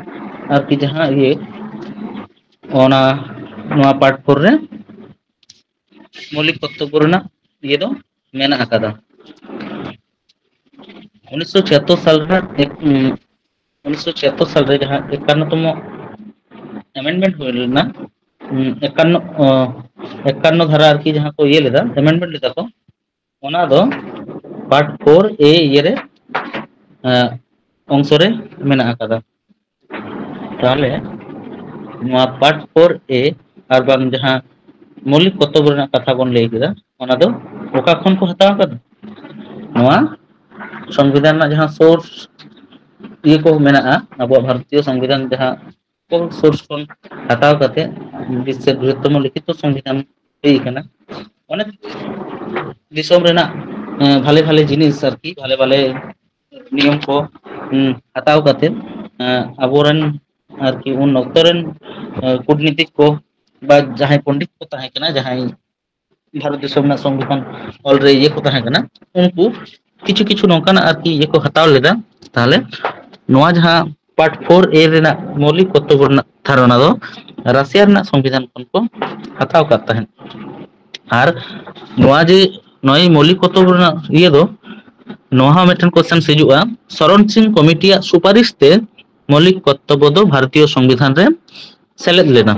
ᱟᱨᱠᱤ ᱡᱟᱦᱟᱸ ᱤᱭᱟᱹ, ᱚᱱᱟ ᱱᱚᱣᱟ ᱯᱟᱴ ᱯᱷᱳᱨ ᱨᱮ ᱢᱳᱣᱞᱤᱠ ᱠᱚᱨᱛᱚᱵᱵᱚ ᱨᱮᱱᱟᱜ ᱤᱭᱟᱹ ᱫᱚ ᱢᱮᱱᱟᱜ ᱟᱠᱟᱫᱟ᱾ ᱩᱱᱤᱥᱥᱚ ᱪᱷᱤᱭᱟᱛᱛᱳᱨ ᱥᱟᱞ ᱨᱮ, ᱩᱱᱤᱥᱥᱚ ᱪᱷᱤᱭᱟᱛᱛᱳᱨ ᱥᱟᱞ ᱨᱮ ᱡᱟᱦᱟᱸ ᱮᱠᱟᱱᱱᱚ ᱛᱚᱢᱚ ᱮᱢᱮᱱᱰᱢᱮᱱᱴ ᱦᱩᱭ ᱞᱮᱱᱟ, ᱩᱸ, ᱮᱠᱟᱱᱱᱚ, ᱚ, ᱮᱠᱟᱱᱱᱚ ᱫᱷᱟᱨᱟ ᱟᱨᱠᱤ ᱡᱟᱦᱟᱸ ᱠᱚ ᱤᱭᱟᱹ ᱞᱮᱫᱟ, ᱮᱢᱮᱱᱰᱢᱮᱱᱴ ᱞᱮᱫᱟ ᱠᱚ, ᱚᱱᱟ ᱫᱚ ᱯᱟᱴ ᱯᱷᱳᱨ ᱮ ᱤᱭᱟᱹ ᱨᱮ, ᱮᱸ, ᱚᱝᱥᱚ ᱨᱮ ᱢᱮᱱᱟᱜ ᱟᱠᱟᱫᱟ᱾ ᱛᱟᱦᱚᱞᱮ ᱱᱚᱣᱟ ᱯᱟᱴ ᱯᱷᱳᱨ ᱮ ᱟᱨ ᱵᱟᱝ ᱡᱟᱦᱟᱸ ᱢᱳᱣᱞᱤᱠ ᱠᱚᱨᱛᱚᱵᱵᱚ ᱨᱮᱱᱟᱜ ᱠᱟᱛᱷᱟ ᱵᱚᱱ ᱞᱟᱹᱭ ᱠᱮᱫᱟ, ᱚᱱᱟ ᱫᱚ ᱚᱠᱟ ᱠᱷᱚᱱ ᱠᱚ ᱦᱟᱛᱟᱣ ᱟᱠᱟᱫᱟ? ᱱᱚᱣᱟ ᱥᱚᱝᱵᱤᱫᱷᱟᱱ ᱨᱮᱱᱟᱜ ᱡᱟᱦᱟᱸ ᱥᱳᱨᱥ ᱤᱭᱟᱹ ᱠᱚ ᱢᱮᱱᱟᱜᱼᱟ, ᱟᱵᱚᱣᱟᱜ ᱵᱷᱟᱨᱚᱛᱤᱭᱚ ᱥᱚᱝᱵᱤᱫᱷᱟᱱ ᱡᱟᱦᱟᱸ ᱠᱚ ᱥᱳᱨᱥ ᱠᱷᱚᱱ ᱦᱟᱛᱟᱣ ᱠᱟᱛᱮ ᱵᱤᱥᱥᱚ ᱵᱨᱤᱦᱚᱛᱛᱚᱢᱚ ᱞᱤᱠᱷᱤᱛᱚ ᱥᱚᱝᱵᱤᱫᱷᱟᱱ ᱦᱩᱭ ᱟᱠᱟᱱᱟ᱾ ᱚᱱᱮᱠ ᱫᱤᱥᱚᱢ ᱨᱮᱱᱟᱜ, ᱮᱸ, ᱵᱷᱟᱞᱮ ᱵᱷᱟᱞᱮ ᱡᱤᱱᱤᱥ ᱟᱨᱠᱤ, ᱵᱷᱟᱞᱮ ᱵᱷᱟᱞᱮ ᱱᱤᱭᱚᱢ ᱠᱚ, ᱩᱸ, ᱦᱟᱛᱟᱣ ᱠᱟᱛᱮ, ᱮᱸ, ᱟᱵᱚᱨᱮᱱ ᱟᱨᱠᱤ ᱩᱱ ᱚᱠᱛᱚ ᱨᱮᱱ, ᱮᱸ, ᱠᱩᱴᱱᱤᱛᱤᱠ ᱠᱚ ᱵᱟ ᱡᱟᱦᱟᱸᱭ ᱯᱚᱱᱰᱤᱛ ᱠᱚ ᱛᱟᱦᱮᱸ ᱠᱟᱱᱟ, ᱡᱟᱦᱟᱸᱭ ᱵᱷᱟᱨᱚᱛ ᱫᱤᱥᱚᱢ ᱨᱮᱱᱟᱜ ᱥᱚᱝᱵᱤᱫᱷᱟᱱ ᱚᱞ ᱨᱮ ᱤᱭᱟᱹ ᱠᱚ ᱛᱟᱦᱮᱸ ᱠᱟᱱᱟ, ᱩᱱᱠᱩ ᱠᱤᱪᱷᱩ ᱠᱤᱪᱷᱩ ᱱᱚᱝᱠᱟᱱᱟᱜ ᱟᱨᱠᱤ ᱤᱭᱟᱹ ᱠᱚ ᱦᱟᱛᱟᱣ ᱞᱮᱫᱟ᱾ ᱛᱟᱦᱚᱞᱮ ᱱᱚᱣᱟ ᱡᱟᱦᱟᱸ ᱯᱟᱴ ᱯᱷᱳᱨ ᱮ ᱨᱮᱱᱟᱜ ᱢᱳᱣᱞᱤᱠ ᱠᱚᱨᱛᱚᱵᱵᱚ ᱨᱮᱱᱟᱜ ᱫᱷᱟᱨᱚᱱᱟ ᱫᱚ ᱨᱟᱥᱤᱭᱟ ᱨᱮᱱᱟᱜ ᱥᱚᱝᱵᱤᱫᱷᱟᱱ ᱠᱷᱚᱱ ᱠᱚ ᱦᱟᱛᱟᱣ ᱟᱠᱟᱫ ᱛᱟᱦᱮᱸᱫ᱾ ᱟᱨ ᱱᱚᱣᱟ ᱡᱮ ᱱᱚᱜᱼᱚᱭ ᱢᱳᱣᱞᱤᱠ ᱠᱚᱨᱛᱚᱵᱵᱚ ᱨᱮᱱᱟᱜ ᱤᱭᱟᱹ ᱫᱚ, ᱱᱚᱣᱟ ᱦᱚᱸ ᱢᱤᱫᱴᱮᱱ ᱠᱚᱥᱪᱮᱱ ᱦᱤᱡᱩᱜᱼᱟ, ᱥᱚᱨᱚᱱ ᱥᱤᱝ ᱠᱚᱢᱤᱴᱤᱭᱟᱜ ᱥᱩᱯᱟᱨᱤᱥ ᱛᱮ ᱢᱳᱣᱞᱤᱠ ᱠᱚᱨᱛᱚᱵᱵᱚ ᱫᱚ ᱵᱷᱟᱨᱚᱛᱤᱭᱚ ᱥᱚᱝᱵᱤᱫᱷᱟᱱ ᱨᱮ ᱥᱮᱞᱮᱫ ᱞᱮᱱᱟ᱾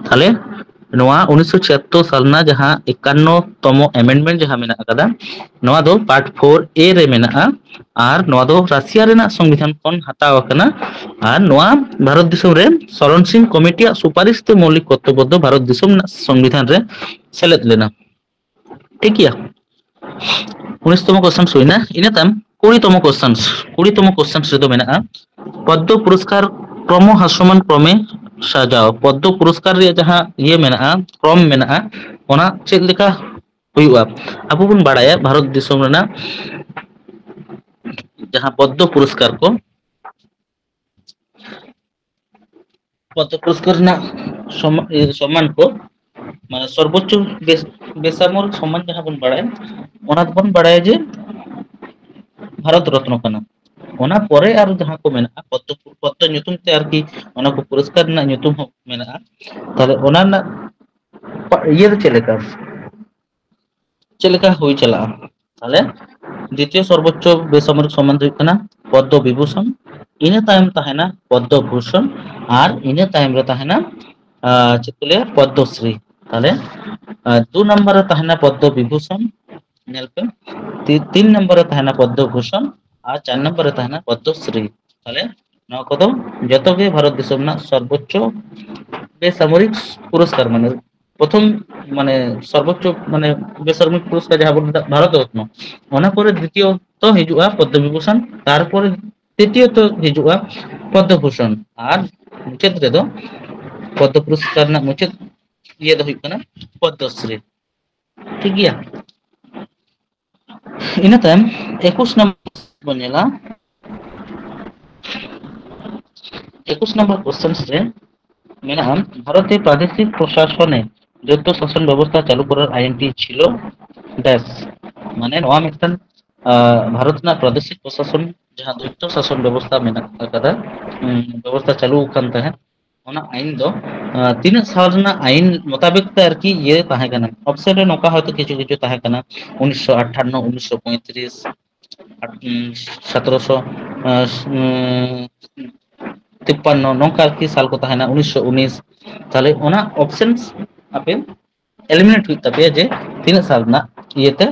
ᱛᱟᱦᱞᱮ ᱱᱚᱣᱟ ᱩᱱᱤᱥᱥᱚ ᱪᱷᱤᱭᱟᱛᱛᱳᱨ ᱥᱟᱞ ᱨᱮᱱᱟᱜ ᱡᱟᱦᱟᱸ ᱮᱠᱟᱱᱱᱚ ᱛᱚᱢᱚ ᱮᱢᱮᱱᱰᱢᱮᱱᱴ ᱡᱟᱦᱟᱸ ᱢᱮᱱᱟᱜ ᱟᱠᱟᱫᱟ, ᱱᱚᱣᱟ ᱫᱚ ᱯᱟᱴ ᱯᱷᱳᱨ ᱮ ᱨᱮ ᱢᱮᱱᱟᱜᱼᱟ᱾ ᱟᱨ ᱱᱚᱣᱟ ᱫᱚ ᱨᱟᱥᱤᱭᱟ ᱨᱮᱱᱟᱜ ᱥᱚᱝᱵᱤᱫᱷᱟᱱ ᱠᱷᱚᱱ ᱦᱟᱛᱟᱣ ᱟᱠᱟᱱᱟ᱾ ᱟᱨ ᱱᱚᱣᱟ ᱵᱷᱟᱨᱚᱛ ᱫᱤᱥᱚᱢ ᱨᱮ ᱥᱚᱨᱚᱱ ᱥᱤᱝ ᱠᱚᱢᱤᱴᱤᱭᱟᱜ ᱥᱩᱯᱟᱨᱤᱥ ᱛᱮ ᱢᱳᱣᱞᱤᱠ ᱠᱚᱨᱛᱚᱵᱵᱚ ᱫᱚ ᱵᱷᱟᱨᱚᱛ ᱫᱤᱥᱚᱢ ᱨᱮᱱᱟᱜ ᱥᱚᱝᱵᱤᱫᱷᱟᱱ ᱨᱮ ᱥᱮᱞᱮᱫ ᱞᱮᱱᱟ᱾ ᱴᱷᱤᱠ ᱜᱮᱭᱟ? ᱩᱱᱤᱥ ᱛᱚᱢᱚ ᱠᱚᱥᱪᱮᱱ ᱦᱩᱭᱱᱟ᱾ ᱤᱱᱟᱹ ᱛᱟᱭᱚᱢ ᱠᱩᱲᱤ ᱛᱚᱢᱚ ᱠᱚᱥᱪᱮᱱ, ᱠᱩᱲᱤ ᱛᱚᱢᱚ ᱠᱚᱥᱪᱮᱱ ᱨᱮᱫᱚ ᱢᱮᱱᱟᱜᱼᱟ, ᱯᱚᱫᱽᱫᱚ ᱯᱩᱨᱚᱥᱠᱟᱨ ᱠᱨᱚᱢᱚ ᱦᱟᱥᱚᱢᱟᱱ ᱠᱨᱚᱢᱮ ᱥᱟᱡᱟᱣ, ᱯᱚᱫᱽᱢᱚ ᱯᱩᱨᱚᱥᱠᱟᱨ ᱨᱮᱭᱟᱜ ᱡᱟᱦᱟᱸ ᱤᱭᱟᱹ ᱢᱮᱱᱟᱜᱼᱟ, ᱠᱨᱚᱢ ᱢᱮᱱᱟᱜᱼᱟ, ᱚᱱᱟ ᱪᱮᱫ ᱞᱮᱠᱟ ᱦᱩᱭᱩᱜᱼᱟ? ᱟᱵᱚ ᱵᱚᱱ ᱵᱟᱲᱟᱭᱟ ᱵᱷᱟᱨᱚᱛ ᱫᱤᱥᱚᱢ ᱨᱮᱱᱟᱜ ᱡᱟᱦᱟᱸ ᱯᱚᱫᱽᱢᱚ ᱯᱩᱨᱚᱥᱠᱟᱨ ᱠᱚ, ᱯᱚᱫᱽᱢᱚ ᱯᱩᱨᱚᱥᱠᱟᱨ ᱨᱮᱱᱟᱜ ᱥᱚᱢ-, ᱤᱭᱟᱹ, ᱥᱚᱢᱢᱟᱱ ᱠᱚ, ᱢᱟᱱᱮ ᱥᱚᱨᱵᱳᱪᱪᱚ ᱵᱮᱥ-, ᱵᱮᱥᱟᱢᱚᱨᱤᱠ ᱥᱚᱢᱢᱟᱱ ᱡᱟᱦᱟᱸ ᱵᱚᱱ ᱵᱟᱲᱟᱭᱟ, ᱚᱱᱟ ᱫᱚᱵᱚᱱ ᱵᱟᱲᱟᱭᱟ ᱡᱮ ᱵᱷᱟᱨᱚᱛ ᱨᱚᱛᱱᱚ ᱠᱟᱱᱟ᱾ ᱚᱱᱟ ᱯᱚᱨᱮ ᱟᱨ ᱡᱟᱦᱟᱸ ᱠᱚ ᱢᱮᱱᱟᱜᱼᱟ, ᱯᱚᱫᱽᱢᱚ, ᱯᱚᱫᱽᱢᱚ ᱧᱩᱛᱩᱢ ᱛᱮ ᱟᱨᱠᱤ ᱚᱱᱟ ᱠᱚ ᱯᱩᱨᱚᱥᱠᱟᱨ ᱨᱮᱱᱟᱜ ᱧᱩᱛᱩᱢ ᱦᱚᱸ ᱢᱮᱱᱟᱜᱼᱟ᱾ ᱛᱟᱦᱞᱮ ᱚᱱᱟ ᱨᱮᱱᱟᱜ ᱯᱟ-, ᱤᱭᱟᱹ ᱫᱚ ᱪᱮᱫ ᱞᱮᱠᱟ? ᱪᱮᱫ ᱞᱮᱠᱟ ᱦᱩᱭ ᱪᱟᱞᱟᱜᱼᱟ? ᱛᱟᱦᱞᱮ ᱫᱤᱛᱤᱭᱚ ᱥᱚᱨᱵᱳᱪᱪᱚ ᱵᱮᱥᱟᱢᱚᱨᱤᱠ ᱥᱚᱢᱢᱟᱱ ᱫᱚ ᱦᱩᱭᱩᱜ ᱠᱟᱱᱟ ᱯᱚᱫᱽᱢᱚ ᱵᱤᱵᱷᱩᱥᱚᱱ, ᱤᱱᱟᱹ ᱛᱟᱭᱚᱢ ᱛᱟᱦᱮᱱᱟ ᱯᱚᱫᱽᱢᱚ ᱵᱷᱩᱥᱚᱱ, ᱟᱨ ᱤᱱᱟᱹ ᱛᱟᱭᱚᱢ ᱨᱮ ᱛᱟᱦᱮᱱᱟ, ᱟᱸ, ᱪᱮᱫ ᱠᱚ ᱞᱟᱹᱭᱟ, ᱯᱚᱫᱽᱢᱚ ᱥᱨᱤ᱾ ᱛᱟᱦᱞᱮ, ᱟᱸ, ᱫᱩ ᱱᱟᱢᱵᱟᱨ ᱨᱮ ᱛᱟᱦᱮᱱᱟ ᱯᱚᱫᱽᱢᱚ ᱵᱤᱵᱷᱩᱥᱚᱱ, ᱧᱮᱞ ᱯᱮ, ᱛᱤ-, ᱛᱤᱱ ᱱᱟᱢᱵᱟᱨ ᱨᱮ ᱛᱟᱦᱮᱱᱟ ᱯᱚᱫᱽᱢᱚ ᱵᱷᱩᱥᱚᱱ, ᱟᱨ ᱪᱟᱨ ᱱᱟᱢᱵᱟᱨ ᱨᱮ ᱛᱟᱦᱮᱱᱟ ᱯᱚᱫᱽᱢᱚ ᱥᱨᱤ᱾ ᱛᱟᱦᱞᱮ ᱱᱚᱣᱟ ᱠᱚᱫᱚ ᱡᱚᱛᱚ ᱜᱮ ᱵᱷᱟᱨᱚᱛ ᱫᱤᱥᱚᱢ ᱨᱮᱱᱟᱜ ᱥᱚᱨᱵᱳᱪᱪᱚ ᱵᱮᱥᱟᱢᱚᱨᱤᱠ ᱯᱩᱨᱚᱥᱠᱟᱨ, ᱢᱟᱱᱮ ᱯᱨᱚᱛᱷᱚᱢ, ᱢᱟᱱᱮ ᱥᱚᱨᱵᱳᱪᱪᱚ, ᱢᱟᱱᱮ ᱵᱮᱥᱟᱢᱚᱨᱤᱠ ᱯᱩᱨᱚᱥᱠᱟᱨ ᱡᱟᱦᱟᱸ ᱵᱚᱱ ᱢᱮᱛᱟᱜ ᱵᱷᱟᱨᱚᱛ ᱨᱚᱛᱱᱚ, ᱚᱱᱟ ᱯᱚᱨᱮ ᱫᱤᱛᱤᱭᱚ ᱛᱚ ᱦᱤᱡᱩᱜᱼᱟ ᱯᱚᱫᱽᱢᱚ ᱵᱤᱵᱷᱩᱥᱚᱱ, ᱛᱟᱨᱯᱚᱨᱮ ᱛᱨᱤᱛᱤᱭᱚ ᱛᱚ ᱦᱤᱡᱩᱜᱼᱟ ᱯᱚᱫᱽᱢᱚ ᱵᱷᱩᱥᱚᱱ, ᱟᱨ ᱢᱩᱪᱟᱹᱫ ᱨᱮᱫᱚ ᱯᱚᱫᱽᱢᱚ ᱯᱩᱨᱚᱥᱠᱟᱨ ᱨᱮᱱᱟᱜ ᱢᱩᱪᱟᱹᱫ ᱤᱭᱟᱹ ᱫᱚ ᱦᱩᱭᱩᱜ ᱠᱟᱱᱟ ᱯᱚᱫᱽᱢᱚ ᱥᱨᱤ᱾ ᱴᱷᱤᱠ ᱜᱮᱭᱟ? ᱤᱱᱟᱹ ᱛᱟᱭᱚᱢ ᱮᱠᱩᱥ ᱱᱚᱢᱵᱚᱨ ᱵᱚᱱ ᱧᱮᱞᱟ᱾ ᱮᱠᱩᱥ ᱱᱚᱢᱵᱚᱨ ᱠᱚᱥᱪᱮᱱ ᱨᱮ ᱢᱮᱱᱟᱜᱼᱟ, ᱵᱷᱟᱨᱚᱛᱤᱭᱚ ᱯᱨᱟᱫᱮᱥᱤᱠ ᱯᱨᱚᱥᱟᱥᱚᱱᱮ ᱫᱚᱭᱤᱛᱛᱚ ᱥᱟᱥᱚᱱ ᱵᱮᱵᱚᱥᱛᱷᱟ ᱪᱟᱹᱞᱩ ᱠᱚᱨᱟᱨ ᱟᱭᱤᱱ ᱴᱤ ᱪᱷᱤᱞᱚ ᱰᱮᱥ, ᱢᱟᱱᱮ ᱱᱚᱣᱟ ᱢᱤᱫᱴᱟᱝ, ᱟᱸ, ᱵᱷᱟᱨᱚᱛ ᱨᱮᱱᱟᱜ ᱯᱨᱟᱫᱮᱥᱤᱠ ᱯᱨᱚᱥᱟᱥᱚᱱ ᱡᱟᱦᱟᱸ ᱫᱚᱭᱤᱛᱛᱚ ᱥᱟᱥᱚᱱ ᱵᱮᱵᱚᱥᱛᱷᱟ ᱢᱮᱱᱟᱜ ᱟᱠᱟᱫᱟ, ᱩᱸ, ᱵᱮᱵᱚᱥᱛᱷᱟ ᱪᱟᱹᱞᱩ ᱟᱠᱟᱱ ᱛᱟᱦᱮᱸᱫ, ᱚᱱᱟ ᱟᱭᱤᱱ ᱫᱚ, ᱟᱸ, ᱛᱤᱱᱟᱹᱜ ᱥᱟᱞ ᱨᱮᱱᱟᱜ ᱟᱭᱤᱱ ᱢᱚᱛᱟᱵᱤᱠ ᱛᱮ ᱟᱨᱠᱤ ᱤᱭᱟᱹ ᱛᱟᱦᱮᱸ ᱠᱟᱱᱟ? ᱚᱯᱥᱮᱱ ᱨᱮ ᱱᱚᱝᱠᱟ ᱦᱚᱭᱛᱳ ᱠᱤᱪᱷᱩ ᱠᱤᱪᱷᱩ ᱛᱟᱦᱮᱸ ᱠᱟᱱᱟ, ᱩᱱᱤᱥᱥᱚ ᱟᱴᱷᱟᱱᱱᱚ, ᱩᱱᱤᱥᱥᱚ ᱯᱚᱸᱭᱛᱨᱤᱥ, ᱟᱴ-, ᱩᱸ, ᱥᱚᱛᱨᱚᱥᱚ, ᱟᱸ, ᱩᱸ, ᱛᱤᱯᱯᱟᱱᱱᱚ, ᱱᱚᱝᱠᱟ ᱟᱨᱠᱤ ᱥᱟᱞ ᱠᱚ ᱛᱟᱦᱮᱱᱟ, ᱩᱱᱤᱥᱥᱚ ᱩᱱᱤᱥ᱾ ᱛᱟᱦᱞᱮ ᱚᱱᱟ ᱚᱯᱥᱮᱱᱥ ᱟᱯᱮ ᱮᱞᱤᱢᱤᱱᱮᱴ ᱦᱩᱭᱩᱜ ᱛᱟᱯᱮᱭᱟ ᱡᱮ ᱛᱤᱱᱟᱹᱜ ᱥᱟᱞ ᱨᱮᱱᱟᱜ ᱤᱭᱟᱹᱛᱮ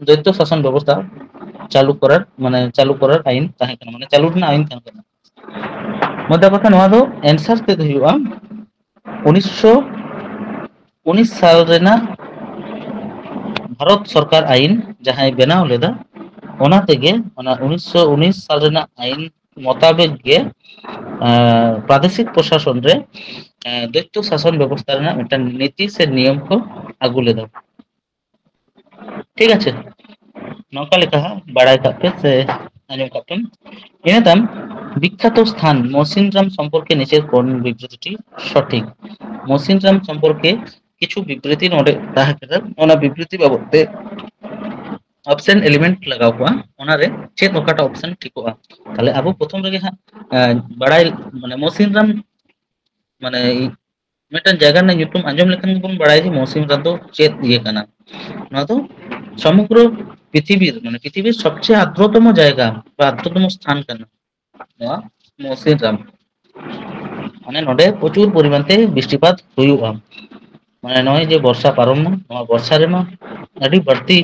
ᱫᱚᱭᱤᱛᱛᱚ ᱥᱟᱥᱚᱱ ᱵᱮᱵᱚᱥᱛᱷᱟ ᱪᱟᱹᱞᱩ ᱠᱚᱨᱟᱨ, ᱢᱟᱱᱮ ᱪᱟᱹᱞᱩ ᱠᱚᱨᱟᱨ ᱟᱭᱤᱱ ᱛᱟᱦᱮᱸ ᱠᱟᱱᱟ, ᱢᱟᱱᱮ ᱪᱟᱹᱞᱩ ᱨᱮᱱᱟᱜ ᱟᱭᱤᱱ ᱛᱟᱦᱮᱸ ᱠᱟᱱᱟ᱾ ᱢᱚᱫᱫᱷᱟ ᱠᱟᱛᱷᱟ ᱱᱚᱣᱟ ᱫᱚ ᱮᱱᱥᱟᱨ ᱛᱮᱫ ᱦᱩᱭᱩᱜᱼᱟ ᱩᱱᱤᱥᱥᱚ ᱩᱱᱤᱥ ᱥᱟᱞ ᱨᱮᱱᱟᱜ ᱵᱷᱟᱨᱚᱛ ᱥᱚᱨᱠᱟᱨ ᱟᱭᱤᱱ ᱡᱟᱦᱟᱸᱭ ᱵᱮᱱᱟᱣ ᱞᱮᱫᱟ, ᱚᱱᱟ ᱛᱮᱜᱮ, ᱚᱱᱟ ᱩᱱᱤᱥᱥᱚ ᱩᱱᱤᱥ ᱥᱟᱞ ᱨᱮᱱᱟᱜ ᱟᱭᱤᱱ ᱢᱚᱛᱟᱵᱮᱠ ᱜᱮ ᱟᱸ, ᱯᱨᱟᱫᱮᱥᱤᱠ ᱯᱨᱚᱥᱟᱥᱚᱱ ᱨᱮ, ᱟᱸ, ᱫᱚᱭᱛᱚ ᱥᱟᱥᱚᱱ ᱵᱮᱵᱚᱥᱛᱷᱟ ᱨᱮᱱᱟᱜ ᱢᱤᱫᱴᱟᱝ ᱱᱤᱛᱤ ᱥᱮ ᱱᱤᱭᱚᱢ ᱠᱚ ᱟᱹᱜᱩ ᱞᱮᱫᱟ᱾ ᱴᱷᱤᱠ ᱟᱪᱷᱮ, ᱱᱚᱝᱠᱟ ᱞᱮᱠᱟ ᱦᱟᱸᱜ ᱵᱟᱲᱟᱭ ᱠᱟᱜ ᱯᱮ ᱥᱮ ᱟᱸᱡᱚᱢ ᱠᱟᱜ ᱯᱮ᱾ ᱤᱱᱟᱹ ᱛᱟᱭᱚᱢ, ᱵᱤᱠᱠᱷᱟᱛᱚ ᱥᱛᱷᱟᱱ ᱢᱚᱥᱤᱱᱨᱟᱢ ᱥᱚᱢᱯᱚᱨᱠᱮ ᱱᱤᱪᱮᱨ ᱠᱳᱱ ᱵᱤᱵᱨᱤᱛᱤᱴᱤ ᱥᱚᱴᱷᱤᱠ? ᱢᱚᱥᱤᱱᱨᱟᱢ ᱥᱚᱢᱯᱚᱨᱠᱮ ᱠᱤᱪᱷᱩ ᱵᱤᱵᱨᱤᱛᱤ ᱱᱚᱰᱮ ᱛᱟᱦᱮᱸ ᱠᱟᱱᱟ, ᱚᱱᱟ ᱵᱤᱵᱨᱤᱛᱤ ᱵᱟᱵᱚᱫ ᱛᱮ ᱚᱯᱥᱮᱱ ᱮᱞᱤᱢᱮᱱᱴ ᱞᱟᱜᱟᱣ ᱠᱚᱜᱼᱟ, ᱚᱱᱟᱨᱮ ᱪᱮᱫ ᱚᱠᱟᱴᱟᱜ ᱚᱯᱥᱮᱱ ᱴᱷᱤᱠᱚᱜᱼᱟ? ᱛᱟᱦᱞᱮ ᱟᱵᱚ ᱯᱨᱚᱛᱷᱚᱢ ᱨᱮᱜᱮ ᱦᱟᱸᱜ, ᱮᱸ, ᱵᱟᱲᱟᱭ, ᱢᱟᱱᱮ ᱢᱚᱥᱤᱱᱨᱟᱢ, ᱢᱟᱱᱮ ᱢᱤᱫᱴᱟᱝ ᱡᱟᱭᱜᱟ ᱨᱮᱱᱟᱜ ᱧᱩᱛᱩᱢ ᱟᱸᱡᱚᱢ ᱞᱮᱠᱷᱟᱱ ᱜᱮᱵᱚᱱ ᱵᱟᱲᱟᱭᱟ ᱡᱮ ᱢᱚᱥᱤᱱᱨᱟᱢ ᱫᱚ ᱪᱮᱫ ᱤᱭᱟᱹ ᱠᱟᱱᱟ᱾ ᱱᱚᱣᱟ ᱫᱚ ᱥᱚᱢᱚᱜᱨᱚ ᱯᱨᱤᱛᱷᱤᱵᱤ ᱨᱮ, ᱢᱟᱱᱮ ᱯᱨᱤᱛᱷᱤᱵᱤᱨ ᱥᱚᱵᱪᱮᱭᱮ ᱟᱨᱫᱨᱚᱛᱚᱢᱚ ᱡᱟᱭᱜᱟ ᱵᱟ ᱟᱨᱫᱨᱚᱛᱚᱢᱚ ᱥᱛᱷᱟᱱ ᱠᱟᱱᱟ ᱱᱚᱣᱟ ᱢᱚᱥᱤᱱᱨᱟᱢ᱾ ᱢᱟᱱᱮ ᱱᱚᱰᱮ ᱯᱨᱚᱪᱩᱨ ᱯᱚᱨᱤᱢᱟᱱ ᱛᱮ ᱵᱤᱥᱴᱤᱯᱟᱛ ᱦᱩᱭᱩᱜᱼᱟ᱾ ᱢᱟᱱᱮ ᱱᱚᱜᱼᱚᱭ ᱡᱮ ᱵᱚᱨᱥᱟ ᱯᱟᱨᱚᱢ ᱱᱟ, ᱱᱚᱣᱟ ᱵᱚᱨᱥᱟ ᱨᱮᱢᱟ ᱟᱹᱰᱤ ᱵᱟᱹᱲᱛᱤ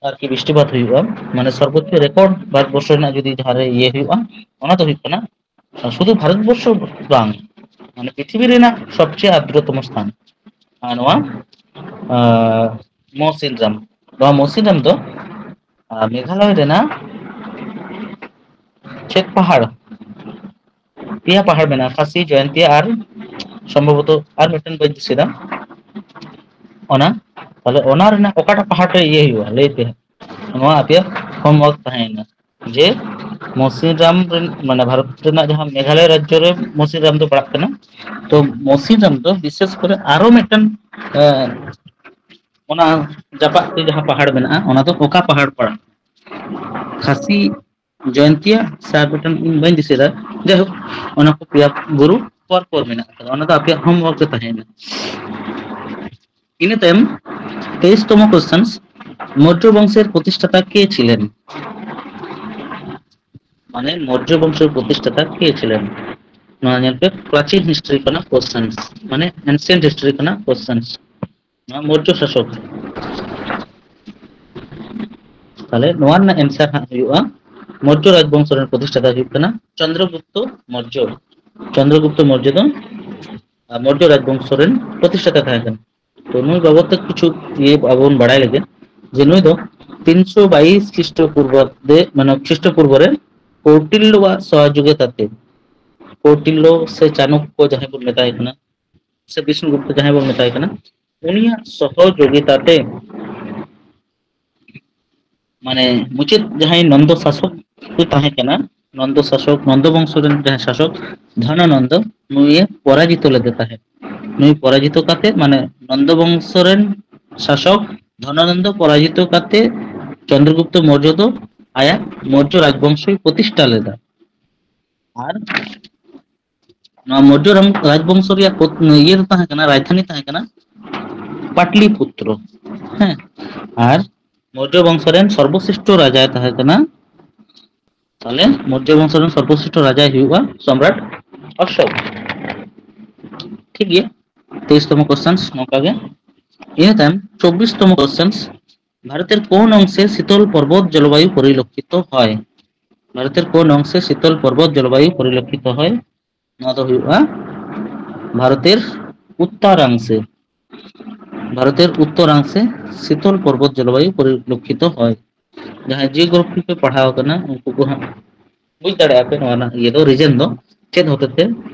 ᱟᱨᱠᱤ ᱵᱤᱥᱴᱤᱯᱟᱛ ᱦᱩᱭᱩᱜᱼᱟ᱾ ᱢᱟᱱᱮ ᱥᱚᱨᱵᱚᱪᱪᱚ ᱨᱮᱠᱚᱨᱰ ᱵᱷᱟᱨᱚᱛ ᱵᱚᱨᱥᱚ ᱨᱮᱱᱟᱜ ᱡᱩᱫᱤ ᱡᱟᱦᱟᱸ ᱨᱮ ᱤᱭᱟᱹ ᱦᱩᱭᱩᱜᱼᱟ, ᱚᱱᱟ ᱫᱚ ᱦᱩᱭᱩᱜ ᱠᱟᱱᱟ ᱥᱩᱫᱷᱩ ᱵᱷᱟᱨᱚᱛ ᱵᱚᱨᱥᱚ ᱵᱟᱝ, ᱢᱟᱱᱮ ᱯᱨᱤᱛᱷᱤᱵᱤ ᱨᱮᱱᱟᱜ ᱥᱚᱵᱪᱮᱭᱮ ᱟᱨᱫᱨᱚᱛᱚᱢᱚ ᱥᱛᱷᱟᱱ᱾ ᱟᱨ ᱱᱚᱣᱟ, ᱟᱸ, ᱢᱚᱥᱤᱱᱨᱟᱢ, ᱱᱚᱣᱟ ᱢᱚᱥᱤᱱᱨᱟᱢ ᱫᱚ, ᱟᱸ, ᱢᱮᱜᱷᱟᱞᱚᱭ ᱨᱮᱱᱟᱜ ᱪᱮᱫ ᱯᱟᱦᱟᱲ? ᱯᱮᱭᱟ ᱯᱟᱦᱟᱲ ᱢᱮᱱᱟᱜᱼᱟ, ᱠᱷᱟᱥᱤ, ᱡᱚᱭᱚᱱᱛᱤᱭᱟ ᱟᱨ ᱥᱚᱢᱵᱷᱚᱵᱚᱛᱚ ᱟᱨ ᱢᱤᱫᱴᱮᱱ ᱵᱟᱹᱧ ᱫᱤᱥᱟᱹᱭᱮᱫᱟ᱾ ᱚᱱᱟ, ᱛᱟᱦᱞᱮ ᱚᱱᱟ ᱨᱮᱱᱟᱜ ᱚᱠᱟᱴᱟᱜ ᱯᱟᱦᱟᱲ ᱨᱮ ᱤᱭᱟᱹ ᱦᱩᱭᱩᱜᱼᱟ, ᱞᱟᱹᱭ ᱯᱮ᱾ ᱱᱚᱣᱟ ᱟᱯᱮᱭᱟᱜ ᱦᱳᱢᱣᱟᱨᱠ ᱛᱟᱦᱮᱸᱭᱮᱱᱟ ᱡᱮ ᱢᱚᱥᱤᱱᱨᱟᱢ ᱨᱮᱱ, ᱢᱟᱱᱮ ᱵᱷᱟᱨᱚᱛ ᱨᱮᱱᱟᱜ ᱡᱟᱦᱟᱸ ᱢᱮᱜᱷᱟᱞᱚᱭ ᱨᱟᱡᱽᱡᱚ ᱨᱮ ᱢᱚᱥᱤᱱᱨᱟᱢ ᱫᱚ ᱯᱟᱲᱟᱜ ᱠᱟᱱᱟ᱾ ᱛᱚ ᱢᱚᱥᱤᱱᱨᱟᱢ ᱫᱚ ᱵᱤᱥᱮᱥ ᱠᱚᱨᱮ ᱟᱨᱚ ᱢᱤᱫᱴᱮᱱ, ᱮ, ᱚᱱᱟ ᱡᱟᱯᱟᱜ ᱛᱮ ᱡᱟᱦᱟᱸ ᱯᱟᱦᱟᱲ ᱢᱮᱱᱟᱜᱼᱟ, ᱚᱱᱟ ᱫᱚ ᱚᱠᱟ ᱯᱟᱦᱟᱲ ᱯᱟᱲᱟᱜᱼᱟ? ᱠᱷᱟᱥᱤ, ᱡᱚᱭᱚᱱᱛᱤᱭᱟ ᱥᱮ ᱟᱨ ᱢᱤᱫᱴᱮᱱ ᱤᱧ ᱵᱟᱹᱧ ᱫᱤᱥᱟᱹᱭᱮᱫᱟ᱾ ᱡᱟᱭᱦᱳᱠ, ᱚᱱᱟ ᱠᱚ ᱯᱮᱭᱟ ᱵᱩᱨᱩ ᱯᱚᱨ ᱯᱚᱨ ᱢᱮᱱᱟᱜ ᱟᱠᱟᱫᱟ᱾ ᱚᱱᱟ ᱫᱚ ᱟᱯᱮᱭᱟᱜ ᱦᱳᱢᱣᱟᱨᱠ ᱨᱮ ᱛᱟᱦᱮᱸᱭᱮᱱᱟ᱾ ᱤᱱᱟᱹ ᱛᱟᱭᱚᱢ ᱛᱮᱭᱤᱥ ᱛᱚᱢᱚ ᱠᱚᱥᱪᱮᱱ, ᱢᱳᱨᱡᱚ ᱵᱚᱝᱥᱮᱨ ᱯᱨᱚᱛᱤᱥᱴᱷᱟᱛᱟ ᱠᱮ ᱪᱷᱤᱞᱮᱱ? ᱢᱟᱱᱮ ᱢᱳᱨᱡᱚ ᱵᱚᱝᱥᱮᱨ ᱯᱨᱚᱛᱤᱥᱴᱷᱟᱛᱟ ᱠᱮ ᱪᱷᱤᱞᱮᱱ? ᱱᱚᱣᱟ ᱧᱮᱞ ᱯᱮ, ᱯᱨᱟᱪᱤᱱ ᱦᱤᱥᱴᱨᱤ ᱠᱷᱚᱱᱟᱜ ᱠᱚᱥᱪᱮᱱ, ᱢᱟᱱᱮ ᱮᱱᱥᱤᱭᱮᱱᱴ ᱦᱤᱥᱴᱨᱤ ᱠᱷᱚᱱᱟᱜ ᱠᱚᱥᱪᱮᱱ᱾ ᱱᱚᱣᱟ ᱢᱳᱨᱡᱚ ᱥᱟᱥᱚᱠ᱾ ᱛᱟᱦᱞᱮ ᱱᱚᱣᱟ ᱨᱮᱱᱟᱜ ᱮᱱᱥᱟᱨ ᱦᱟᱸᱜ ᱦᱩᱭᱩᱜᱼᱟ, ᱢᱳᱨᱡᱚ ᱨᱟᱡᱽᱵᱚᱝᱥᱚ ᱨᱮᱱ ᱯᱨᱚᱛᱤᱥᱴᱷᱟᱛᱟ ᱦᱩᱭᱩᱜ ᱠᱟᱱᱟ ᱪᱚᱱᱫᱨᱚᱜᱩᱯᱛᱚ ᱢᱳᱨᱡᱚ᱾ ᱪᱚᱱᱫᱨᱚᱜᱩᱯᱛᱚ ᱢᱳᱨᱡᱚ ᱫᱚ, ᱟᱨ, ᱢᱳᱨᱡᱚ ᱨᱟᱡᱽᱵᱚᱝᱥᱚ ᱨᱮᱱ ᱯᱨᱚᱛᱤᱥᱴᱷᱟᱛᱟ ᱛᱟᱦᱮᱸ ᱠᱟᱱᱟ᱾ ᱛᱚ ᱱᱩᱭ ᱵᱟᱵᱚᱫ ᱛᱮ ᱠᱤᱪᱷᱩ ᱤᱭᱟᱹ ᱟᱵᱚ ᱵᱚᱱ ᱵᱟᱲᱟᱭ ᱞᱟᱹᱜᱤᱫ ᱡᱮ ᱱᱩᱭ ᱫᱚ ᱛᱤᱱᱥᱚ ᱵᱟᱭᱤᱥ ᱠᱷᱨᱤᱥᱴᱚ ᱯᱩᱨᱵᱟᱵᱫᱮ, ᱢᱟᱱᱮ ᱠᱷᱨᱤᱥᱴᱚ ᱯᱩᱨᱵᱚ ᱨᱮ ᱠᱚᱣᱴᱤᱞᱞᱚᱣᱟᱜ ᱥᱚᱦᱚᱡᱳᱜᱤᱛᱟ ᱛᱮ, ᱠᱳᱴᱤᱞᱞᱚ ᱥᱮ ᱪᱟᱱᱚᱠᱠᱚ ᱡᱟᱦᱟᱸᱭ ᱵᱚᱱ ᱢᱮᱛᱟᱭ ᱠᱟᱱᱟ, ᱥᱮ ᱵᱤᱥᱱᱩᱜᱩᱯᱛᱚ ᱡᱟᱦᱟᱸᱭ ᱵᱚᱱ ᱢᱮᱛᱟᱭ ᱠᱟᱱᱟ, ᱩᱱᱤᱭᱟᱜ ᱥᱚᱦᱚᱡᱳᱜᱤᱛᱟ ᱛᱮ, ᱢᱟᱱᱮ ᱢᱩᱪᱟᱹᱫ ᱡᱟᱦᱟᱸᱭ ᱱᱚᱱᱫᱚ ᱥᱟᱥᱚᱠ ᱠᱚ ᱛᱟᱦᱮᱸ ᱠᱟᱱᱟ, ᱱᱚᱱᱫᱚ ᱥᱟᱥᱚᱠ, ᱱᱚᱱᱫᱚ ᱵᱚᱝᱥᱚ ᱨᱮᱱ ᱡᱟᱦᱟᱸᱭ ᱥᱟᱥᱚᱠ ᱫᱷᱚᱱᱚᱱᱚᱱᱫᱚ, ᱱᱩᱭᱮ ᱯᱚᱨᱟᱡᱤᱛᱚ ᱞᱮᱫᱮ ᱛᱟᱦᱮᱸᱫ᱾ ᱱᱩᱭ ᱯᱚᱨᱟᱡᱤᱛᱚ ᱠᱟᱛᱮ, ᱢᱟᱱᱮ ᱱᱚᱱᱫᱚ ᱵᱚᱝᱥᱚ ᱨᱮᱱ ᱥᱟᱥᱚᱠ ᱫᱷᱚᱱᱚᱱᱚᱱᱫᱚ ᱯᱚᱨᱟᱡᱤᱛᱚ ᱠᱟᱛᱮ ᱪᱚᱱᱫᱨᱚᱜᱩᱯᱛᱚ ᱢᱚᱨᱡᱚ ᱫᱚ ᱟᱭᱟᱜ ᱢᱚᱨᱡᱚ ᱨᱟᱡᱽᱵᱚᱝᱥᱚᱭ ᱯᱨᱚᱛᱤᱥᱴᱷᱟ ᱞᱮᱫᱟ᱾ ᱟᱨ ᱱᱚᱣᱟ ᱢᱚᱨᱡᱚ ᱨᱟᱢ-, ᱨᱟᱡᱽᱵᱚᱝᱥᱚ ᱨᱮᱭᱟᱜ ᱯᱚᱛ-, ᱤᱭᱟᱹ ᱫᱚ ᱛᱟᱦᱮᱸ ᱠᱟᱱᱟ, ᱨᱟᱡᱽᱫᱷᱟᱱᱤ ᱛᱟᱦᱮᱸ ᱠᱟᱱᱟ ᱯᱟᱴᱞᱤᱯᱩᱛᱨᱚ᱾ ᱦᱮᱸ, ᱟᱨ ᱢᱚᱨᱡᱚ ᱵᱚᱝᱥᱚ ᱨᱮᱱ ᱥᱚᱨᱵᱚᱥᱨᱮᱥᱴᱷᱚ ᱨᱟᱡᱟᱭ ᱛᱟᱦᱮᱸ ᱠᱟᱱᱟ᱾ ᱛᱟᱦᱞᱮ ᱢᱚᱨᱡᱚ ᱵᱚᱝᱥᱚ ᱨᱮᱱ ᱥᱚᱨᱵᱚᱥᱨᱮᱥᱴᱷᱚ ᱨᱟᱡᱟᱭ ᱦᱩᱭᱩᱜᱼᱟ ᱥᱚᱢᱨᱟᱴ ᱚᱥᱳᱠ᱾ ᱴᱷᱤᱠ ᱜᱮᱭᱟ, ᱛᱮᱭᱤᱥ ᱛᱚᱢᱚ ᱠᱚᱥᱪᱮᱱᱥ ᱱᱚᱝᱠᱟ ᱜᱮ᱾ ᱤᱱᱟᱹ ᱛᱟᱭᱚᱢ ᱪᱚᱵᱵᱤᱥ ᱛᱚᱢᱚ ᱠᱚᱥᱪᱮᱱᱥ, ভারতের কোন অংশে শীতল পর্বত জলবায়ু পরিলক্ষিত হয়? ভারতের কোন অংশে শীতল পর্বত জলবায়ু পরিলক্ষিত হয়? ᱱᱚᱣᱟ ᱫᱚ ᱦᱩᱭᱩᱜᱼᱟ ᱵᱷᱟᱨᱚᱛᱮᱨ ᱩᱛᱛᱚᱨᱟᱝᱥᱮ, ᱵᱷᱟᱨᱚᱛᱮᱨ ᱩᱛᱛᱚᱨᱟᱝᱥᱮ ᱥᱤᱛᱚᱞ ᱯᱚᱨᱵᱚᱛ ᱡᱚᱞᱵᱟᱭᱩ ᱯᱚᱨᱤᱞᱚᱠᱠᱷᱤᱛᱚ ᱦᱚᱭ᱾ ᱡᱟᱦᱟᱸᱭ ᱡᱤᱭᱳᱜᱨᱟᱯᱷᱤ ᱯᱮ ᱯᱟᱲᱦᱟᱣ ᱟᱠᱟᱱᱟ, ᱩᱱᱠᱩ ᱠᱚ ᱦᱟᱸᱜ ᱵᱩᱡᱽ ᱫᱟᱲᱮᱭᱟᱜᱼᱟ ᱯᱮ ᱱᱚᱣᱟ ᱨᱮᱱᱟᱜ ᱤᱭᱟᱹ ᱫᱚ, ᱨᱤᱡᱮᱱ ᱫᱚ ᱪᱮᱫ ᱦᱚᱛᱮᱛᱮ,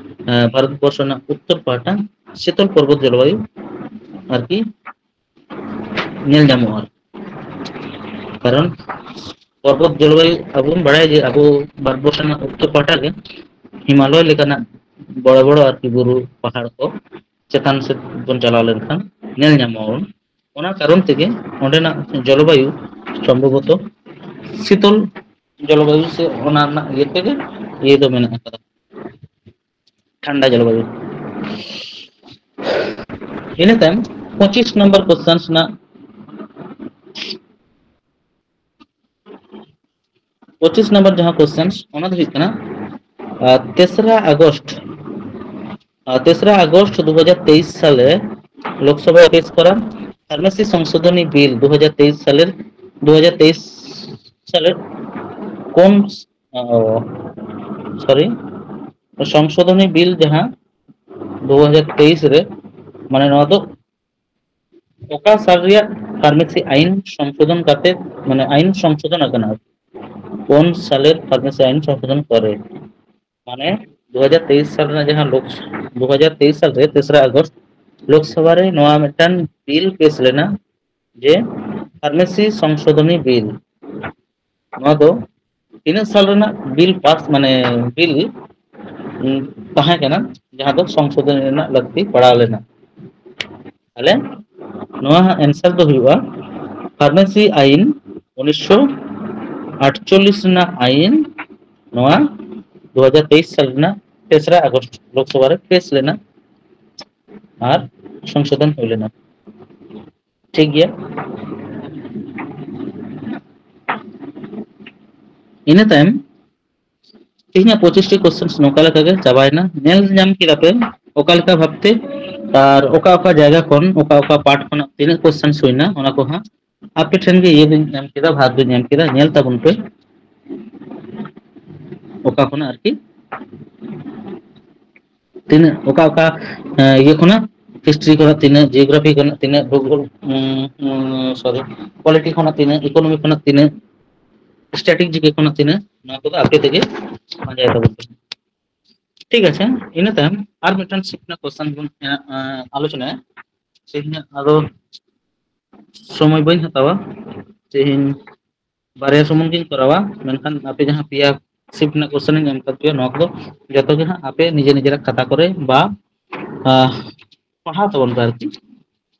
ᱮᱸ, ᱵᱷᱟᱨᱚᱛ ᱵᱚᱨᱥᱚ ᱨᱮᱱᱟᱜ ᱩᱛᱛᱚᱨ ᱯᱟᱦᱴᱟ ᱥᱤᱛᱚᱞ ᱯᱚᱨᱵᱚᱛ ᱡᱚᱞᱵᱟᱭᱩ ᱟᱨᱠᱤ ᱧᱮᱞ ᱧᱟᱢᱚᱜᱼᱟ᱾ ᱠᱟᱨᱚᱱ ᱯᱚᱨᱵᱚᱛ ᱡᱚᱞᱵᱟᱭᱩ ᱟᱵᱚ ᱵᱚᱱ ᱵᱟᱲᱟᱭᱟ ᱡᱮ ᱟᱵᱚ ᱵᱷᱟᱨᱚᱛ ᱵᱚᱨᱥᱚ ᱨᱮᱱᱟᱜ ᱩᱛᱛᱚᱨ ᱯᱟᱦᱴᱟ ᱜᱮ ᱦᱤᱢᱟᱞᱚᱭ ᱞᱮᱠᱟᱱᱟᱜ ᱵᱚᱲᱚ ᱵᱚᱲᱚ ᱟᱨᱠᱤ ᱵᱩᱨᱩ ᱯᱟᱦᱟᱲ ᱠᱚ ᱪᱮᱛᱟᱱ ᱥᱮᱫ ᱵᱚᱱ ᱪᱟᱞᱟᱣ ᱞᱮᱱᱠᱷᱟᱱ ᱧᱮᱞ ᱧᱟᱢᱚᱜᱼᱟ ᱵᱚᱱ᱾ ᱚᱱᱟ ᱠᱟᱨᱚᱱ ᱛᱮᱜᱮ ᱚᱸᱰᱮᱱᱟᱜ ᱡᱚᱞᱵᱟᱭᱩ ᱥᱚᱢᱵᱷᱚᱵᱚᱛᱚ ᱥᱤᱛᱚᱞ ᱡᱚᱞᱵᱟᱭᱩ ᱥᱮ ᱚᱱᱟ ᱨᱮᱱᱟᱜ ᱤᱭᱟᱹ ᱛᱮᱜᱮ ᱤᱭᱟᱹ ᱫᱚ ᱢᱮᱱᱟᱜ ᱟᱠᱟᱫᱟ, ᱴᱷᱟᱱᱰᱟ ᱡᱚᱞᱵᱟᱭᱩ᱾ ᱤᱱᱟᱹ ᱛᱟᱭᱚᱢ ᱯᱚᱸᱪᱤᱥ ᱱᱚᱢᱵᱚᱨ ᱠᱚᱥᱪᱮᱱ ᱨᱮᱱᱟᱜ, ᱯᱚᱸᱪᱤᱥ ᱱᱚᱢᱵᱚᱨ ᱡᱟᱦᱟᱸ ᱠᱚᱥᱪᱮᱱ, ᱚᱱᱟ ᱫᱚ ᱦᱩᱭᱩᱜ ᱠᱟᱱᱟ, ᱟᱨ, ᱛᱮᱥᱨᱟ ᱟᱜᱚᱥᱴ, ᱟᱨ, ᱛᱮᱥᱨᱟ ᱟᱜᱚᱥᱴ ᱫᱩ ᱦᱟᱡᱟᱨ ᱛᱮᱭᱤᱥ ᱥᱟᱞᱮ ᱞᱳᱠᱥᱚᱵᱷᱟ ᱯᱮᱥ ᱠᱚᱨᱟ ᱯᱷᱟᱨᱢᱮᱥᱤ ᱥᱚᱝᱥᱳᱫᱷᱚᱱᱤ ᱵᱤᱞ ᱫᱩ ᱦᱟᱡᱟᱨ ᱛᱮᱭᱤᱥ ᱥᱟᱞᱮᱨ, ᱫᱩ ᱦᱟᱡᱟᱨ ᱛᱮᱭᱤᱥ ᱥᱟᱞᱮᱨ ᱠᱚᱢ, ᱚ, ᱥᱚᱨᱤ, ᱥᱚᱝᱥᱳᱫᱷᱚᱱᱤ ᱵᱤᱞ ᱡᱟᱦᱟᱸ ᱫᱩ ᱦᱟᱡᱟᱨ ᱛᱮᱭᱤᱥ ᱨᱮ, ᱢᱟᱱᱮ ᱱᱚᱣᱟ ᱫᱚ ᱚᱠᱟ ᱥᱟᱞ ᱨᱮᱭᱟᱜ ᱯᱷᱟᱨᱢᱮᱥᱤ ᱟᱭᱤᱱ ᱥᱚᱝᱥᱳᱫᱷᱚᱱ ᱠᱟᱛᱮ, ᱢᱟᱱᱮ ᱟᱭᱤᱱ ᱥᱚᱝᱥᱳᱫᱷᱚᱱ ᱟᱠᱟᱱᱟ? ᱠᱚᱱ ᱥᱟᱞᱮᱨ ᱯᱷᱟᱨᱢᱮᱥᱤ ᱟᱭᱤᱱ ᱥᱚᱝᱥᱳᱫᱷᱚᱱ ᱠᱚᱨᱮ, ᱢᱟᱱᱮ ᱫᱩ ᱦᱟᱡᱟᱨ ᱛᱮᱭᱤᱥ ᱥᱟᱞ ᱨᱮᱱᱟᱜ ᱡᱟᱦᱟᱸ ᱞᱳᱠ ᱫᱩ ᱦᱟᱡᱟᱨ ᱛᱮᱭᱤᱥ ᱥᱟᱞ ᱨᱮ ᱛᱮᱥᱨᱟ ᱟᱜᱚᱥᱴ ᱞᱳᱠᱥᱚᱵᱷᱟ ᱨᱮ ᱱᱚᱣᱟ ᱢᱤᱫᱴᱟᱝ ᱵᱤᱞ ᱯᱮᱥ ᱞᱮᱱᱟ, ᱡᱮ ᱯᱷᱟᱨᱢᱮᱥᱤ ᱥᱚᱝᱥᱳᱫᱷᱚᱱᱤ ᱵᱤᱞ᱾ ᱱᱚᱣᱟ ᱫᱚ ᱛᱤᱱᱟᱹᱜ ᱥᱟᱞ ᱨᱮᱱᱟᱜ ᱵᱤᱞ ᱯᱟᱥ, ᱢᱟᱱᱮ ᱵᱤᱞ ᱛᱟᱦᱮᱸ ᱠᱟᱱᱟ, ᱡᱟᱦᱟᱸ ᱫᱚ ᱥᱚᱝᱥᱳᱫᱷᱚᱱ ᱨᱮᱱᱟᱜ ᱞᱟᱹᱠᱛᱤ ᱯᱟᱲᱟᱣ ᱞᱮᱱᱟ? ᱛᱟᱦᱞᱮ ᱱᱚᱣᱟ ᱦᱟᱸᱜ ᱮᱱᱥᱟᱨ ᱫᱚ ᱦᱩᱭᱩᱜᱼᱟ ᱯᱷᱟᱨᱢᱮᱥᱤ ᱟᱭᱤᱱ ᱩᱱᱤᱥᱥᱚ ᱟᱴᱪᱚᱞᱞᱤᱥ ᱨᱮᱱᱟᱜ ᱟᱭᱤᱱ, ᱱᱚᱣᱟ ᱫᱩ ᱦᱟᱡᱟᱨ ᱛᱮᱭᱤᱥ ᱥᱟᱞ ᱨᱮᱱᱟᱜ ᱛᱮᱥᱨᱟ ᱟᱜᱚᱥᱴ ᱞᱳᱠᱥᱚᱵᱷᱟ ᱨᱮ ᱯᱮᱥ ᱞᱮᱱᱟ ᱟᱨ ᱥᱚᱝᱥᱳᱫᱷᱚᱱ ᱦᱩᱭ ᱞᱮᱱᱟ᱾ ᱴᱷᱤᱠ ᱜᱮᱭᱟ᱾ ᱤᱱᱟᱹ ᱛᱟᱭᱚᱢ ᱛᱮᱦᱮᱧᱟᱜ ᱯᱚᱸᱪᱤᱥ ᱴᱤ ᱠᱚᱥᱪᱮᱱ ᱱᱚᱝᱠᱟ ᱞᱮᱠᱟᱜᱮ ᱪᱟᱵᱟᱭᱮᱱᱟ᱾ ᱧᱮᱞ ᱧᱟᱢ ᱠᱮᱫᱟ ᱯᱮ ᱚᱠᱟ ᱞᱮᱠᱟ ᱵᱷᱟᱵᱛᱮ ᱟᱨ ᱚᱠᱟ ᱚᱠᱟ ᱡᱟᱭᱜᱟ ᱠᱷᱚᱱ, ᱚᱠᱟ ᱚᱠᱟ ᱯᱟᱨᱴ ᱠᱷᱚᱱᱟᱜ ᱛᱤᱱᱟᱹᱜ ᱠᱚᱥᱪᱮᱱ ᱦᱩᱭᱱᱟ, ᱚᱱᱟ ᱠᱚ ᱦᱟᱸᱜ ᱟᱯᱮ ᱴᱷᱮᱱ ᱜᱮ ᱤᱭᱟᱹ ᱫᱚᱧ ᱮᱢ ᱠᱮᱫᱟ, ᱵᱷᱟᱜᱽ ᱫᱚᱧ ᱮᱢ ᱠᱮᱫᱟ᱾ ᱧᱮᱞ ᱛᱟᱵᱚᱱ ᱯᱮ ᱚᱠᱟ ᱠᱷᱚᱱᱟᱜ ᱟᱨᱠᱤ ᱛᱤᱱᱟᱹᱜ, ᱚᱠᱟ ᱚᱠᱟ ᱤᱭᱟᱹ ᱠᱷᱚᱱᱟᱜ, ᱦᱤᱥᱴᱨᱤ ᱠᱷᱚᱱᱟᱜ ᱛᱤᱱᱟᱹᱜ, ᱡᱤᱭᱳᱜᱨᱟᱯᱷᱤ ᱠᱷᱚᱱᱟᱜ ᱛᱤᱱᱟᱹᱜ, ᱵᱷᱩᱜᱳᱞ, ᱥᱚᱨᱤ, ᱯᱚᱞᱤᱴᱤ ᱠᱷᱚᱱᱟᱜ ᱛᱤᱱᱟᱹᱜ, ᱤᱠᱳᱱᱚᱢᱤ ᱠᱷᱚᱱᱟᱜ ᱛᱤᱱᱟᱹᱜ, ᱥᱴᱮᱴᱤᱠ ᱡᱤᱠᱮ ᱠᱷᱚᱱᱟᱜ ᱛᱤᱱᱟᱹᱜ, ᱱᱚᱣᱟ ᱠᱚᱫᱚ ᱟᱯᱮ ᱛᱮᱜᱮ ᱯᱟᱸᱡᱟᱭ ᱛᱟᱵᱚᱱ ᱯᱮ᱾ ᱴᱷᱤᱠ ᱟᱪᱷᱮ, ᱤᱱᱟᱹ ᱛᱟᱭᱚᱢ ᱟᱨ ᱢᱤᱫᱴᱟᱝ ᱥᱤᱠᱷᱱᱟᱹᱛ ᱠᱚᱥᱪᱮᱱ ᱵᱚᱱ ᱟᱞᱳᱪᱚᱱᱟᱭᱟ᱾ ᱛᱮᱦᱮᱧᱟᱜ ᱟᱫᱚ ᱥᱚᱢᱚᱭ ᱵᱟᱹᱧ ᱦᱟᱛᱟᱣᱟ, ᱛᱮᱦᱮᱧ ᱵᱟᱨᱭᱟ ᱥᱩᱢᱩᱝ ᱜᱤᱧ ᱠᱚᱨᱟᱣᱟ, ᱢᱮᱱᱠᱷᱟᱱ ᱟᱯᱮ ᱡᱟᱦᱟᱸ ᱯᱮᱭᱟ ᱥᱤᱯᱴ ᱨᱮᱱᱟᱜ ᱠᱚᱥᱪᱮᱱ ᱤᱧ ᱮᱢ ᱠᱟᱫ ᱯᱮᱭᱟ, ᱱᱚᱣᱟ ᱠᱚᱫᱚ ᱡᱚᱛᱚ ᱜᱮ ᱦᱟᱸᱜ ᱟᱯᱮ ᱱᱤᱡᱮ ᱱᱤᱡᱮᱨᱟᱜ ᱠᱷᱟᱛᱟ ᱠᱚᱨᱮ ᱵᱟ ᱯᱟᱲᱦᱟᱣ ᱛᱟᱵᱚᱱ ᱯᱮ ᱟᱨᱠᱤ,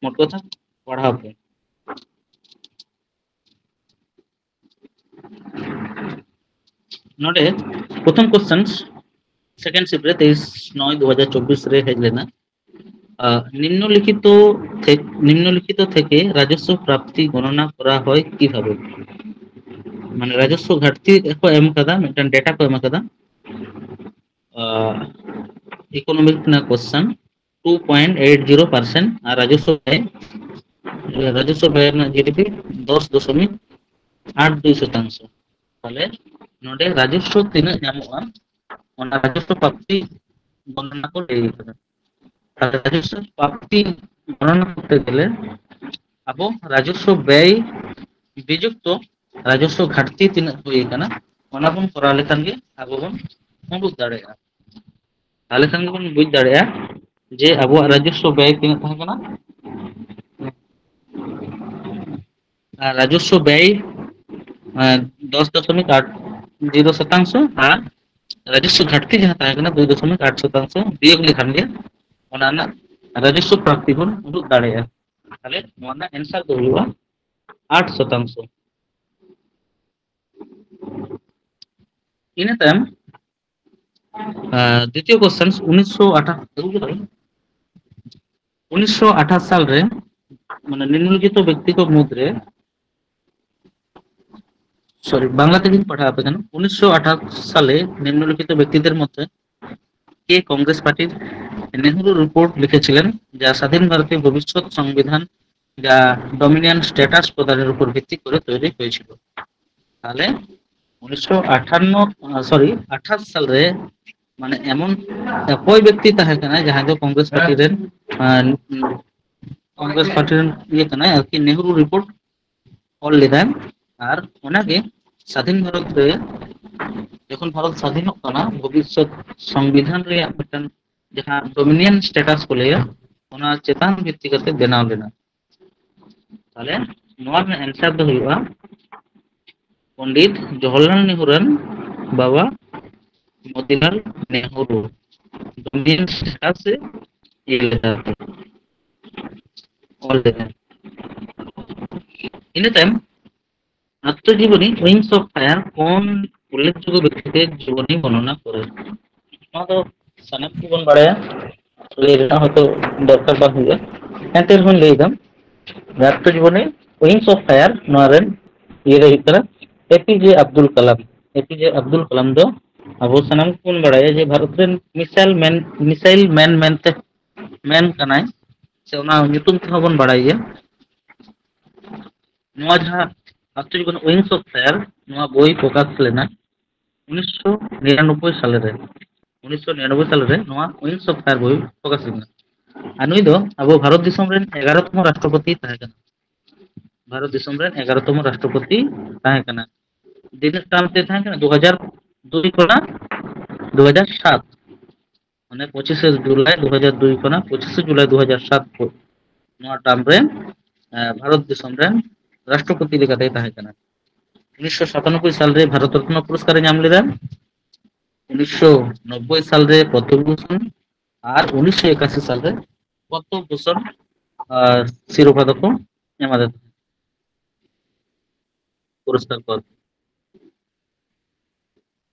ᱢᱳᱴ ᱠᱟᱛᱷᱟ ᱯᱟᱲᱦᱟᱣ ᱯᱮ᱾ ᱱᱚᱰᱮ ᱯᱨᱚᱛᱷᱚᱢ ᱠᱚᱥᱪᱮᱱ ᱥᱮᱠᱮᱱᱰ ᱥᱤᱯᱴ ᱨᱮ ᱛᱮᱭᱤᱥ ᱱᱚᱭ ᱫᱩ ᱦᱟᱡᱟᱨ ᱪᱚᱵᱵᱤᱥ ᱨᱮ ᱦᱮᱡ ᱞᱮᱱᱟ᱾ ᱱᱤᱢᱱᱚᱞᱤᱠᱷᱤᱛ নিম্নলিখিত থেকে রাজস্ব প্রাপ্তি গণনা করা হয় কিভাবে? মানে রাজস্ব ঘাটতি ᱠᱚ ᱮᱢ ᱠᱟᱫᱟ, ᱢᱤᱫᱴᱟᱝ ᱰᱮᱴᱟ ᱠᱚ ᱮᱢ ᱠᱟᱫᱟ ᱤᱠᱳᱱᱚᱢᱤᱠ ᱨᱮᱱᱟᱜ ᱠᱚᱥᱪᱮᱱ᱾ Two point eight zero percent ᱟᱨ ᱨᱟᱡᱚᱥᱣᱚ ᱵᱮᱭ, ᱨᱟᱡᱚᱥᱣᱚ ᱵᱮᱭ ᱨᱮᱱᱟᱜ ᱡᱤᱰᱤᱯᱤ ᱫᱚᱥ ᱫᱚᱥᱚᱢᱤᱠ ᱟᱴ ᱫᱩᱭ ᱥᱚᱛᱟᱝᱥᱚ᱾ ᱛᱟᱦᱞᱮ ᱱᱚᱰᱮ ᱨᱟᱡᱚᱥᱣᱚ ᱛᱤᱱᱟᱹᱜ ᱧᱟᱢᱚᱜᱼᱟ, ᱚᱱᱟ ᱨᱟᱡᱚᱥᱣᱚ ᱯᱨᱟᱯᱛᱤ ᱜᱚᱱᱚᱱᱟ ᱠᱚ ᱞᱟᱹᱭ ᱠᱟᱫᱟ᱾ ᱛᱟᱦᱞᱮ ᱨᱟᱡᱚᱥᱣᱚ ᱯᱨᱟᱯᱛᱤ ᱜᱚᱱᱚᱱᱟ ᱠᱚᱨᱛᱮ ᱜᱮᱞᱮ ᱟᱵᱚ ᱨᱟᱡᱚᱥᱣᱚ ᱵᱮᱭ ᱵᱤᱡᱩᱠᱛᱚ ᱨᱟᱡᱚᱥᱣᱚ ᱜᱷᱟᱴᱛᱤ ᱛᱤᱱᱟᱹᱜ ᱦᱩᱭ ᱟᱠᱟᱱᱟ, ᱚᱱᱟ ᱵᱚᱱ ᱠᱚᱨᱟᱣ ᱞᱮᱠᱷᱟᱱ ᱜᱮ ᱟᱵᱚ ᱵᱚᱱ ᱩᱰᱩᱠ ᱫᱟᱲᱮᱭᱟᱜᱼᱟ᱾ ᱛᱟᱦᱚᱞᱮ ᱠᱷᱟᱱ ᱜᱮᱵᱚᱱ ᱵᱩᱡᱽ ᱫᱟᱲᱮᱭᱟᱜᱼᱟ ᱡᱮ ᱟᱵᱚᱣᱟᱜ ᱨᱟᱡᱚᱥᱥᱚ ᱵᱮᱭ ᱛᱤᱱᱟᱹᱜ ᱛᱟᱦᱮᱸ ᱠᱟᱱᱟ᱾ ᱟᱨ ᱨᱟᱡᱚᱥᱥᱚ ᱵᱮᱭ, ᱮᱸ, ᱫᱚᱥ ᱫᱚᱥᱚᱢᱤᱠ ᱟᱴ ᱡᱤᱨᱳ ᱥᱚᱛᱟᱝᱥᱚ, ᱟᱨ ᱨᱟᱡᱚᱥᱥᱚ ᱜᱷᱟᱴᱛᱤ ᱡᱟᱦᱟᱸ ᱛᱟᱦᱮᱸ ᱠᱟᱱᱟ ᱫᱩᱭ ᱫᱚᱥᱚᱢᱤᱠ ᱟᱴ ᱥᱚᱛᱟᱝᱥᱚ, ᱵᱤᱭᱳᱜ ᱞᱮᱠᱷᱟᱱ ᱜᱮ ᱚᱱᱟ ᱨᱮᱱᱟᱜ ᱨᱟᱡᱚᱥᱥᱚ ᱯᱨᱟᱯᱛᱤ ᱵᱚᱱ ᱩᱫᱩᱜ ᱫᱟᱲᱮᱭᱟᱜᱼᱟ᱾ ᱛᱟᱦᱚᱞᱮ ᱱᱚᱣᱟ ᱨᱮᱱᱟᱜ ᱮᱱᱥᱟᱨ ᱫᱚ ᱦᱩᱭᱩᱜᱼᱟ ᱟᱴ ᱥᱚᱛᱟᱝᱥᱚ᱾ ᱤᱱᱟᱹ ᱛᱟᱭᱚᱢ, ᱟᱨ ᱫᱤᱛᱤᱭᱚ ᱠᱚᱥᱪᱮᱱ, ᱩᱱᱤᱥᱥᱚ ᱟᱴᱷᱟᱥ, ᱩᱱᱤᱥᱥᱚ ᱟᱴᱷᱟᱥ ᱥᱟᱞ ᱨᱮ, ᱢᱟᱱᱮ, ᱱᱤᱢᱱᱚᱞᱤᱠᱷᱤᱛᱚ ᱵᱮᱠᱛᱤ ᱠᱚ ᱢᱩᱫᱽᱨᱮ, ᱥᱚᱨᱤ, ᱵᱟᱝᱞᱟ ᱛᱮᱜᱮᱧ ᱯᱟᱲᱦᱟᱣ ᱟᱯᱮ ᱠᱟᱱᱟ᱾ ᱩᱱᱤᱥᱥᱚ ᱟᱴᱷᱟᱥ ᱥᱟᱞᱮ ᱱᱤᱢᱱᱚᱞᱤᱠᱷᱤᱛᱚ ᱵᱮᱠᱛᱤᱫᱮᱨ ᱢᱚᱫᱽᱫᱷᱮ কে কংগ্রেস পার্টির নেহরু রিপোর্ট লিখেছিলেন, যা স্বাধীন ভারতের ভবিষ্যৎ সংবিধান যা ডমিনিয়ন স্ট্যাটাস প্রদানের উপর ভিত্তি করে তৈরি হয়েছিল। তাহলে উনিশশো আটান্ন, সরি, আঠাশ সালে, মানে, এমন ᱚᱠᱚᱭ ᱵᱮᱠᱛᱤ ᱛᱟᱦᱮᱸ ᱠᱟᱱᱟᱭ ᱡᱟᱦᱟᱸᱭ ᱫᱚ ᱠᱚᱝᱜᱨᱮᱥ ᱯᱟᱨᱴᱤ ᱨᱮᱱ, ᱟᱸ, ᱠᱚᱝᱜᱨᱮᱥ ᱯᱟᱨᱴᱤ ᱨᱮᱱ ᱤᱭᱟᱹ ᱠᱟᱱᱟᱭ ᱟᱨᱠᱤ, ᱱᱮᱦᱨᱩ ᱨᱤᱯᱳᱨᱴ ᱚᱞ ᱞᱮᱫᱟᱭ᱾ ᱟᱨ ᱚᱱᱟᱜᱮ ᱥᱟᱫᱷᱤᱱ ᱵᱷᱟᱨᱚᱛ ᱨᱮ, ᱡᱚᱠᱷᱚᱱ ᱵᱷᱟᱨᱚᱛ ᱥᱟᱫᱷᱤᱱᱚᱜ ᱠᱟᱱᱟ, ᱵᱷᱚᱵᱤᱥᱥᱚᱛ ᱥᱚᱝᱵᱤᱫᱷᱟᱱ ᱨᱮᱭᱟᱜ ᱢᱤᱫᱴᱟᱝ ᱡᱟᱦᱟᱸ ᱰᱚᱢᱤᱱᱤᱭᱚᱱ ᱥᱴᱮᱴᱟᱥ ᱠᱚ ᱞᱟᱹᱭᱟ, ᱚᱱᱟ ᱪᱮᱛᱟᱱ ᱵᱷᱤᱛᱛᱤ ᱠᱟᱛᱮ ᱵᱮᱱᱟᱣ ᱞᱮᱱᱟ᱾ ᱛᱟᱦᱞᱮ ᱱᱚᱣᱟ ᱨᱮᱱᱟᱜ ᱮᱱᱥᱟᱨ ᱫᱚ ᱦᱩᱭᱩᱜᱼᱟ ᱯᱚᱱᱰᱤᱛ ᱡᱚᱣᱟᱦᱚᱨᱞᱟᱞ ᱱᱮᱦᱨᱩ ᱨᱮᱱ ᱵᱟᱵᱟ ᱢᱚᱛᱤᱞᱟᱞ ᱱᱮᱦᱨᱩ ᱰᱚᱢᱤᱱᱤᱭᱚᱱ ᱥᱴᱮᱴᱟᱥ ᱮ ᱤᱭᱟᱹ ᱞᱮᱫᱟ, ᱚᱞ ᱞᱮᱫᱟ᱾ ᱤᱱᱟᱹ ᱛᱟᱭᱚᱢ ᱟᱛᱢᱚᱡᱤᱵᱚᱱᱤ, ᱩᱭᱤᱝᱥ ᱚᱯᱷ ᱯᱷᱟᱭᱟᱨ ᱠᱚᱱ ᱩᱞᱞᱮᱠᱷᱡᱳᱜᱽᱜᱚ ᱵᱮᱠᱛᱤ ᱛᱮ ᱡᱤᱵᱚᱱᱤ ᱵᱚᱨᱱᱚᱱᱟ ᱠᱚᱨᱮ? ᱱᱚᱣᱟ ᱫᱚ ᱥᱟᱱᱟᱢ ᱠᱚᱵᱚᱱ ᱵᱟᱲᱟᱭᱟ, ᱞᱟᱹᱭ ᱨᱮᱱᱟᱜ ᱦᱚᱭᱛᱳ ᱫᱚᱨᱠᱟᱨ ᱵᱟᱝ ᱦᱩᱭᱩᱜᱼᱟ, ᱮᱱᱛᱮ ᱨᱮᱦᱚᱸᱧ ᱞᱟᱹᱭ ᱮᱫᱟ᱾ ᱟᱛᱢᱚᱡᱤᱵᱚᱱᱤ, ᱩᱭᱤᱝᱥ ᱚᱯᱷ ᱯᱷᱟᱭᱟᱨ, ᱱᱚᱣᱟ ᱨᱮᱱ ᱤᱭᱟᱹ ᱫᱚ ᱦᱩᱭᱩᱜ ᱠᱟᱱᱟ ᱮ ᱯᱤ ᱡᱮ ᱟᱵᱫᱩᱞ ᱠᱟᱞᱟᱢ᱾ ᱮ ᱯᱤ ᱡᱮ ᱟᱵᱫᱩᱞ ᱠᱟᱞᱟᱢ ᱫᱚ ᱟᱵᱚ ᱥᱟᱱᱟᱢ ᱠᱚᱵᱚᱱ ᱵᱟᱲᱟᱭᱟ ᱡᱮ ᱵᱷᱟᱨᱚᱛ ᱨᱮᱱ ᱢᱤᱥᱟᱭᱤᱞ ᱢᱮᱱ, ᱢᱤᱥᱟᱭᱤᱞ ᱢᱮᱱ ᱢᱮᱱᱛᱮ ᱢᱮᱱ ᱠᱟᱱᱟᱭ, ᱥᱮ ᱚᱱᱟ ᱧᱩᱛᱩᱢ ᱛᱮᱦᱚᱸ ᱵᱚᱱ ᱵᱟᱲᱟᱭ ᱜᱮᱭᱟ᱾ ᱱᱚᱣᱟ ᱡᱟᱦᱟᱸ ᱟᱛᱢᱚᱡᱤᱵᱚᱱᱤ ᱩᱭᱤᱝᱥ ᱚᱯᱷ ᱯᱷᱟᱭᱟᱨ, ᱱᱚᱣᱟ ᱵᱳᱭ ᱯᱨᱚᱠᱟᱥ ᱞᱮᱱᱟ ᱩᱱᱤᱥᱥᱚ ᱱᱤᱨᱟᱱᱚᱵᱵᱳᱭ ᱥᱟᱞᱮ ᱨᱮ᱾ ᱩᱱᱤᱥᱥᱚ ᱱᱤᱨᱟᱱᱚᱵᱵᱳᱭ ᱥᱟᱞᱮ ᱨᱮ ᱱᱚᱣᱟ ᱩᱭᱤᱝᱥ ᱚᱯᱷ ᱯᱷᱟᱭᱟᱨ ᱵᱳᱭ ᱯᱨᱚᱠᱟᱥ ᱞᱮᱱᱟ᱾ ᱟᱨ ᱱᱩᱭ ᱫᱚ ᱟᱵᱚ ᱵᱷᱟᱨᱚᱛ ᱫᱤᱥᱚᱢ ᱨᱮᱱ ᱮᱜᱟᱨᱚᱛᱚᱢ ᱨᱟᱥᱴᱨᱚᱯᱚᱛᱤ ᱛᱟᱦᱮᱸ ᱠᱟᱱᱟ᱾ ᱵᱷᱟᱨᱚᱛ ᱫᱤᱥᱚᱢ ᱨᱮᱱ ᱮᱜᱟᱨᱚᱛᱚᱢ ᱨᱟᱥᱴᱨᱚᱯᱚᱛᱤ ᱛᱟᱦᱮᱸ ᱠᱟᱱᱟ᱾ ᱛᱤᱱᱟᱹᱜ ᱴᱟᱨᱢ ᱛᱮ ᱛᱟᱦᱮᱸ ᱠᱟᱱᱟ? ᱫᱩ ᱦᱟᱡᱟᱨ ᱫᱩᱭ ᱠᱷᱚᱱᱟᱜ ᱫᱩ ᱦᱟᱡᱟᱨ ᱥᱟᱛ᱾ ᱢᱟᱱᱮ ᱯᱚᱸᱪᱤᱥᱮ ᱡᱩᱞᱟᱭ ᱫᱩ ᱦᱟᱡᱟᱨ ᱫᱩᱭ ᱠᱷᱚᱱᱟᱜ ᱯᱚᱸᱪᱤᱥᱮ ᱡᱩᱞᱟᱭ ᱫᱩ ᱦᱟᱡᱟᱨ ᱥᱟᱛ ᱵᱷᱳᱨ ᱱᱚᱣᱟ ᱴᱟᱨᱢ ᱨᱮ, ᱮ, ᱵᱷᱟᱨᱚᱛ ᱫᱤᱥᱚᱢ ᱨᱮᱱ ᱨᱟᱥᱴᱨᱚᱯᱚᱛᱤ ᱞᱮᱠᱟᱛᱮᱭ ᱛᱟᱦᱮᱸ ᱠᱟᱱᱟ᱾ ᱩᱱᱤᱥᱥᱚ ᱥᱟᱛᱟᱱᱚᱵᱵᱳᱭ ᱥᱟᱞᱨᱮ ᱵᱷᱟᱨᱚᱛ ᱨᱚᱛᱱᱚ ᱯᱩᱨᱚᱥᱠᱟᱨ ᱮ ᱧᱟᱢ ᱞᱮᱫᱟ, ᱩᱱᱤᱥᱥᱚ ᱱᱚᱵᱵᱳᱭ ᱥᱟᱞᱨᱮ ᱯᱚᱫᱽᱫᱚ ᱵᱷᱩᱥᱚᱱ ᱟᱨ ᱩᱱᱤᱥᱥᱚ ᱮᱠᱟᱥᱤ ᱥᱟᱞᱨᱮ ᱯᱚᱫᱽᱫᱚ ᱵᱷᱩᱥᱚᱱ, ᱟᱨ ᱥᱤᱨᱳᱯᱟ ᱫᱚᱠᱚ ᱮᱢᱟᱫᱮ ᱛᱟᱦᱮᱸᱫ, ᱯᱩᱨᱚᱥᱠᱟᱨ ᱠᱚ᱾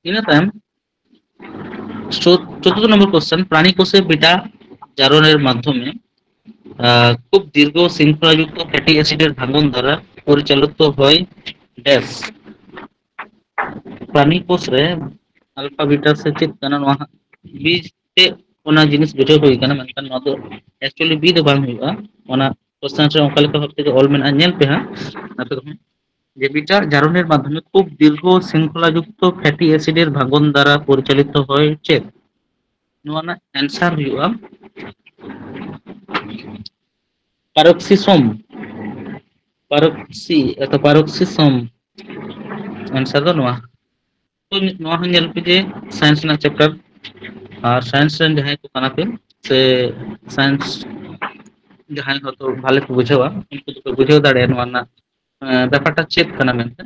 ᱤᱱᱟᱹ ᱛᱟᱭᱚᱢ ᱪᱳ-, ᱪᱳᱫᱫᱚ ᱱᱚᱢᱵᱚᱨ ᱠᱚᱥᱪᱮᱱ, প্রাণী কোষে বিটা জারণের মাধ্যমে, আহ, খুব দীর্ঘ শৃঙ্খলাযুক্ত ফ্যাটি অ্যাসিডের ভাঙন দ্বারা পরিচালিত হয় ড্যাশ। প্রাণী কোষ ᱨᱮ ᱟᱞᱯᱷᱟ ᱵᱤᱴᱟ ᱥᱮ ᱪᱮᱫ ᱠᱟᱱᱟ, ᱱᱚᱣᱟ ᱦᱟᱸᱜ ᱵᱤ ᱛᱮ ᱚᱱᱟ ᱡᱤᱱᱤᱥ ᱵᱩᱡᱷᱟᱹᱣ ᱦᱩᱭ ᱠᱟᱱᱟ, ᱢᱮᱱᱠᱷᱟᱱ ᱱᱚᱣᱟ ᱫᱚ actually ᱵᱤ ᱫᱚ ᱵᱟᱝ ᱦᱩᱭᱩᱜᱼᱟ᱾ ᱚᱱᱟ ᱠᱚᱥᱪᱮᱱ ᱨᱮ ᱚᱱᱠᱟ ᱞᱮᱠᱟ ᱵᱷᱟᱵ ᱛᱮᱜᱮ ᱚᱞ ᱢᱮᱱᱟᱜᱼᱟ, ᱧᱮᱞ ᱯᱮ ᱦᱟᱸᱜ ᱟᱯᱮ ᱠᱚᱦᱚᱸ, ᱡᱮ বিটা জারণের মাধ্যমে খুব দীর্ঘ শৃঙ্খলাযুক্ত ফ্যাটি অ্যাসিডের ভাঙন দ্বারা পরিচালিত হয় ᱪᱮᱫ? ᱱᱚᱣᱟ ᱨᱮᱱᱟᱜ ᱮᱱᱥᱟᱨ ᱦᱩᱭᱩᱜᱼᱟ ᱯᱟᱨᱚᱠᱥᱤᱥᱳᱢ, ᱯᱟᱨᱚᱠᱥᱤ, ᱮᱛᱚ ᱯᱟᱨᱚᱠᱥᱤᱥᱳᱢ᱾ ᱮᱱᱥᱟᱨ ᱫᱚ ᱱᱚᱣᱟ᱾ ᱛᱚ, ᱱᱚᱣᱟ ᱦᱚᱸ ᱧᱮᱞ ᱯᱮ ᱡᱮ ᱥᱟᱭᱮᱱᱥ ᱨᱮᱱᱟᱜ ᱪᱮᱯᱴᱟᱨ, ᱟᱨ ᱥᱟᱭᱮᱱᱥ ᱨᱮᱱ ᱡᱟᱦᱟᱸᱭ ᱠᱚ ᱠᱟᱱᱟ ᱯᱮ, ᱥᱮ ᱥᱟᱭᱮᱱᱥ ᱡᱟᱦᱟᱸᱭ ᱦᱚᱭᱛᱳ ᱵᱷᱟᱞᱮ ᱠᱚ ᱵᱩᱡᱷᱟᱹᱣᱟ, ᱩᱱᱠᱩ ᱫᱚᱠᱚ ᱵᱩᱡᱷᱟᱹᱣ ᱫᱟᱲᱮᱭᱟᱜᱼᱟ ᱱᱚᱣᱟ ᱨᱮᱱᱟᱜ, ᱮᱸ, ᱵᱮᱯᱟᱨᱴᱟ ᱪᱮᱫ ᱠᱟᱱᱟ ᱢᱮᱱᱛᱮ᱾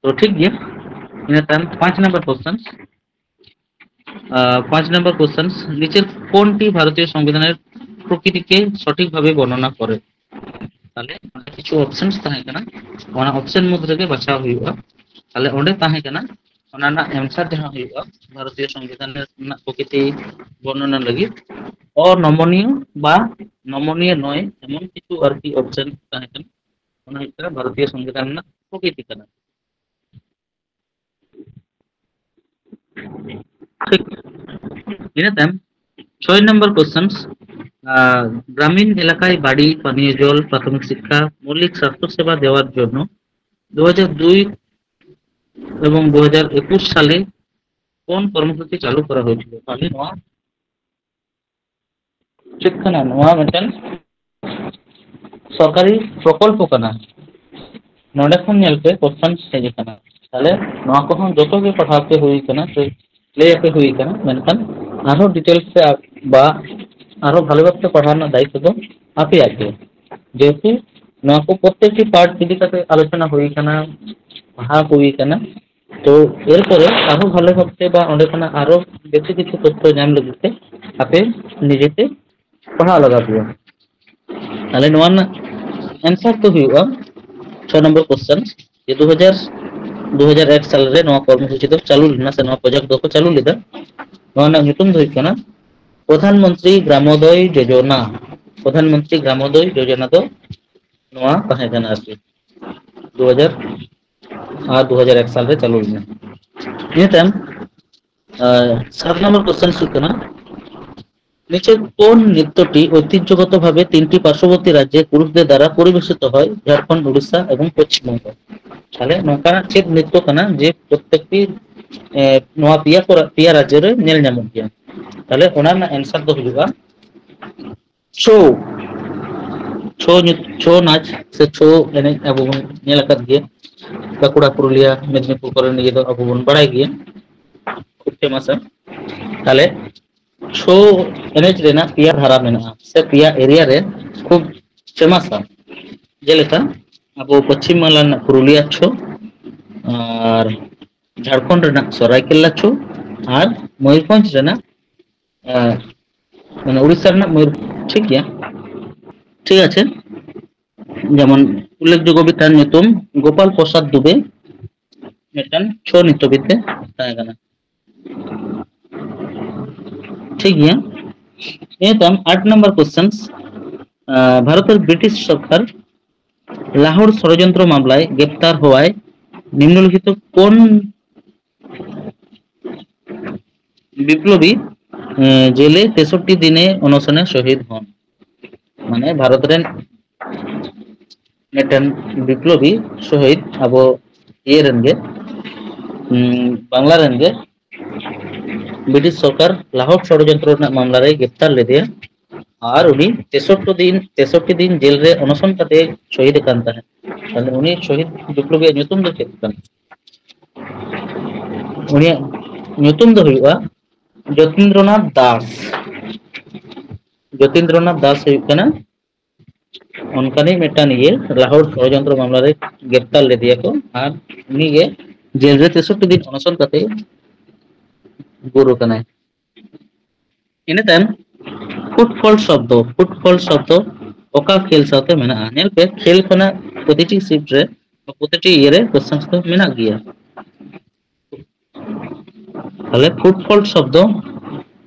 ᱛᱚ, ᱴᱷᱤᱠ ᱜᱮᱭᱟ᱾ ᱤᱱᱟᱹ ᱛᱟᱭᱚᱢ ᱯᱟᱸᱪ ᱱᱟᱢᱵᱟᱨ ᱠᱚᱥᱪᱮᱱ, ᱟᱸ, ᱯᱟᱸᱪ ᱱᱟᱢᱵᱟᱨ ᱠᱚᱥᱪᱮᱱ, নিচের কোনটি ভারতীয় সংবিধানের প্রকৃতিকে সঠিকভাবে বর্ণনা করে? ᱛᱟᱦᱞᱮ ᱚᱸᱰᱮ ᱠᱤᱪᱷᱩ ᱚᱯᱥᱮᱱᱥ ᱛᱟᱦᱮᱸ ᱠᱟᱱᱟ, ᱚᱱᱟ ᱚᱯᱥᱮᱱ ᱢᱩᱫᱽ ᱨᱮᱜᱮ ᱵᱟᱪᱷᱟᱣ ᱦᱩᱭᱩᱜᱼᱟ᱾ ᱛᱟᱦᱞᱮ ᱚᱸᱰᱮ ᱛᱟᱦᱮᱸ ᱠᱟᱱᱟ, ᱚᱱᱟ ᱨᱮᱱᱟᱜ ᱮᱱᱥᱟᱨ ᱡᱟᱦᱟᱸ ᱦᱩᱭᱩᱜᱼᱟ, ᱵᱷᱟᱨᱚᱛᱤᱭᱚ ᱥᱚᱝᱵᱤᱫᱷᱟᱱ ᱨᱮᱱᱟᱜ ᱯᱨᱚᱠᱤᱛᱤ ᱵᱚᱨᱱᱚᱱᱟ ᱞᱟᱹᱜᱤᱫ ᱚᱱᱚᱢᱚᱱᱤᱭᱚ ᱵᱟ ᱱᱚᱢᱚᱱᱤᱭᱚ ᱱᱚᱭ, ᱮᱢᱚᱱ ᱠᱤᱪᱷᱩ ᱟᱨᱠᱤ ᱚᱯᱥᱮᱱ ᱛᱟᱦᱮᱸ ᱠᱟᱱᱟ᱾ ᱚᱱᱟ ᱦᱩᱭᱩᱜ ᱠᱟᱱᱟ ᱵᱷᱟᱨᱚᱛᱤᱭᱚ ᱥᱚᱝᱵᱤᱫᱷᱟᱱ ᱨᱮᱱᱟᱜ ᱯᱨᱚᱠᱤᱛᱤ ᱠᱟᱱᱟ᱾ ঠিক। ᱤᱱᱟᱹ ᱛᱟᱭᱚᱢ ᱪᱷᱚᱭ ᱱᱚᱢᱵᱚᱨ ᱠᱚᱥᱪᱮᱱ, ᱟᱨ, গ্রামীণ এলাকায় বাড়ি, পানীয় জল, প্রাথমিক শিক্ষা, মৌলিক স্বাস্থ্য সেবা দেওয়ার জন্য দু হাজার দুই এবং দু হাজার একুশ সালে কোন কর্মসূচি চালু করা হয়েছিল? তাহলে ᱱᱚᱣᱟ ᱪᱮᱫ ᱠᱟᱱᱟ? ᱱᱚᱣᱟ ᱢᱤᱫᱴᱮᱱ ᱥᱚᱨᱠᱟᱨᱤ ᱯᱨᱚᱠᱚᱞᱯᱚ ᱠᱟᱱᱟ᱾ ᱱᱚᱰᱮ ᱠᱷᱚᱱ ᱧᱮᱞ ᱯᱮ, ᱠᱚᱥᱪᱮᱱ ᱦᱮᱡ ᱟᱠᱟᱱᱟ᱾ ᱛᱟᱦᱞᱮ ᱱᱚᱣᱟ ᱠᱚᱦᱚᱸ ᱡᱚᱛᱚ ᱜᱮ ᱯᱟᱲᱦᱟᱣ ᱯᱮ ᱦᱩᱭ ᱠᱟᱱᱟ, ᱥᱮ ᱞᱟᱹᱭ ᱟᱯᱮ ᱦᱩᱭ ᱟᱠᱟᱱᱟ, ᱢᱮᱱᱠᱷᱟᱱ ᱟᱨᱦᱚᱸ ᱰᱤᱴᱮᱞᱥ ᱛᱮ ᱟ-, ᱵᱟ ᱟᱨᱦᱚᱸ ᱵᱷᱟᱞᱮ ᱵᱷᱟᱵᱛᱮ ᱯᱟᱲᱦᱟᱣ ᱨᱮᱱᱟᱜ ᱫᱟᱭᱤᱛᱛᱚ ᱫᱚ ᱟᱯᱮᱭᱟᱜ ᱜᱮ, ᱡᱮᱦᱮᱛᱩ ᱱᱚᱣᱟ ᱠᱚ ᱯᱨᱚᱛᱛᱮᱠᱴᱤ ᱯᱟᱨᱴ ᱤᱫᱤ ᱠᱟᱛᱮ ᱟᱞᱳᱪᱚᱱᱟ ᱦᱩᱭ ᱟᱠᱟᱱᱟ, ᱯᱟᱲᱦᱟᱣ ᱦᱩᱭ ᱟᱠᱟᱱᱟ᱾ ᱛᱚ ᱮᱨᱯᱚᱨᱮ ᱟᱨᱦᱚᱸ ᱵᱷᱟᱞᱮ ᱵᱷᱟᱵᱛᱮ ᱵᱟ ᱚᱸᱰᱮ ᱠᱷᱚᱱᱟᱜ ᱟᱨᱚ ᱵᱮᱥᱤ ᱠᱤᱪᱷᱩ ᱛᱚᱛᱛᱷᱚ ᱧᱟᱢ ᱞᱟᱹᱜᱤᱫ ᱛᱮ ᱟᱯᱮ ᱱᱤᱡᱮᱛᱮ ᱯᱟᱲᱦᱟᱣ ᱞᱟᱜᱟᱣ ᱯᱮᱭᱟ᱾ ᱛᱟᱦᱞᱮ ᱱᱚᱣᱟ ᱨᱮᱱᱟᱜ ᱮᱱᱥᱟᱨ ᱫᱚ ᱦᱩᱭᱩᱜᱼᱟ ᱪᱷᱚ ᱱᱚᱢᱵᱚᱨ ᱠᱚᱥᱪᱮᱱ, ᱡᱮ ᱫᱩ ᱦᱟᱡᱟᱨ, ᱫᱩ ᱦᱟᱡᱟᱨ ᱮᱠ ᱥᱟᱞ ᱨᱮ ᱱᱚᱣᱟ ᱠᱚᱨᱢᱚᱥᱩᱪᱤ ᱫᱚ ᱪᱟᱹᱞᱩ ᱞᱮᱱᱟ ᱥᱮ ᱱᱚᱣᱟ ᱯᱨᱚᱡᱮᱠᱴ ᱫᱚᱠᱚ ᱪᱟᱹᱞᱩ ᱞᱮᱫᱟ᱾ ᱱᱚᱣᱟ ᱨᱮᱱᱟᱜ ᱧᱩᱛᱩᱢ ᱫᱚ ᱦᱩᱭᱩᱜ ᱠᱟᱱᱟ ᱯᱨᱚᱫᱷᱟᱱ ᱢᱚᱱᱛᱨᱤ ᱜᱨᱟᱢᱳᱫᱚᱭ ᱡᱳᱡᱚᱱᱟ᱾ ᱯᱨᱚᱫᱷᱟᱱ ᱢᱚᱱᱛᱨᱤ ᱜᱨᱟᱢᱳᱫᱚᱭ ᱡᱳᱡᱚᱱᱟ ᱫᱚ ᱱᱚᱣᱟ ᱛᱟᱦᱮᱸ ᱠᱟᱱᱟ ᱟᱨᱠᱤ ᱫᱩ ᱦᱟᱡᱟᱨ ᱟᱨ ᱫᱩ ᱦᱟᱡᱟᱨ ᱮᱠ ᱥᱟᱞ ᱨᱮ ᱪᱟᱹᱞᱩ ᱞᱮᱱᱟ᱾ ᱤᱱᱟᱹ ᱛᱟᱭᱚᱢ, ᱟᱨ, ᱥᱟᱛ ᱱᱚᱢᱵᱚᱨ ᱠᱚᱥᱪᱮᱱ ᱦᱩᱭᱩᱜ ᱠᱟᱱᱟ, নিচের কোন নৃত্যটি ঐতিহ্যগতভাবে তিনটি পার্শ্ববর্তী রাজ্যে পুরুষদের দ্বারা পরিবেশিত হয়, ঝাড়খণ্ড, উড়িষ্যা এবং পশ্চিমবঙ্গ? তাহলে ᱱᱚᱝᱠᱟᱱᱟᱜ ᱪᱮᱫ ᱱᱨᱤᱛᱛᱚ ᱠᱟᱱᱟ ᱡᱮ ᱯᱨᱚᱛᱛᱮᱠᱴᱤ, ᱮ, ᱱᱚᱣᱟ ᱯᱮᱭᱟ ᱠᱚ, ᱯᱮᱭᱟ ᱨᱟᱡᱽᱡᱚ ᱨᱮ ᱧᱮᱞ ᱧᱟᱢᱚᱜ ᱜᱮᱭᱟ? ᱛᱟᱦᱞᱮ ᱚᱱᱟ ᱨᱮᱱᱟᱜ ᱮᱱᱥᱟᱨ ᱫᱚ ᱦᱩᱭᱩᱜᱼᱟ ᱪᱷᱳ, ᱪᱷᱳ ᱧᱩ-, ᱪᱷᱳ ᱱᱟᱪ ᱥᱮ ᱪᱷᱳ ᱮᱱᱮᱡ ᱟᱵᱚ ᱵᱚᱱ ᱧᱮᱞ ᱟᱠᱟᱫ ᱜᱮᱭᱟ᱾ ᱵᱟᱸᱠᱩᱲᱟ, ᱯᱩᱨᱩᱞᱤᱭᱟᱹ, ᱢᱮᱫᱽᱱᱤᱯᱩᱨ ᱠᱚᱨᱮ ᱱᱤᱭᱟᱹ ᱫᱚ ᱟᱵᱚ ᱵᱚᱱ ᱵᱟᱲᱟᱭ ᱜᱮᱭᱟ, ᱠᱷᱩᱵ ᱯᱷᱮᱢᱟᱥᱟ᱾ ᱛᱟᱦᱞᱮ ᱪᱷᱳ ᱮᱱᱮᱡ ᱨᱮᱱᱟᱜ ᱯᱮᱭᱟ ᱫᱷᱟᱨᱟ ᱢᱮᱱᱟᱜᱼᱟ ᱥᱮ ᱯᱮᱭᱟ ᱮᱨᱤᱭᱟ ᱨᱮ ᱠᱷᱩᱵ ᱯᱷᱮᱢᱟᱥᱟ᱾ ᱡᱮᱞᱮᱠᱟ ᱟᱵᱚ ᱯᱚᱪᱷᱤᱢ ᱵᱟᱝᱞᱟ ᱨᱮᱱᱟᱜ ᱯᱩᱨᱩᱞᱤᱭᱟ ᱪᱷᱳ, ᱟᱨ ᱡᱷᱟᱲᱠᱷᱚᱸᱰ ᱨᱮᱱᱟᱜ ᱥᱚᱨᱟᱭᱠᱮᱞᱞᱟ ᱪᱷᱳ, ᱟᱨ ᱢᱚᱭᱩᱨᱵᱷᱚᱸᱡᱽ ᱨᱮᱱᱟᱜ, ᱟᱨ, ᱢᱟᱱᱮ, ᱩᱲᱤᱥᱥᱟ ᱨᱮᱱᱟᱜ ᱢᱚᱭᱩᱨ, ᱴᱷᱤᱠ ᱜᱮᱭᱟ, ᱴᱷᱤᱠ ᱟᱪᱷᱮ᱾ ᱡᱮᱢᱚᱱ ᱩᱞᱞᱮᱠᱷᱡᱳᱜᱽᱜᱚ ᱵᱤᱫᱽᱫᱟᱱ ᱧᱩᱛᱩᱢ ᱜᱳᱯᱟᱞ ᱯᱨᱚᱥᱟᱫᱽ ᱫᱩᱵᱮ ᱢᱤᱫᱴᱟᱝ ᱪᱷᱳ ᱱᱨᱤᱛᱛᱚᱵᱤᱫ ᱮ ᱛᱟᱦᱮᱸ ᱠᱟᱱᱟ᱾ ᱴᱷᱤᱠ ᱜᱮᱭᱟ, ᱱᱤᱭᱟᱹ ᱛᱟᱭᱚᱢ ᱟᱴ ᱱᱟᱢᱵᱟᱨ ᱠᱚᱥᱪᱮᱱᱥ, ᱟᱸ, ভারতের ব্রিটিশ সরকার লাহোর ষড়যন্ত্র মামলায় গ্রেপ্তার হওয়ায় নিম্নলিখিত কোন বিপ্লবী, আহ, জেলে তেষট্টি দিনে অনশনে শহীদ হন? মানে ভারত ᱨᱮᱱ ᱢᱤᱫᱴᱮᱱ ᱵᱤᱯᱞᱚᱵᱤ ᱥᱚᱦᱤᱫ ᱟᱵᱚ ᱤᱭᱟᱹ ᱨᱮᱱ ᱜᱮ, ᱩᱸ, ᱵᱟᱝᱞᱟ ᱨᱮᱱ ᱜᱮ, ᱵᱨᱤᱴᱤᱥ ᱥᱚᱨᱠᱟᱨ ᱞᱟᱦᱳᱨ ᱥᱚᱲᱚᱡᱚᱱᱛᱨᱚ ᱨᱮᱱᱟᱜ ᱢᱟᱢᱞᱟ ᱨᱮᱭ ᱜᱨᱮᱯᱛᱟᱨ ᱞᱮᱫᱮᱭᱟ᱾ ᱟᱨ ᱩᱱᱤ ᱛᱮᱥᱚᱴᱴᱤ ᱫᱤᱱ, ᱛᱮᱥᱚᱴᱴᱤ ᱫᱤᱱ ᱡᱮᱞ ᱨᱮ ᱚᱱᱚᱥᱚᱱ ᱠᱟᱛᱮ ᱥᱚᱦᱤᱫ ᱟᱠᱟᱱ ᱛᱟᱦᱮᱸᱫ᱾ ᱛᱟᱦᱞᱮ ᱩᱱᱤ ᱥᱚᱦᱤᱫ ᱵᱤᱯᱞᱚᱵᱤᱭᱟᱜ ᱧᱩᱛᱩᱢ ᱫᱚ ᱪᱮᱫ ᱠᱟᱱᱟ? ᱩᱱᱤᱭᱟᱜ ᱧᱩᱛᱩᱢ ᱫᱚ ᱦᱩᱭᱩᱜᱼᱟ ᱡᱚᱛᱤᱱᱫᱨᱚᱱᱟᱛᱷ ᱫᱟᱥ᱾ ᱡᱚᱛᱤᱱᱫᱨᱚᱱᱟᱛᱷ ᱫᱟᱥ ᱦᱩᱭᱩᱜ ᱠᱟᱱᱟ ᱚᱱᱠᱟᱱᱤᱡ ᱢᱤᱫᱴᱟᱝ ᱤᱭᱟᱹ, ᱞᱟᱦᱳᱨ ᱥᱚᱲᱚᱡᱚᱱᱛᱨᱚ ᱢᱟᱢᱞᱟ ᱨᱮ ᱜᱨᱮᱯᱛᱟᱨ ᱞᱮᱫᱮᱭᱟ ᱠᱚ, ᱟᱨ ᱩᱱᱤ ᱜᱮ ᱡᱮᱞ ᱨᱮ ᱛᱮᱥᱚᱴᱴᱤ ᱫᱤᱱ ᱚᱱᱚᱥᱚᱱ ᱠᱟᱛᱮ ᱜᱩᱨ ᱠᱟᱱᱟᱭ᱾ ᱤᱱᱟᱹ ᱛᱟᱭᱚᱢ ᱯᱷᱩᱴᱯᱷᱚᱞ ᱥᱚᱵᱫᱚ, ᱯᱷᱩᱴᱯᱷᱚᱞ ᱥᱚᱵᱫᱚ ᱚᱠᱟ ᱠᱷᱮᱞ ᱥᱟᱶᱛᱮ ᱢᱮᱱᱟᱜᱼᱟ? ᱧᱮᱞ ᱯᱮ, ᱠᱷᱮᱞ ᱠᱷᱚᱱᱟᱜ ᱯᱨᱚᱛᱤᱴᱤ ᱥᱤᱴ ᱨᱮ, ᱯᱨᱚᱛᱤᱴᱤ ᱤᱭᱟᱹ ᱨᱮ ᱠᱚᱥᱪᱮᱱ ᱫᱚ ᱢᱮᱱᱟᱜ ᱜᱮᱭᱟ᱾ ᱛᱟᱦᱞᱮ ᱯᱷᱩᱴᱵᱚᱞ ᱥᱚᱵᱫᱚ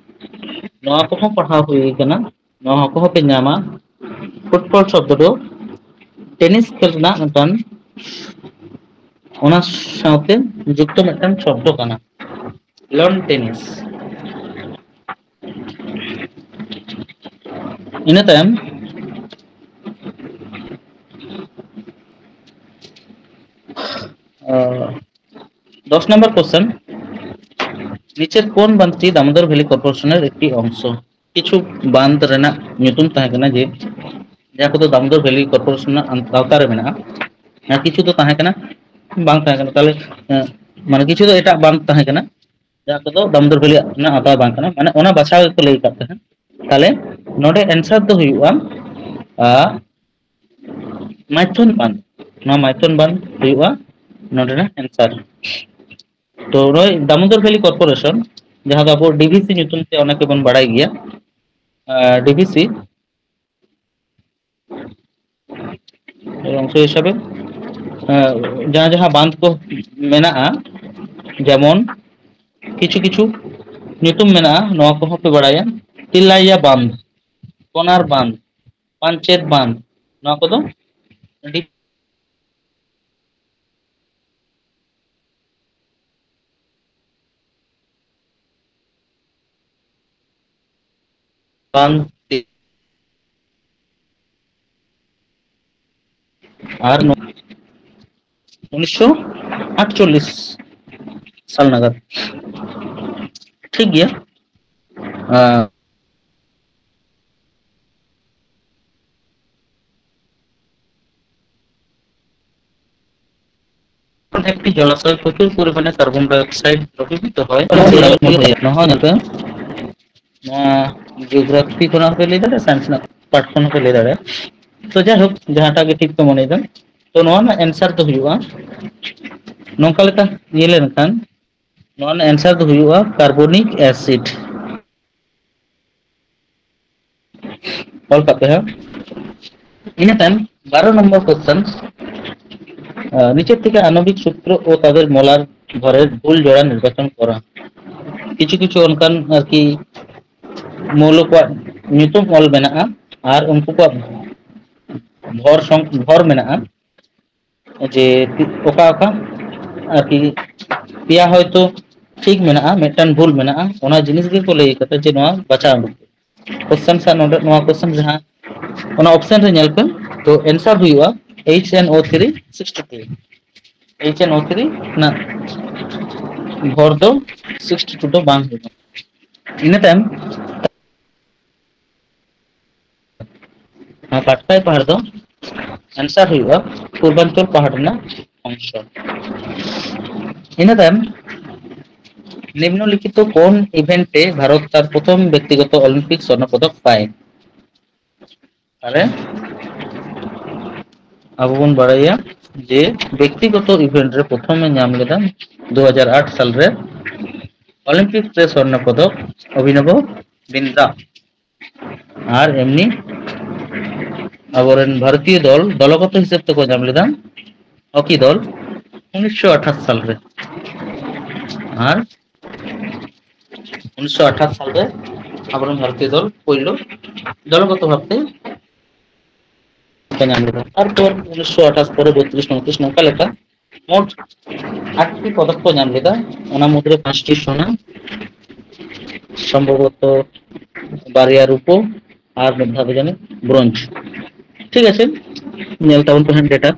ᱱᱚᱣᱟ ᱠᱚᱦᱚᱸ ᱯᱟᱲᱦᱟᱣ ᱦᱩᱭ ᱠᱟᱱᱟ, ᱱᱚᱣᱟ ᱠᱚᱦᱚᱸ ᱯᱮ ᱧᱟᱢᱟ᱾ ᱯᱷᱩᱴᱵᱚᱞ ᱥᱚᱵᱫᱚ ᱫᱚ ᱴᱮᱱᱤᱥ ᱠᱷᱮᱞ ᱨᱮᱱᱟᱜ ᱢᱤᱫᱴᱟᱝ, ᱚᱱᱟ ᱥᱟᱶᱛᱮ ᱡᱩᱠᱛᱚ ᱢᱤᱫᱴᱟᱝ ᱥᱚᱵᱫᱚ ᱠᱟᱱᱟ, ᱞᱚᱱ ᱴᱮᱱᱤᱥ᱾ ᱤᱱᱟᱹ ᱛᱟᱭᱚᱢ, ᱟᱸ, ᱫᱚᱥ ᱱᱟᱢᱵᱟᱨ ᱠᱚᱥᱪᱮᱱ, ᱱᱤᱪᱮᱨ ᱠᱳᱱ ᱵᱟᱸᱫᱷᱴᱤ ᱫᱟᱢᱳᱫᱚᱨ ᱵᱷᱮᱞᱤ ᱠᱚᱨᱯᱳᱨᱮᱥᱚᱱ ᱮᱨ ᱮᱠᱴᱤ ᱚᱝᱥᱚ? ᱠᱤᱪᱷᱩ ᱵᱟᱸᱫᱷ ᱨᱮᱱᱟᱜ ᱧᱩᱛᱩᱢ ᱛᱟᱦᱮᱸ ᱠᱟᱱᱟ, ᱡᱮ ᱡᱟᱦᱟᱸ ᱠᱚᱫᱚ ᱫᱟᱢᱳᱫᱚᱨ ᱵᱷᱮᱞᱤ ᱠᱚᱨᱯᱳᱨᱮᱥᱚᱱ ᱨᱮᱱᱟᱜ ᱟᱣᱛᱟ ᱨᱮ ᱢᱮᱱᱟᱜᱼᱟ᱾ ᱟᱨ ᱠᱤᱪᱷᱩ ᱫᱚ ᱛᱟᱦᱮᱸ ᱠᱟᱱᱟ, ᱵᱟᱝ ᱛᱟᱦᱮᱸ ᱠᱟᱱᱟ᱾ ᱛᱟᱦᱞᱮ, ᱮᱸ, ᱢᱟᱱᱮ, ᱠᱤᱪᱷᱩ ᱫᱚ ᱮᱴᱟᱜ ᱵᱟᱸᱫᱷ ᱛᱟᱦᱮᱸ ᱠᱟᱱᱟ, ᱡᱟᱦᱟᱸ ᱠᱚᱫᱚ ᱫᱟᱢᱳᱫᱚᱨ ᱵᱷᱮᱞᱤ ᱨᱮᱱᱟᱜ ᱟᱣᱛᱟ ᱵᱟᱝ ᱠᱟᱱᱟ, ᱢᱟᱱᱮ, ᱚᱱᱟ ᱵᱟᱪᱷᱟᱣ ᱜᱮᱠᱚ ᱞᱟᱹᱭ ᱟᱠᱟᱫ ᱛᱟᱦᱮᱸᱫ᱾ ᱛᱟᱦᱞᱮ ᱱᱚᱰᱮ ᱮᱱᱥᱟᱨ ᱫᱚ ᱦᱩᱭᱩᱜᱼᱟ, ᱟ, ᱢᱟᱭᱛᱷᱚᱱ ᱵᱟᱸᱫᱷ᱾ ᱱᱚᱣᱟ ᱢᱟᱭᱛᱷᱚᱱ ᱵᱟᱸᱫᱷ ᱦᱩᱭᱩᱜᱼᱟ ᱱᱚᱰᱮᱱᱟᱜ ᱮᱱᱥᱟᱨ᱾ ᱛᱚ, ᱱᱚᱜᱼᱚᱭ ᱫᱟᱢᱳᱫᱚᱨ ᱵᱷᱮᱞᱤ ᱠᱚᱨᱯᱳᱨᱮᱥᱚᱱ, ᱡᱟᱦᱟᱸ ᱫᱚ ᱟᱵᱚ ᱰᱤ ᱵᱷᱤ ᱥᱤ ᱧᱩᱛᱩᱢ ᱛᱮ ᱚᱱᱮᱠ ᱜᱮᱵᱚᱱ ᱵᱟᱲᱟᱭ ᱜᱮᱭᱟ, ᱟᱸ, ᱰᱤ ᱵᱷᱤ ᱥᱤ, ᱚᱝᱥᱚ ᱦᱤᱥᱟᱹᱵᱮ, ᱮᱸ, ᱡᱟᱦᱟᱸ ᱡᱟᱦᱟᱸ ᱵᱟᱸᱫᱷ ᱠᱚ ᱢᱮᱱᱟᱜᱼᱟ, ᱡᱮᱢᱚᱱ ᱠᱤᱪᱷᱩ ᱠᱤᱪᱷᱩ ᱧᱩᱛᱩᱢ ᱢᱮᱱᱟᱜᱼᱟ, ᱱᱚᱣᱟ ᱠᱚᱦᱚᱸ ᱯᱮ ᱵᱟᱲᱟᱭᱟ, ᱛᱤᱞᱟᱭᱭᱟ ᱵᱟᱸᱫᱷ, ᱠᱚᱱᱟᱨ ᱵᱟᱸᱫᱷ, ᱯᱟᱧᱪᱮᱛ ᱵᱟᱸᱫᱷ, ᱱᱚᱣᱟ ᱠᱚᱫᱚ ᱟᱹᱰᱤ ᱵᱟᱝ ᱟᱨ ᱱᱚ-, ᱩᱱᱤᱥᱥᱚ ᱟᱴᱪᱚᱞᱞᱤᱥ ᱥᱟᱞ ᱱᱟᱜᱟᱫ᱾ ᱴᱷᱤᱠ ᱜᱮᱭᱟ᱾ ᱟᱸ, একটি জলাশয়ে প্রচুর পরিমাণে কার্বন ডাই অক্সাইড দ্রবীভূত হয়। ᱱᱚᱣᱟ ᱦᱚᱸ ᱧᱮᱞ ᱯᱮ, ᱱᱚᱣᱟ ᱡᱤᱭᱳᱜᱨᱟᱯᱷᱤ ᱠᱷᱚᱱᱟᱜ ᱦᱚᱸᱯᱮ ᱞᱟᱹᱭ ᱫᱟᱲᱮᱭᱟᱜᱼᱟ, ᱥᱟᱭᱮᱱᱥ ᱨᱮᱱᱟᱜ ᱯᱟᱴ ᱠᱷᱚᱱ ᱦᱚᱸᱯᱮ ᱞᱟᱹᱭ ᱫᱟᱲᱮᱭᱟᱜᱼᱟ᱾ ᱛᱚ ᱡᱟᱭᱦᱳᱠ, ᱡᱟᱦᱟᱸᱴᱟᱜ ᱜᱮ ᱴᱷᱤᱠ ᱯᱮ ᱢᱚᱱᱮᱭᱮᱫᱟ᱾ ᱛᱚ ᱱᱚᱣᱟ ᱨᱮᱱᱟᱜ ᱮᱱᱥᱟᱨ ᱫᱚ ᱦᱩᱭᱩᱜᱼᱟ, ᱱᱚᱝᱠᱟ ᱞᱮᱠᱟ ᱧᱮᱞ ᱞᱮᱱᱠᱷᱟᱱ, ᱱᱚᱣᱟ ᱨᱮᱱᱟᱜ ᱮᱱᱥᱟᱨ ᱫᱚ ᱦᱩᱭᱩᱜᱼᱟ ᱠᱟᱨᱵᱚᱱᱤᱠ ᱮᱥᱤᱰ᱾ ᱚᱞ ᱠᱟᱜ ᱯᱮ ᱦᱟᱸᱜ᱾ ᱤᱱᱟᱹ ᱛᱟᱭᱚᱢ ᱵᱟᱨᱚ ᱱᱚᱢᱵᱚᱨ ᱠᱚᱥᱪᱮᱱ, ᱱᱤᱪᱮ ᱛᱷᱮᱠᱮ ᱟᱱᱚᱵᱤᱠ ᱥᱩᱛᱨᱚ ᱳ ᱛᱟᱫᱮᱨ ᱢᱚᱞᱟᱨ ᱵᱷᱚᱨᱮᱨ ᱵᱷᱩᱞ ᱡᱚᱲᱟ ᱱᱤᱨᱵᱟᱪᱚᱱ ᱠᱚᱨᱟ᱾ ᱠᱤᱪᱷᱩ ᱠᱤᱪᱷᱩ ᱚᱱᱠᱟᱱ ᱟᱨᱠᱤ ᱢᱚᱞᱚ ᱠᱚᱣᱟᱜ ᱧᱩᱛᱩᱢ ᱚᱞ ᱢᱮᱱᱟᱜᱼᱟ ᱟᱨ ᱩᱱᱠᱩ ᱠᱚᱣᱟᱜ ᱵᱷᱚᱨ ᱥᱚᱝ-, ᱵᱷᱚᱨ ᱢᱮᱱᱟᱜᱼᱟ᱾ ᱡᱮ ᱚᱠᱟ ᱚᱠᱟ ᱟᱨᱠᱤ ᱯᱮᱭᱟ ᱦᱚᱭᱛᱳ ᱴᱷᱤᱠ ᱢᱮᱱᱟᱜᱼᱟ, ᱢᱤᱫᱴᱟᱝ ᱵᱷᱩᱞ ᱢᱮᱱᱟᱜᱼᱟ, ᱚᱱᱟ ᱡᱤᱱᱤᱥ ᱜᱮᱠᱚ ᱞᱟᱹᱭ ᱠᱟᱫᱟ ᱡᱮ ᱱᱚᱣᱟ ᱵᱟᱪᱷᱟᱣ ᱩᱰᱩᱠ᱾ ᱠᱚᱥᱪᱮᱱ ᱥᱟᱵ ᱱᱚᱰᱮ, ᱱᱚᱣᱟ ᱠᱚᱥᱪᱮᱱ ᱡᱟᱦᱟᱸ ᱚᱱᱟ ᱚᱯᱥᱮᱱ ᱨᱮ ᱧᱮᱞ ᱯᱮ, ᱛᱚ ᱮᱱᱥᱟᱨ ᱦᱩᱭᱩᱜᱼᱟ H N O three sixty two᱾ H N O three ᱨᱮᱱᱟᱜ ᱵᱷᱚᱨ ᱫᱚ sixty two ᱫᱚ ᱵᱟᱝ ᱦᱩᱭᱩᱜᱼᱟ᱾ ᱤᱱᱟᱹ ᱛᱟᱭᱚᱢ ᱱᱚᱣᱟ ᱯᱟᱴᱠᱟᱭ ᱯᱟᱦᱟᱲ ᱫᱚ ᱮᱱᱥᱟᱨ ᱦᱩᱭᱩᱜᱼᱟ ᱯᱩᱨᱵᱟᱧᱪᱚᱞ ᱯᱟᱦᱟᱲ ᱨᱮᱱᱟᱜ ᱚᱝᱥᱚ᱾ ᱤᱱᱟᱹ ᱛᱟᱭᱚᱢ ᱱᱤᱢᱱᱚᱞᱤᱠᱷᱤᱛᱚ ᱠᱳᱱ ᱤᱵᱷᱮᱱᱴ ᱮ ᱵᱷᱟᱨᱚᱛ ᱛᱟᱨ ᱯᱨᱚᱛᱷᱚᱢ ᱵᱮᱠᱛᱤᱜᱚᱛᱚ ᱚᱞᱤᱢᱯᱤᱠ ᱥᱚᱨᱱᱚ ᱯᱚᱫᱚᱠ ᱯᱟᱭ? ᱛᱟᱦᱞᱮ ᱟᱵᱚ ᱵᱚᱱ ᱵᱟᱲᱟᱭᱟ ᱡᱮ ᱵᱮᱠᱛᱤᱜᱚᱛᱚ ᱤᱵᱷᱮᱱᱴ ᱨᱮ ᱯᱨᱚᱛᱷᱚᱢ ᱮ ᱧᱟᱢ ᱞᱮᱫᱟ ᱫᱩ ᱦᱟᱡᱟᱨ ᱟᱴ ᱥᱟᱞ ᱨᱮ ᱚᱞᱤᱢᱯᱤᱠ ᱨᱮ ᱥᱚᱨᱱᱚ ᱯᱚᱫᱚᱠ ᱚᱵᱷᱤᱱᱚᱵᱚ ᱵᱤᱱᱫᱨᱟ᱾ ᱟᱨ ᱮᱢᱱᱤ ᱟᱵᱚᱨᱮᱱ ᱵᱷᱟᱨᱚᱛᱤᱭᱚ ᱫᱚᱞ ᱫᱚᱞᱚᱜᱚᱛᱚ ᱦᱤᱥᱟᱹᱵ ᱛᱮᱠᱚ ᱧᱟᱢ ᱞᱮᱫᱟ ᱦᱚᱠᱤ ᱫᱚᱞ ᱩᱱᱤᱥᱥᱚ ᱟᱴᱷᱟᱥ ᱥᱟᱞ ᱨᱮ᱾ ᱟᱨ ᱩᱱᱤᱥᱥᱚ ᱟᱴᱷᱟᱥ ᱥᱟᱞ ᱨᱮ ᱟᱵᱚᱨᱮᱱ ᱵᱷᱟᱨᱚᱛᱤᱭᱚ ᱫᱚᱞ ᱯᱳᱭᱞᱳ ᱫᱚᱞᱚᱜᱚᱛᱚ ᱵᱷᱟᱵᱛᱮ ᱠᱚ ᱧᱟᱢ ᱞᱮᱫᱟ᱾ ᱛᱟᱨᱯᱚᱨ ᱩᱱᱤᱥᱥᱚ ᱟᱴᱷᱟᱥ ᱯᱚᱨᱮ ᱵᱚᱛᱨᱤᱥ, ᱪᱚᱣᱛᱨᱤᱥ ᱱᱚᱝᱠᱟ ᱞᱮᱠᱟ ᱢᱳᱴ ᱟᱴᱴᱤ ᱯᱚᱫᱚᱠ ᱠᱚ ᱧᱟᱢ ᱞᱮᱫᱟ᱾ ᱚᱱᱟ ᱢᱩᱫᱽᱨᱮ ᱯᱟᱸᱪᱴᱤ ᱥᱳᱱᱟ, ᱥᱚᱢᱵᱷᱚᱵᱚᱛᱚ ᱵᱟᱨᱭᱟ ᱨᱩᱯᱳ ᱟᱨ ᱢᱤᱫ ᱫᱷᱟᱣ ᱫᱚ ᱡᱟᱹᱱᱤᱡ ᱵᱨᱳᱧᱡᱽ᱾ ᱴᱷᱤᱠ ᱟᱪᱷᱮ, ᱧᱮᱞ ᱛᱟᱵᱚᱱ ᱯᱮ ᱦᱟᱸᱜ ᱰᱮᱴᱟ᱾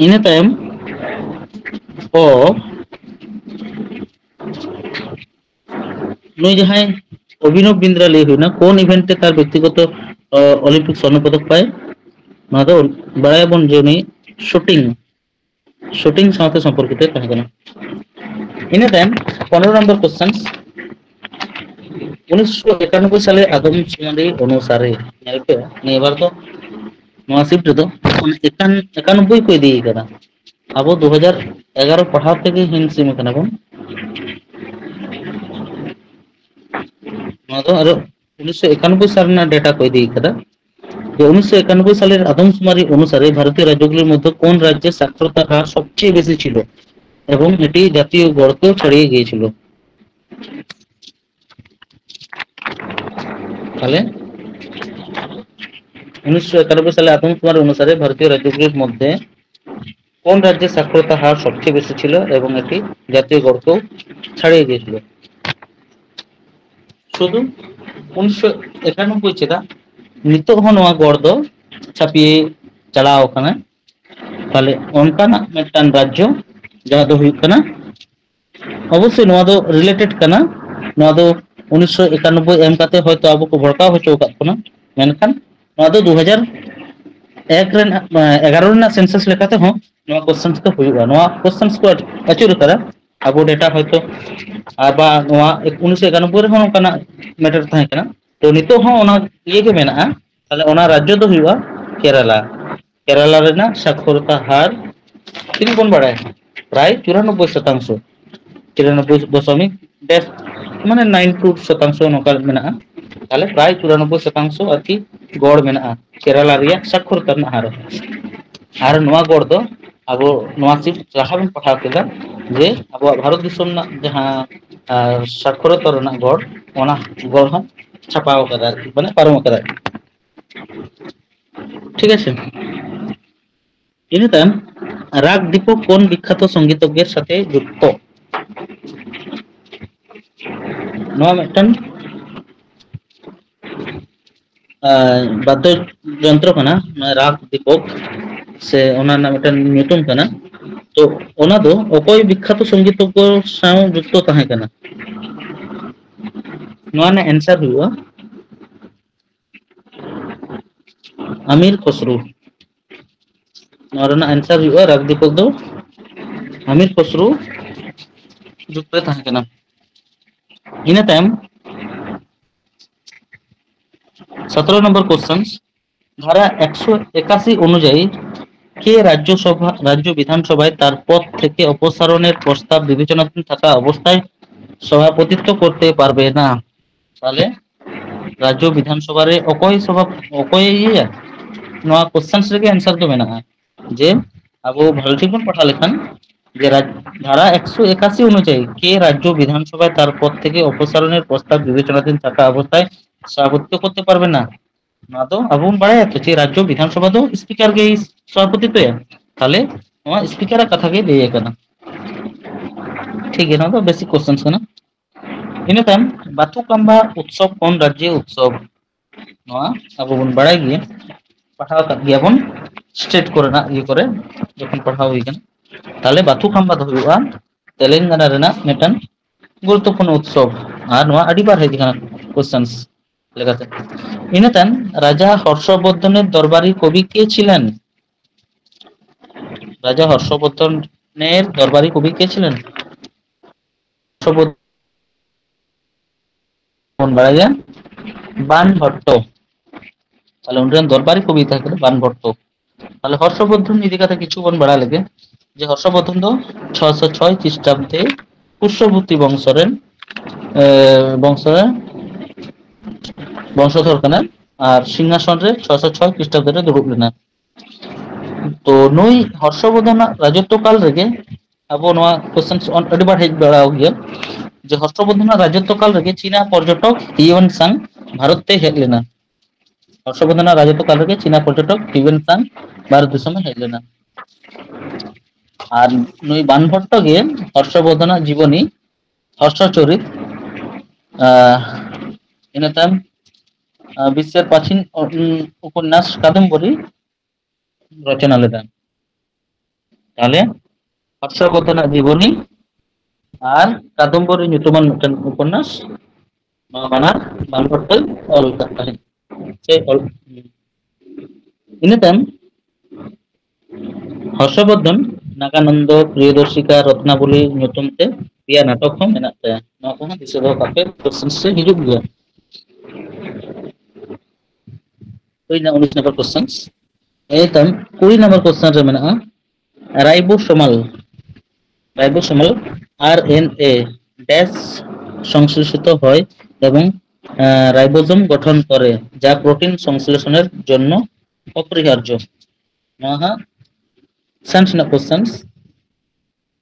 ᱤᱱᱟᱹ ᱛᱟᱭᱚᱢ ᱚ ᱱᱩᱭ ᱡᱟᱦᱟᱸᱭ ᱚᱵᱷᱤᱱᱚᱵ ᱵᱤᱱᱫᱨᱟ ᱞᱟᱹᱭ ᱦᱩᱭᱱᱟ, ᱠᱳᱱ ᱤᱵᱷᱮᱱᱴ ᱨᱮ ᱛᱟᱨ ᱵᱮᱠᱛᱤᱜᱚᱛᱚ, ᱚ, ᱚᱞᱤᱢᱯᱤᱠ ᱥᱚᱨᱱᱚ ᱯᱚᱫᱚᱠ ᱯᱟᱭ? ᱱᱚᱣᱟ ᱫᱚ ᱵᱟᱲᱟᱭᱟᱵᱚᱱ ᱡᱮ ᱩᱱᱤ ᱥᱩᱴᱤᱝ, ᱥᱩᱴᱤᱝ ᱥᱟᱶᱛᱮ ᱥᱚᱢᱯᱚᱨᱠᱤᱛ ᱛᱟᱦᱮᱸ ᱠᱟᱱᱟ᱾ ᱤᱱᱟᱹ ᱛᱟᱭᱚᱢ ᱯᱚᱱᱨᱚ ᱱᱚᱢᱵᱚᱨ ᱠᱚᱥᱪᱮᱱ, ᱩᱱᱤᱥᱥᱚ ᱮᱠᱟᱱᱚᱵᱵᱳᱭ ᱥᱟᱞᱮ ᱟᱫᱚᱢ ᱥᱩᱢᱟᱹᱨᱤ ᱚᱱᱩᱥᱟᱨᱮ, ᱧᱮᱞ ᱯᱮ, ᱱᱤᱭᱟᱹ ᱵᱟᱨ ᱫᱚ ᱱᱚᱣᱟ ᱥᱤᱯᱴ ᱨᱮᱫᱚ ᱮᱠᱟᱱ ᱮᱠᱟᱱᱚᱵᱵᱳᱭ ᱠᱚ ᱤᱫᱤ ᱠᱟᱫᱟ᱾ ᱟᱵᱚ ᱫᱩ ᱦᱟᱡᱟᱨ ᱮᱜᱟᱨᱚ ᱯᱟᱲᱦᱟᱣ ᱛᱮᱜᱮ ᱦᱤᱱ ᱥᱤᱢ ᱠᱟᱱᱟ ᱵᱚᱱ᱾ ᱱᱚᱣᱟ ᱫᱚ ᱟᱨᱚ ᱩᱱᱤᱥᱥᱚ ᱮᱠᱟᱱᱚᱵᱵᱳᱭ ᱥᱟᱞ ᱨᱮᱱᱟᱜ ᱰᱮᱴᱟ ᱠᱚ ᱤᱫᱤ ᱠᱟᱫᱟ᱾ ᱡᱮ ᱩᱱᱤᱥᱥᱚ ᱮᱠᱟᱱᱚᱵᱵᱳᱭ ᱥᱟᱞᱮᱨ ᱟᱫᱚᱢ ᱥᱩᱢᱟᱨᱤ ᱚᱱᱩᱥᱟᱨᱮ ᱵᱷᱟᱨᱚᱛᱤᱭᱚ ᱨᱟᱡᱽᱡᱚᱜᱩᱞᱤᱨ ᱢᱚᱫᱽᱫᱷᱮ ᱠᱳᱱ ᱨᱟᱡᱽᱡᱮ ᱥᱟᱠᱷᱨᱚᱛᱟ ᱦᱟᱨ ᱥᱚᱵᱪᱮᱭᱮ ᱵᱮᱥᱤ ছিল এবং এটি জাতীয় গড়কেও ছাড়িয়ে গিয়েছিল। তাহলে উনিশশো একানব্বই সালে আদমশুমারি অনুসারে ভারতীয় রাজ্যগুলির মধ্যে কোন রাজ্যে সাক্ষরতা হার সবচেয়ে বেশি ছিল এবং এটি জাতীয় গড়কেও ছাড়িয়ে গিয়েছিল? শুধু উনিশশো ᱮᱠᱟᱱᱚᱵᱵᱳᱭ ᱪᱮᱫᱟᱜ ᱱᱤᱛᱚᱜ ᱦᱚᱸ ᱱᱚᱣᱟ ᱜᱚᱲ ᱫᱚ ᱪᱷᱟᱹᱯᱤᱭᱮ ᱪᱟᱞᱟᱣ ᱟᱠᱟᱱᱟ? ᱛᱟᱦᱞᱮ ᱚᱱᱠᱟᱱᱟᱜ ᱢᱤᱫᱴᱟᱝ ᱨᱟᱡᱽᱡᱚ ᱡᱟᱦᱟᱸ ᱫᱚ ᱦᱩᱭᱩᱜ ᱠᱟᱱᱟ, ᱚᱵᱚᱥᱥᱳᱭ ᱱᱚᱣᱟ ᱫᱚ ᱨᱤᱞᱮᱴᱮᱰ ᱠᱟᱱᱟ᱾ ᱱᱚᱣᱟ ᱫᱚ ᱩᱱᱤᱥᱥᱚ ᱮᱠᱟᱱᱚᱵᱵᱳᱭ ᱮᱢ ᱠᱟᱛᱮ ᱦᱚᱭᱛᱳ ᱟᱵᱚ ᱠᱚ ᱵᱷᱚᱲᱠᱟᱣ ᱦᱚᱪᱚ ᱟᱠᱟᱫ ᱵᱚᱱᱟ, ᱢᱮᱱᱠᱷᱟᱱ ᱱᱚᱣᱟ ᱫᱚ ᱫᱩ ᱦᱟᱡᱟᱨ ᱮᱠ ᱨᱮᱱᱟᱜ, ᱮᱜᱟᱨᱚ ᱨᱮᱱᱟᱜ ᱥᱮᱱᱥᱟᱥ ᱞᱮᱠᱟᱛᱮ ᱦᱚᱸ ᱱᱚᱣᱟ ᱠᱚᱥᱪᱮᱱᱥ ᱫᱚ ᱦᱩᱭᱩᱜᱼᱟ᱾ ᱱᱚᱣᱟ ᱠᱚᱥᱪᱮᱱᱥ ᱠᱚ ᱟᱹᱪᱩᱨ ᱟᱠᱟᱫᱟ ᱟᱵᱚ ᱰᱮᱴᱟ ᱦᱚᱭᱛᱳ, ᱟᱨ ᱵᱟ ᱱᱚᱣᱟ ᱩᱱᱤᱥᱥᱚ ᱮᱠᱟᱱᱚᱵᱵᱳᱭ ᱨᱮᱦᱚᱸ ᱱᱚᱝᱠᱟᱱᱟᱜ ᱢᱮᱴᱟᱨ ᱛᱟᱦᱮᱸ ᱠᱟᱱᱟ᱾ ᱛᱚ ᱱᱤᱛᱚᱜ ᱦᱚᱸ ᱚᱱᱟ ᱤᱭᱟᱹ ᱜᱮ ᱢᱮᱱᱟᱜᱼᱟ᱾ ᱛᱟᱦᱞᱮ ᱚᱱᱟ ᱨᱟᱡᱽᱡᱚ ᱫᱚ ᱦᱩᱭᱩᱜᱼᱟ ᱠᱮᱨᱟᱞᱟ᱾ ᱠᱮᱨᱟᱞᱟ ᱨᱮᱱᱟᱜ ᱥᱟᱠᱷᱚᱨᱚᱛᱟ ᱦᱟᱨ ᱛᱤᱱᱟᱹᱜ ᱵᱚᱱ ᱵᱟᱲᱟᱭᱟ? ᱯᱨᱟᱭ ᱪᱩᱨᱟᱱᱚᱵᱵᱳᱭ ᱥᱚᱛᱟᱝᱥᱚ, ᱪᱩᱨᱟᱱᱚᱵᱵᱳᱭ ᱫᱚᱥᱚᱢᱤᱠ ᱰᱮᱥ, ᱢᱟᱱᱮ ᱱᱟᱭᱤᱱ ᱴᱩ ᱥᱚᱛᱟᱝᱥᱚ ᱱᱚᱝᱠᱟ ᱢᱮᱱᱟᱜᱼᱟ᱾ ᱛᱟᱦᱞᱮ ᱯᱨᱟᱭ ᱪᱩᱨᱟᱱᱚᱵᱵᱳᱭ ᱥᱚᱛᱟᱝᱥᱚ ᱟᱨᱠᱤ ᱜᱚᱲ ᱢᱮᱱᱟᱜᱼᱟ ᱠᱮᱨᱟᱞᱟ ᱨᱮᱭᱟᱜ ᱥᱟᱠᱷᱚᱨᱚᱛᱟ ᱨᱮᱱᱟᱜ ᱦᱟᱨ᱾ ᱟᱨ ᱱᱚᱣᱟ ᱜᱚᱲ ᱫᱚ ᱟᱵᱚ ᱱᱚᱣᱟ ᱥᱤᱴ ᱞᱟᱦᱟ ᱵᱚᱱ ᱯᱟᱲᱦᱟᱣ ᱠᱮᱫᱟ ᱡᱮ ᱟᱵᱚᱣᱟᱜ ᱵᱷᱟᱨᱚᱛ ᱫᱤᱥᱚᱢ ᱨᱮᱱᱟᱜ ᱡᱟᱦᱟᱸ, ᱟᱨ, ᱥᱟᱠᱷᱚᱨᱚᱛᱟ ᱨᱮᱱᱟᱜ ᱜᱚᱲ, ᱚᱱᱟ ᱜᱚᱲ ᱦᱚᱸ ᱪᱷᱟᱯᱟᱣ ᱠᱟᱫᱟ ᱟᱨᱠᱤ, ᱢᱟᱱᱮ ᱯᱟᱨᱚᱢ ᱠᱟᱫᱟ᱾ ᱴᱷᱤᱠ ᱟᱪᱷᱮ? ᱤᱱᱟᱹ ᱛᱟᱭᱚᱢ ᱨᱟᱜᱽ ᱫᱤᱯᱚᱠ ᱠᱳᱱ ᱵᱤᱠᱠᱷᱟᱛᱚ ᱥᱚᱝᱜᱤᱛᱚᱜᱽᱜᱮᱨ ᱥᱟᱛᱷᱮ ᱡᱩᱠᱛᱚ? ᱱᱚᱣᱟ ᱢᱤᱫᱴᱟᱝ, ᱟᱸ, ᱵᱟᱫᱽᱫᱚ ᱡᱚᱱᱛᱨᱚ ᱠᱟᱱᱟ, ᱱᱚᱣᱟ ᱨᱟᱜᱽ ᱫᱤᱯᱚᱠ, ᱥᱮ ᱚᱱᱟ ᱨᱮᱱᱟᱜ ᱢᱤᱫᱴᱟᱝ ᱧᱩᱛᱩᱢ ᱠᱟᱱᱟ᱾ ᱛᱚ ᱚᱱᱟ ᱫᱚ ᱚᱠᱚᱭ ᱵᱤᱠᱠᱷᱟᱛᱚ ᱥᱚᱝᱜᱤᱛᱚᱜᱽᱜᱚ ᱥᱟᱶ ᱡᱩᱠᱛᱚ ᱛᱟᱦᱮᱸ ᱠᱟᱱᱟ? ᱱᱚᱣᱟ ᱨᱮᱱᱟᱜ ᱮᱱᱥᱟᱨ ᱦᱩᱭᱩᱜᱼᱟ ᱟᱢᱤᱨ ᱠᱷᱚᱥᱨᱩ᱾ ᱱᱚᱣᱟ ᱨᱮᱱᱟᱜ ᱮᱱᱥᱟᱨ ᱦᱩᱭᱩᱜᱼᱟ ᱨᱟᱜᱽ ᱫᱤᱯᱚᱠ ᱫᱚ ᱦᱟᱢᱤᱨ ᱠᱷᱚᱥᱨᱩ ᱡᱩᱜᱽ ᱨᱮ ᱛᱟᱦᱮᱸ ᱠᱟᱱᱟ᱾ ᱤᱱᱟᱹ ᱛᱟᱭᱚᱢ ᱥᱚᱛᱨᱚ ᱱᱚᱢᱵᱚᱨ ᱠᱚᱥᱪᱮᱱ, ধারা একশো একাশি অনুযায়ী কে রাজ্যসভা রাজ্য বিধানসভায় তার পদ থেকে অপসারণের প্রস্তাব বিবেচনাধীন থাকা অবস্থায় সভাপতিত্ব করতে পারবে না? ᱛᱟᱦᱞᱮ ᱨᱟᱡᱽᱡᱚ ᱵᱤᱫᱷᱟᱱ ᱥᱚᱵᱷᱟ ᱨᱮ ᱚᱠᱚᱭ ᱥᱚᱵᱷᱟ ᱚᱠᱚᱭᱮ ᱤᱭᱟᱹᱭᱟ? ᱱᱚᱣᱟ ᱠᱚᱥᱪᱮᱱ ᱨᱮᱜᱮ ᱮᱱᱥᱟᱨ ᱫᱚ ᱢᱮᱱᱟᱜᱼᱟ, ᱡᱮ ᱟᱵᱚ ᱵᱷᱟᱞᱮ ᱴᱷᱤᱠ ᱵᱚᱱ ᱯᱟᱲᱦᱟᱣ ᱞᱮᱠᱷᱟᱱ ᱡᱮ ᱨᱟᱡᱽ- ধারা একশো একাশি অনুযায়ী কে রাজ্য বিধানসভায় তার পদ থেকে অপসারণের প্রস্তাব বিবেচনাধীন থাকা অবস্থায় সভাপতিত্ব করতে পারবে না? ᱱᱚᱣᱟ ᱫᱚ ᱟᱵᱚ ᱵᱚᱱ ᱵᱟᱲᱟᱭᱟ ᱛᱚ ᱡᱮ ᱨᱟᱡᱽᱡᱚ ᱵᱤᱫᱷᱟᱱ ᱥᱚᱵᱷᱟ ᱫᱚ ᱥᱯᱤᱠᱟᱨ ᱜᱮᱭ ᱥᱚᱵᱷᱟᱯᱚᱛᱤᱛᱚᱭᱟ᱾ ᱛᱟᱦᱞᱮ ᱱᱚᱣᱟ ᱥᱯᱤᱠᱟᱨᱟᱜ ᱠᱟᱛᱷᱟ ᱜᱮ ᱞᱟᱹᱭ ᱟᱠᱟᱱᱟ᱾ ᱴᱷᱤᱠ ᱜᱮᱭᱟ, ᱱᱚᱣᱟ ᱫᱚ ᱵᱮᱥᱤᱠ ᱠᱚᱥᱪᱮᱱ ᱠᱟᱱᱟ᱾ ᱤᱱᱟᱹ ᱛᱟᱭᱚᱢ ᱵᱟᱛᱷᱩ ᱠᱟᱢᱵᱟ ᱩᱛᱥᱚᱵ ᱠᱚᱱ ᱨᱟᱡᱽᱡᱚ ᱩᱛᱥᱚᱵ? ᱱᱚᱣᱟ ᱟᱵᱚ ᱵᱚᱱ ᱵᱟᱲᱟᱭ ᱜᱮᱭᱟ, ᱯᱟᱲᱦᱟᱣ ᱟᱠᱟᱫ ᱜᱮᱭᱟ ᱵᱚᱱ ᱥᱴᱮᱴ ᱠᱚᱨᱮᱱᱟᱜ ᱤᱭᱟᱹ ᱠᱚᱨᱮ ᱡᱚᱠᱷᱚᱱ ᱯᱟᱲᱦᱟᱣ ᱦᱩᱭ ᱠᱟᱱᱟ᱾ ᱛᱟᱦᱞᱮ ᱵᱟᱛᱷᱩ ᱠᱟᱢᱵᱟ ᱫᱚ ᱦᱩᱭᱩᱜᱼᱟ ᱛᱮᱞᱮᱝᱜᱟᱱᱟ ᱨᱮᱱᱟᱜ ᱢᱤᱫᱴᱟᱝ ᱜᱩᱨᱩᱛᱛᱚᱯᱩᱨᱱᱚ ᱩᱛᱥᱚᱵ, ᱟᱨ ᱱᱚᱣᱟ ᱟᱹᱰᱤ ᱵᱟᱨ ᱦᱮᱡ ᱟᱠᱟᱱᱟ ᱠᱚᱥᱪᱮᱱ ᱞᱮᱠᱟᱛᱮ᱾ ᱤᱱᱟᱹ ᱛᱟᱭᱚᱢ ᱨᱟᱡᱟ ᱦᱚᱨষᱚᱵᱚᱨᱫᱷᱚᱱᱮᱨ ᱫᱚᱨᱵᱟᱨᱤ ᱠᱚᱵᱤ কে ছিলেন? রাজা হর্ষবর্ধনের দরবারি কবি কে ছিলেন? হর্ষবর্ধন ᱵᱚᱱ ᱵᱟᱲᱟᱭᱟ ᱵᱟᱱ ᱵᱷᱚᱴᱴᱚ᱾ ᱛᱟᱦᱞᱮ ᱩᱱᱤ ᱨᱮᱱ ᱫᱚᱨᱵᱟᱨᱤ ᱠᱚᱵᱤ ᱛᱟᱦᱮᱸ ᱠᱟᱱᱟ ᱵᱟᱱ ᱵᱷᱚᱴᱴᱚ᱾ ᱛᱟᱦᱞᱮ ᱦᱚᱨᱥᱚᱵᱚᱨᱫᱷᱚᱱ ᱤᱫᱤ ᱠᱟᱛᱮ ᱠᱤᱪᱷᱩ ᱵᱚᱱ ᱵᱟᱲᱟᱭ ᱞᱮᱜᱮ, ᱡᱮ ᱦᱚᱨᱥᱚᱵᱚᱨᱫᱷᱚᱱ ᱫᱚ ᱪᱷᱚᱥᱚ ᱪᱷᱚᱭ ᱠᱷᱨᱤᱥᱴᱟᱵᱫᱮ ᱯᱩᱥᱥᱚᱵᱷᱩᱛᱤ ᱵᱚᱝᱥᱚ ᱨᱮᱱ, ᱮ, ᱵᱚᱝᱥᱚ ᱨᱮᱱ ᱵᱚᱝᱥᱚᱫᱷᱚᱨ ᱠᱟᱱᱟᱭ᱾ ᱟᱨ ᱥᱤᱝᱦᱟᱥᱚᱱ ᱨᱮ ᱪᱷᱚᱥᱚ ᱪᱷᱚᱭ ᱠᱷᱨᱤᱥᱴᱟᱵᱫᱚ ᱨᱮ ᱫᱩᱲᱩᱵ ᱞᱮᱱᱟ᱾ ᱛᱚ ᱱᱩᱭ ᱦᱚᱨᱥᱚᱵᱚᱨᱫᱷᱚᱱᱟᱜ ᱨᱟᱡᱚᱛᱣ ᱠᱟᱞ ᱨᱮᱜᱮ ᱟᱵᱚ ᱱᱚᱣᱟ ᱠᱚᱥᱪᱮᱱ ᱟᱹᱰᱤ ᱵᱟᱨ ᱦᱮᱡ ᱵᱟᱲᱟ ᱜᱮᱭᱟ, ᱡᱮ ᱦᱚᱨᱥᱚᱵᱚᱨᱫᱷᱚᱱᱟᱜ ᱨᱟᱡᱚᱛᱣ ᱠᱟᱞ ᱨᱮᱜᱮ ᱪᱤᱱᱟ ᱯᱚᱨᱡᱚᱴᱚᱠ ᱦᱤᱭᱩᱱ ᱥᱟᱝ ᱵᱷᱟᱨᱚᱛ ᱛᱮ ᱦᱮᱡ ᱞᱮᱱᱟ᱾ ᱦᱚᱨᱥᱚᱵᱚᱨᱫᱷᱚᱱᱟᱜ ᱨᱟᱡᱚᱛᱣ ᱠᱟᱞ ᱨᱮᱜᱮ ᱪᱤᱱᱟ ᱯᱚᱨᱡᱚᱴᱚᱠ ᱦᱤᱭᱩᱱ ᱥᱟᱝ ᱵᱷᱟᱨᱚᱛ ᱫᱤᱥᱚᱢᱮ ᱦᱮᱡ ᱞᱮᱱᱟ᱾ ᱟᱨ ᱱᱩᱭ ᱵᱟᱱ ᱵᱷᱚᱴᱴᱚ ᱜᱮ ᱦᱚᱨᱥᱚᱵᱚᱨᱫᱷᱚᱱᱟᱜ ᱡᱤᱵᱚᱱᱤ ᱦᱚᱨᱥᱚ ᱪᱚᱨᱤᱛ, ᱟᱨ ᱤᱱᱟᱹ ᱛᱟᱭᱚᱢ, ᱟᱨ ᱵᱤᱥᱥᱚᱨ ᱯᱨᱟᱪᱤᱱ ᱩᱯᱚᱱᱱᱟᱥ ᱠᱟᱫᱚᱢᱵᱚᱨᱤ ᱨᱚᱪᱚᱱᱟ ᱞᱮᱫᱟ᱾ ᱛᱟᱦᱞᱮ ᱦᱚᱨᱥᱚᱵᱚᱨᱫᱷᱚᱱᱟᱜ ᱡᱤᱵᱚᱱᱤ ᱟᱨ ᱠᱟᱫᱚᱢᱵᱚᱨᱤ ᱧᱩᱛᱩᱢᱟᱱ ᱢᱤᱫᱴᱮᱱ ᱩᱯᱚᱱᱱᱟᱥ ᱱᱚᱣᱟ ᱵᱟᱱᱟᱨ ᱵᱟᱱ ᱵᱷᱚᱴᱴᱚᱭ ᱚᱞ ᱟᱠᱟᱫ ᱛᱟᱦᱮᱸᱫ᱾ ᱥᱮ ᱚᱞ, ᱤᱱᱟᱹ ᱛᱟᱭᱚᱢ ᱦᱚᱨᱥᱚᱵᱚᱨᱫᱷᱚᱱ ᱱᱟᱜᱟᱱᱚᱱᱫᱚ, ᱯᱨᱤᱭᱚᱫᱚᱨᱥᱤᱠᱟ, ᱨᱚᱛᱱᱟᱵᱚᱞᱤ ᱧᱩᱛᱩᱢ ᱛᱮ ᱯᱮᱭᱟ ᱱᱟᱴᱚᱠ ᱦᱚᱸ ᱢᱮᱱᱟᱜ ᱛᱟᱭᱟ᱾ ᱱᱚᱣᱟ ᱠᱚᱦᱚᱸ ᱫᱤᱥᱟᱹ ᱫᱚᱦᱚ ᱠᱟᱜ ᱯᱮ, ᱠᱚᱥᱪᱮᱱ ᱨᱮ ᱦᱤᱡᱩᱜ ᱜᱮᱭᱟ᱾ ᱦᱩᱭᱱᱟ ᱩᱱᱤᱥ ᱱᱟᱢᱵᱟᱨ ᱠᱚᱥᱪᱮᱱ᱾ ᱮᱱᱠᱷᱟᱱ ᱠᱩᱲᱤ ᱱᱟᱢᱵᱟᱨ ᱠᱚᱥᱪᱮᱱ ᱨᱮ ᱢᱮᱱᱟᱜᱼᱟ, ᱨᱟᱭᱵᱳᱥᱳᱢᱟᱞ, ᱨᱟᱭᱵᱳᱥᱳᱢᱟᱞ ᱟᱨ ᱮᱱ ᱮ ᱰᱮᱥ সংশ্লেষিত হয় এবং, আহ, রাইবোজোম গঠন করে, যা প্রোটিন সংশ্লেষণের জন্য অপরিহার্য। ᱱᱚᱣᱟ ᱦᱟᱸᱜ ᱥᱟᱭᱮᱱᱥ ᱨᱮᱱᱟᱜ ᱠᱚᱥᱪᱮᱱ᱾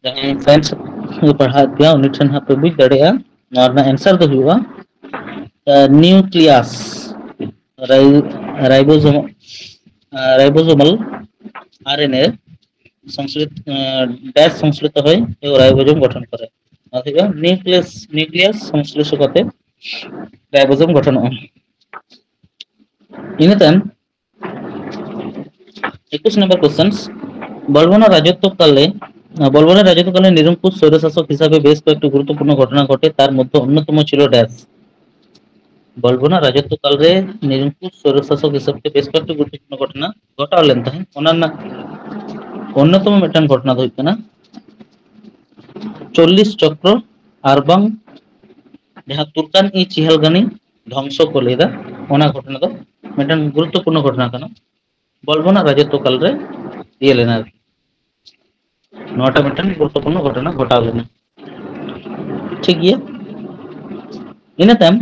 ᱡᱟᱦᱟᱸᱭ ᱥᱟᱭᱮᱱᱥ ᱯᱟᱲᱦᱟᱣᱮᱫ ᱯᱮᱭᱟ, ᱩᱱᱤ ᱴᱷᱮᱱ ᱦᱟᱸᱜ ᱯᱮ ᱵᱩᱡᱽ ᱫᱟᱲᱮᱭᱟᱜᱼᱟ᱾ ᱱᱚᱣᱟ ᱨᱮᱱᱟᱜ ᱮᱱᱥᱟᱨ ᱫᱚ ᱦᱩᱭᱩᱜᱼᱟ, ᱱᱤᱭᱩᱠᱞᱤᱭᱟᱥ, রাইবোজোম, রাইবোজোমাল আরএনএ সংশ্লেষিত, ড্যাশ সংশ্লেষিত হয় এবং রাইবোজোম গঠন করে। ᱚᱱᱟ ᱫᱚ ᱦᱩᱭᱩᱜᱼᱟ ᱱᱤᱭᱩᱠᱞᱤᱭᱟᱥ, ᱱᱤᱭᱩᱠᱞᱤᱭᱟᱥ ᱥᱚᱝᱥᱞᱮᱥᱚ ᱠᱟᱛᱮ ᱨᱟᱭᱵᱳᱡᱳᱢ ᱜᱚᱴᱷᱚᱱᱚᱜᱼᱟ᱾ ᱤᱱᱟᱹ ᱛᱟᱭᱚᱢ ᱮᱠᱩᱥ ᱱᱟᱢᱵᱟᱨ ᱠᱚᱥᱪᱮᱱ, ᱵᱚᱞᱵᱚᱱᱟ রাজত্ব কালে, বলবনের রাজত্ব কালে নিরঙ্কুশ স্বৈরশাসক হিসাবে বেশ কয়েকটি গুরুত্বপূর্ণ ঘটনা ঘটে। তার মধ্যে অন্যতম ছিল ড্যাশ। বলবনা রাজত্ব কালরে নিরঙ্কুশ স্বৈরশাসক হিসাবে বেশ কয়েকটি গুরুত্বপূর্ণ ঘটনা ᱜᱷᱚᱴᱟᱣ ᱞᱮᱱ ᱛᱟᱦᱮᱸᱫ᱾ ᱚᱱᱟ ᱨᱮᱱᱟᱜ ᱚᱱᱱᱚᱛᱚᱢ ᱢᱤᱫᱴᱟᱝ ᱜᱷᱚᱴᱚᱱᱟ ᱫᱚ ᱦᱩᱭᱩᱜ ᱠᱟᱱᱟ ᱪᱚᱞᱞᱤᱥ ᱪᱚᱠᱨᱚ ᱟᱨ ᱵᱟᱝ ᱡᱟᱦᱟᱸ ᱛᱩᱨᱠᱟᱱ ᱤ ᱪᱤᱦᱟᱞᱜᱟᱱᱤ ᱫᱷᱚᱝᱥᱚ ᱠᱚ ᱞᱟᱹᱭᱫᱟ, ᱚᱱᱟ ᱜᱷᱚᱴᱚᱱᱟ ᱫᱚ ᱢᱤᱫᱴᱟᱝ ᱜᱩᱨᱩᱛᱛᱚᱯᱩᱨᱱᱚ ᱜᱷᱚᱴᱚᱱᱟ ᱠᱟᱱᱟ᱾ ᱵᱚᱞᱵᱚᱱᱟᱜ ᱨᱟᱡᱚᱛᱛᱚ ᱠᱟᱞ ᱨᱮ ᱤᱭᱟᱹ ᱞᱮᱱᱟ ᱟᱨᱠᱤ᱾ ᱱᱚᱣᱟᱴᱟᱜ ᱢᱤᱫᱴᱟᱝ ᱜᱩᱨᱩᱛᱛᱚᱯᱩᱨᱱᱚ ᱜᱷᱚᱴᱚᱱᱟ ᱜᱷᱚᱴᱟᱣ ᱞᱮᱱᱟ᱾ ᱴᱷᱤᱠ ᱜᱮᱭᱟ, ᱤᱱᱟᱹ ᱛᱟᱭᱚᱢ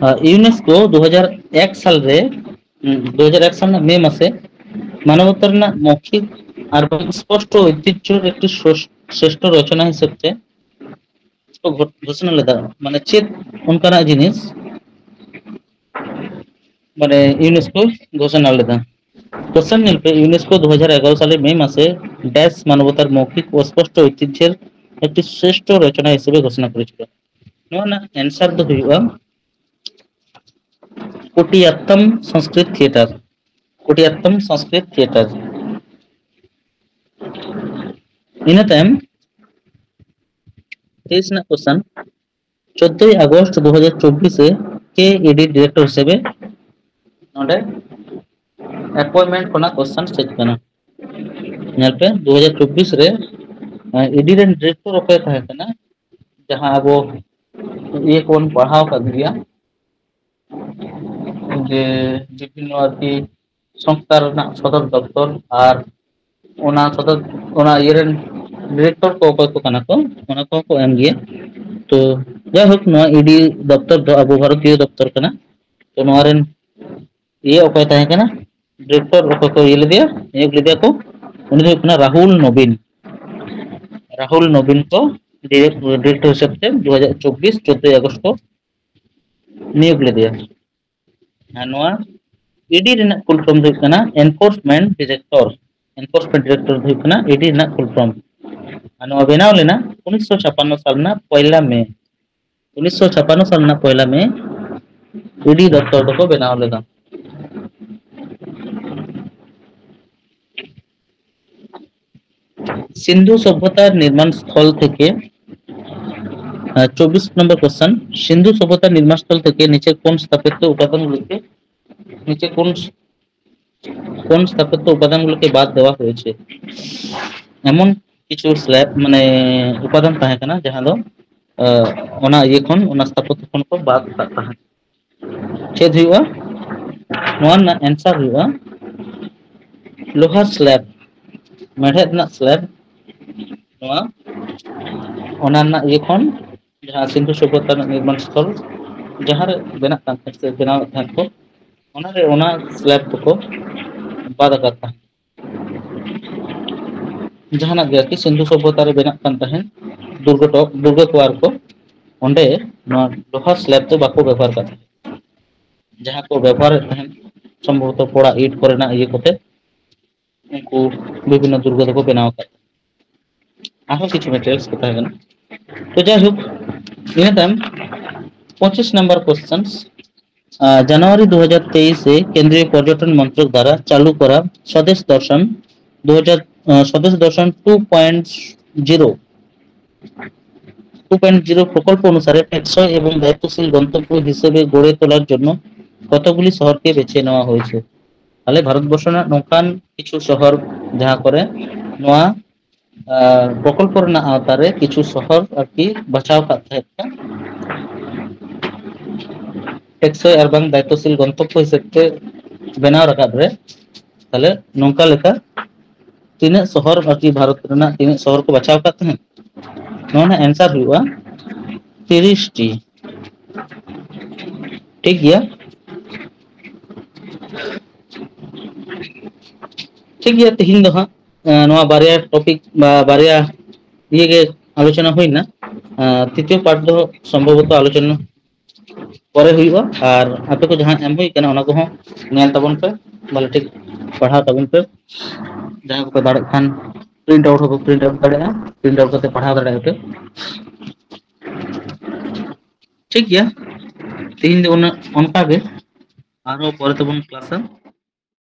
ᱟᱨ, UNESCO ᱫᱩ ᱦᱟᱡᱟᱨ ᱮᱠ ᱥᱟᱞ ᱨᱮ, ᱦᱩᱸ, ᱫᱩ ᱦᱟᱡᱟᱨ ᱮᱠ ᱥᱟᱞ ᱨᱮᱱᱟᱜ ᱢᱮ ᱢᱟᱥᱮ ᱢᱟᱱᱚᱵᱚᱛᱟ ᱨᱮᱱᱟᱜ ᱢᱚᱣᱠᱷᱤᱠ ᱟᱨ ᱵᱟᱝ ᱥᱯᱚᱥᱴᱚ ᱳᱭᱛᱤᱦᱡᱚ ᱮᱠᱴᱤ ᱥᱨᱚᱥ-, ᱥᱨᱮᱥᱴᱷᱚ ᱨᱚᱪᱚᱱᱟ ᱦᱤᱥᱟᱹᱵ ᱛᱮ ᱠᱚ ᱜᱷᱳ-, ᱜᱷᱳᱥᱚᱱᱟ ᱞᱮᱫᱟ᱾ ᱢᱟᱱᱮ ᱪᱮᱫ ᱚᱱᱠᱟᱱᱟᱜ ᱡᱤᱱᱤᱥ ᱢᱟᱱᱮ UNESCO ᱜᱷᱳᱥᱚᱱᱟ ᱞᱮᱫᱟ? ᱠᱚᱥᱪᱮᱱ ᱧᱮᱞ ᱯᱮ, UNESCO ᱫᱩ ᱦᱟᱡᱟᱨ ᱮᱜᱟᱨᱚ ᱥᱟᱞᱮ ᱢᱮ ᱢᱟᱥᱮ ᱰᱮᱥ ᱢᱟᱱᱚᱵᱚᱛᱟᱨ ᱢᱚᱣᱠᱷᱤᱠ ᱚᱥᱯᱚᱥᱴᱚ ᱳᱭᱛᱤᱦᱡᱚᱨ ᱮᱠᱴᱤ ᱥᱨᱮᱥᱴᱷᱚ ᱨᱚᱪᱚᱱᱟ ᱦᱤᱥᱟᱹᱵᱮ ᱜᱷᱳᱥᱚᱱᱟ ᱠᱚᱨᱮ ছিল। ᱱᱚᱣᱟ ᱨᱮᱱᱟᱜ ᱮᱱᱥᱟᱨ ᱫᱚ ᱦᱩᱭᱩᱜᱼᱟ ᱠᱩᱴᱤᱭᱟᱛᱛᱚᱢ ᱥᱚᱝᱥᱠᱨᱤᱛ ᱛᱷᱤᱭᱮᱴᱟᱨ, ᱠᱩᱴᱤᱭᱟᱛᱛᱚᱢ ᱥᱚᱝᱥᱠᱨᱤᱛ ᱛᱷᱤᱭᱮᱴᱟᱨ᱾ ᱤᱱᱟᱹ ᱛᱟᱭᱚᱢ ᱛᱮᱭᱤᱥ ᱨᱮᱱᱟᱜ ᱠᱚᱥᱪᱮᱱ, ᱪᱳᱫᱫᱳᱭ ᱟᱜᱚᱥᱴ ᱫᱩ ᱦᱟᱡᱟᱨ ᱪᱚᱵᱵᱤᱥ ᱨᱮ ᱠᱮ ᱤ ᱰᱤ ᱰᱤᱨᱮᱠᱴᱚᱨ ᱦᱤᱥᱟᱹᱵᱮ ᱱᱚᱰᱮ ᱚᱯᱚᱭᱮᱱᱴᱢᱮᱱᱴ ᱠᱷᱚᱱᱟᱜ ᱠᱚᱥᱪᱮᱱ ᱦᱮᱡ ᱠᱟᱱᱟ᱾ ᱧᱮᱞ ᱯᱮ, ᱫᱩ ᱦᱟᱡᱟᱨ ᱪᱚᱵᱵᱤᱥ ᱨᱮ ᱤᱰᱤ ᱨᱮᱱ ᱰᱤᱨᱮᱠᱴᱚᱨ ᱚᱠᱚᱭ ᱛᱟᱦᱮᱸ ᱠᱟᱱᱟ? ᱡᱟᱦᱟᱸ ᱟᱵᱚ ᱤᱭᱟᱹ ᱠᱚᱵᱚᱱ ᱯᱟᱲᱦᱟᱣ ᱟᱠᱟᱫ ᱜᱮᱭᱟ, ᱡᱮ ᱵᱤᱵᱷᱤᱱᱱᱚ ᱟᱨᱠᱤ ᱥᱚᱝᱥᱛᱷᱟ ᱨᱮᱱᱟᱜ ᱥᱚᱫᱚᱨ ᱫᱚᱯᱛᱚᱨ ᱟᱨ ᱚᱱᱟ ᱥᱚᱫᱚᱨ, ᱚᱱᱟ ᱤᱭᱟᱹ ᱨᱮᱱ ᱰᱤᱨᱮᱠᱴᱚᱨ ᱠᱚ ᱚᱠᱚᱭ ᱠᱚ ᱠᱟᱱᱟ ᱠᱚ, ᱚᱱᱟ ᱠᱚᱦᱚᱸ ᱠᱚ ᱮᱢ ᱜᱮᱭᱟ᱾ ᱛᱚ ᱡᱟᱭᱦᱳᱠ, ᱱᱚᱣᱟ ᱤᱰᱤ ᱫᱚᱯᱛᱚᱨ ᱫᱚ ᱟᱵᱚ ᱵᱷᱟᱨᱚᱛᱤᱭᱚ ᱫᱚᱯᱛᱚᱨ ᱠᱟᱱᱟ᱾ ᱛᱚ ᱱᱚᱣᱟ ᱨᱮᱱ ᱤᱭᱟᱹ ᱚᱠᱚᱭ ᱛᱟᱦᱮᱸ ᱠᱟᱱᱟ? ᱰᱤᱨᱮᱠᱴᱚᱨ ᱚᱠᱚᱭ ᱠᱚ ᱤᱭᱟᱹ ᱞᱮᱫᱮᱭᱟ, ᱱᱤᱭᱳᱜ ᱞᱮᱫᱮᱭᱟ ᱠᱚ, ᱩᱱᱤ ᱫᱚ ᱦᱩᱭᱩᱜ ᱠᱟᱱᱟ ᱨᱟᱦᱩᱞ ᱱᱚᱵᱤᱱ᱾ ᱨᱟᱦᱩᱞ ᱱᱚᱵᱤᱱ ᱠᱚ ᱰᱤᱨᱮᱠᱴᱚᱨ ᱦᱤᱥᱟᱹᱵ ᱛᱮ ᱫᱩ ᱦᱟᱡᱟᱨ ᱪᱚᱵᱵᱤᱥ ᱪᱳᱫᱫᱳᱭ ᱟᱜᱚᱥᱴ ᱠᱚ ᱱᱤᱭᱳᱜ ᱞᱮᱫᱮᱭᱟ᱾ ᱟᱨ ᱱᱚᱣᱟ ᱤᱰᱤ ᱨᱮᱱᱟᱜ ᱯᱷᱩᱞ ᱯᱷᱚᱨᱢ ᱫᱚ ᱦᱩᱭᱩᱜ ᱠᱟᱱᱟ ᱮᱱᱯᱷᱳᱨᱥᱢᱮᱱᱴ ᱰᱤᱨᱮᱠᱴᱚᱨ᱾ ᱮᱱᱯᱷᱳᱨᱥᱢᱮᱱᱴ ᱰᱤᱨᱮᱠᱴᱚᱨ ᱫᱚ ᱦᱩᱭᱩᱜ ᱠᱟᱱᱟ ᱤᱰᱤ ᱨᱮᱱᱟᱜ ᱯᱷᱩᱞ ᱯᱷᱚᱨᱢ᱾ ᱟᱨ ᱱᱚᱣᱟ ᱵᱮᱱᱟᱣ ᱞᱮᱱᱟ ᱩᱱᱤᱥᱥᱚ ᱪᱷᱟᱯᱟᱱᱱᱚ ᱥᱟᱞ ᱨᱮᱱᱟᱜ ᱯᱚᱭᱞᱟ ᱢᱮ᱾ ᱩᱱᱤᱥᱥᱚ ᱪᱷᱟᱯᱟᱱᱱᱚ ᱥᱟᱞ ᱨᱮᱱᱟᱜ ᱯᱚᱭᱞᱟ ᱢᱮ ᱤᱰᱤ ᱫᱚᱯᱛᱚᱨ ᱫᱚᱠᱚ ᱵᱮᱱᱟᱣ ᱞᱮᱫᱟ᱾ সিন্ধু সভ্যতার নির্মাণ স্থল থেকে, আহ, চব্বিশ নম্বর কোশ্চেন, সিন্ধু সভ্যতার নির্মাণস্থল থেকে নিচে কোন স্থাপত্য উপাদানগুলিকে, নিচে কোন কোন স্থাপত্য উপাদানগুলোকে বাদ দেওয়া হয়েছে? এমন কিছু স্ল্যাব, মানে, উপাদান ᱛᱟᱦᱮᱸ ᱠᱟᱱᱟ ᱡᱟᱦᱟᱸ ᱫᱚ, ᱟᱸ, ᱚᱱᱟ ᱤᱭᱟᱹ ᱠᱷᱚᱱ, ᱚᱱᱟ ᱥᱛᱷᱟᱯᱚᱛ ᱠᱷᱚᱱ ᱠᱚ ᱵᱟᱫ ᱟᱠᱟᱫ ᱛᱟᱦᱮᱸᱫ᱾ ᱪᱮᱫ ᱦᱩᱭᱩᱜᱼᱟ? ᱱᱚᱣᱟ ᱨᱮᱱᱟᱜ ᱮᱱᱥᱟᱨ ᱦᱩᱭᱩᱜᱼᱟ ᱞᱳᱦᱟ ᱥᱞᱮᱵ, ᱢᱮᱲᱦᱮᱫ ᱨᱮᱱᱟᱜ ᱥᱞᱮᱵ᱾ ᱱᱚᱣᱟ, ᱚᱱᱟ ᱨᱮᱱᱟᱜ ᱤᱭᱟᱹ ᱠᱷᱚᱱ, ᱡᱟᱦᱟᱸ ᱥᱤᱱᱫᱷᱩ ᱥᱚᱵᱷᱚᱛᱟ ᱨᱮᱱᱟᱜ ᱱᱤᱨᱢᱟᱱ ᱥᱛᱷᱚᱞ, ᱡᱟᱦᱟᱸ ᱨᱮ ᱵᱮᱱᱟᱜ ᱠᱟᱱ ᱛᱟᱦᱮᱸᱫ ᱥᱮ ᱵᱮᱱᱟᱣᱮᱫ ᱛᱟᱦᱮᱸᱫ ᱠᱚ, ᱚᱱᱟ ᱨᱮ ᱚᱱᱟ ᱥᱞᱮᱵ ᱫᱚᱠᱚ ᱵᱟᱫ ᱟᱠᱟᱫ ᱛᱟᱦᱮᱸᱫ᱾ ᱡᱟᱦᱟᱱᱟᱜ ᱜᱮ ᱟᱨᱠᱤ ᱥᱤᱱᱫᱷᱩ ᱥᱚᱵᱷᱚᱛᱟ ᱨᱮ ᱵᱮᱱᱟᱜ ᱠᱟᱱ ᱛᱟᱦᱮᱸᱫ ᱫᱩᱨᱜᱚ ᱴᱚ-, ᱫᱩᱨᱜᱚ ᱠᱚᱣᱟᱨ ᱠᱚ, ᱚᱸᱰᱮ ᱱᱚᱣᱟ ᱞᱳᱦᱟ ᱥᱞᱮᱵ ᱫᱚ ᱵᱟᱠᱚ ᱵᱮᱵᱚᱦᱟᱨ ᱠᱟᱫ ᱛᱟᱦᱮᱸᱫ᱾ ᱡᱟᱦᱟᱸ ᱠᱚ ᱵᱮᱵᱚᱦᱟᱨᱮᱫ ᱛᱟᱦᱮᱸᱫ ᱥᱚᱢᱵᱷᱚᱵᱚᱛᱚ ᱯᱚᱲᱟ ᱤᱴ ᱠᱚᱨᱮᱱᱟᱜ ᱤᱭᱟᱹ ᱠᱚᱛᱮ ᱩᱱᱠᱩ ᱵᱤᱵᱷᱤᱱᱱᱚ ᱫᱩᱨᱜᱚ ᱫᱚᱠᱚ ᱵᱮᱱᱟᱣ ᱟᱠᱟᱫ᱾ ᱟᱨᱦᱚᱸ ᱠᱤᱪᱷᱩ ᱢᱮᱴᱮᱨᱤᱭᱟᱞᱥ ᱠᱚ ᱛᱟᱦᱮᱸ ᱠᱟᱱᱟ᱾ ᱛᱚ ᱡᱟᱭᱦᱳᱠ, ᱤᱱᱟᱹ ᱛᱟᱭᱚᱢ ᱯᱚᱸᱪᱤᱥ ᱱᱟᱢᱵᱟᱨ ᱠᱚᱥᱪᱮᱱᱥ, ᱟᱸ, ᱡᱟᱱᱩᱣᱟᱨᱤ ᱫᱩ ᱦᱟᱡᱟᱨ ᱛᱮᱭᱤᱥ ᱨᱮ ᱠᱮᱱᱫᱨᱤᱭᱚ ᱯᱚᱨᱡᱚᱴᱚᱱ ᱢᱚᱱᱛᱨᱚᱠ ᱫᱟᱨᱟ ᱪᱟᱞᱩ ᱠᱚᱨᱟ ᱥᱚᱫᱮᱥ ᱫᱚᱨᱥᱚᱱ ᱫᱩ ᱦᱟᱡᱟᱨ, ᱟᱸ, ᱥᱚᱫᱮᱥ ᱫᱚᱨᱥᱚᱱ two point zero, two point zero ᱯᱨᱚᱠᱚᱞᱯᱚ ᱚᱱᱩᱥᱟᱨᱮ ᱴᱮᱠᱥᱚᱭ ᱮᱵᱚᱝ ᱫᱟᱭᱤᱛᱛᱚᱥᱤᱞ ᱜᱚᱱᱛᱚᱵᱵᱚ ᱦᱤᱥᱮᱵᱮ ᱜᱚᱲᱮ ᱛᱚᱞᱟᱨ ᱡᱚᱱᱱᱚ ᱠᱚᱛᱚᱠᱜᱩᱞᱤ ᱥᱚᱦᱚᱨ ᱠᱮ ᱵᱮᱪᱷᱮ ᱱᱮᱣᱟ ᱦᱚᱭᱮᱥᱮ᱾ ᱛᱟᱦᱞᱮ ᱵᱷᱟᱨᱚᱛ ᱵᱚᱨᱥᱚ ᱨᱮᱱᱟᱜ ᱱᱚᱝᱠᱟᱱ ᱠᱤᱪᱷᱩ ᱥᱚᱦᱚᱨ, ᱡᱟᱦᱟᱸ ᱠᱚᱨᱮ ᱱᱚᱣᱟ ᱟᱨ ᱯᱨᱚᱠᱚᱞᱯᱚ ᱨᱮᱱᱟᱜ ᱟᱣᱛᱟ ᱨᱮ ᱠᱤᱪᱷᱩ ᱥᱚᱦᱚᱨ ᱟᱨᱠᱤ ᱵᱟᱪᱷᱟᱣ ᱠᱟᱜ ᱛᱟᱦᱮᱸᱫ ᱠᱚ᱾ ᱴᱮᱠᱥᱚᱭ ᱟᱨ ᱵᱟᱝ ᱫᱟᱭᱤᱛᱛᱚᱥᱤᱞ ᱜᱚᱱᱛᱚᱵᱵᱚ ᱦᱤᱥᱟᱹᱵ ᱛᱮ ᱵᱮᱱᱟᱣ ᱨᱟᱠᱟᱵ ᱨᱮ, ᱛᱟᱦᱞᱮ ᱱᱚᱝᱠᱟ ᱞᱮᱠᱟ ᱛᱤᱱᱟᱹᱜ ᱥᱚᱦᱚᱨ ᱟᱨᱠᱤ ᱵᱷᱟᱨᱚᱛ ᱨᱮᱱᱟᱜ ᱛᱤᱱᱟᱹᱜ ᱥᱚᱦᱚᱨ ᱠᱚ ᱵᱟᱪᱷᱟᱣ ᱟᱠᱟᱫ ᱛᱟᱦᱮᱸᱫ? ᱱᱚᱣᱟ ᱨᱮᱱᱟᱜ ᱮᱱᱥᱟᱨ ᱦᱩᱭᱩᱜᱼᱟ ᱛᱤᱨᱤᱥ ᱴᱤ᱾ ᱴᱷᱤᱠ ᱜᱮᱭᱟ᱾ ᱴᱷᱤᱠ ᱜᱮᱭᱟ, ᱛᱮᱦᱮᱧ ᱫᱚ ᱦᱟᱸᱜ ᱱᱚᱣᱟ ᱵᱟᱨᱭᱟ ᱴᱚᱯᱤᱠ ᱵᱟ ᱵᱟᱨᱭᱟ ᱤᱭᱟᱹ ᱜᱮ ᱟᱞᱳᱪᱚᱱᱟ ᱦᱩᱭᱱᱟ᱾ ᱛᱨᱤᱛᱤᱭᱚ ᱯᱟᱨᱴ ᱫᱚ ᱥᱚᱢᱵᱷᱚᱵᱚᱛᱚ ᱟᱞᱳᱪᱚᱱᱟ ᱯᱚᱨᱮ ᱦᱩᱭᱩᱜᱼᱟ᱾ ᱟᱨ ᱟᱯᱮ ᱠᱚ ᱡᱟᱦᱟᱸ ᱮᱢ ᱦᱩᱭ ᱠᱟᱱᱟ, ᱚᱱᱟ ᱠᱚᱦᱚᱸ ᱧᱮᱞ ᱛᱟᱵᱚᱱ ᱯᱮ, ᱵᱷᱟᱞᱮ ᱴᱷᱤᱠ ᱯᱟᱲᱦᱟᱣ ᱛᱟᱵᱚᱱ ᱯᱮ᱾ ᱡᱟᱦᱟᱸᱭ ᱠᱚᱯᱮ ᱫᱟᱲᱮᱭᱟᱜ ᱠᱷᱟᱱ ᱯᱨᱤᱱᱴ ᱟᱣᱩᱴ ᱦᱚᱸᱠᱚ ᱯᱨᱤᱱᱴ ᱟᱣᱩᱴ ᱫᱟᱲᱮᱭᱟᱜᱼᱟ, ᱯᱨᱤᱱᱴ ᱟᱣᱩᱴ ᱠᱟᱛᱮ ᱯᱟᱲᱦᱟᱣ ᱫᱟᱲᱮᱭᱟᱜᱼᱟ ᱯᱮ᱾ ᱴᱷᱤᱠ ᱜᱮᱭᱟ, ᱛᱮᱦᱮᱧ ᱫᱚ ᱩᱱᱟᱹᱜ, ᱚᱱᱠᱟ ᱜᱮ, ᱟᱨᱦᱚᱸ ᱯᱚᱨᱮ ᱛᱮᱵᱚᱱ ᱠᱞᱟᱥᱟ᱾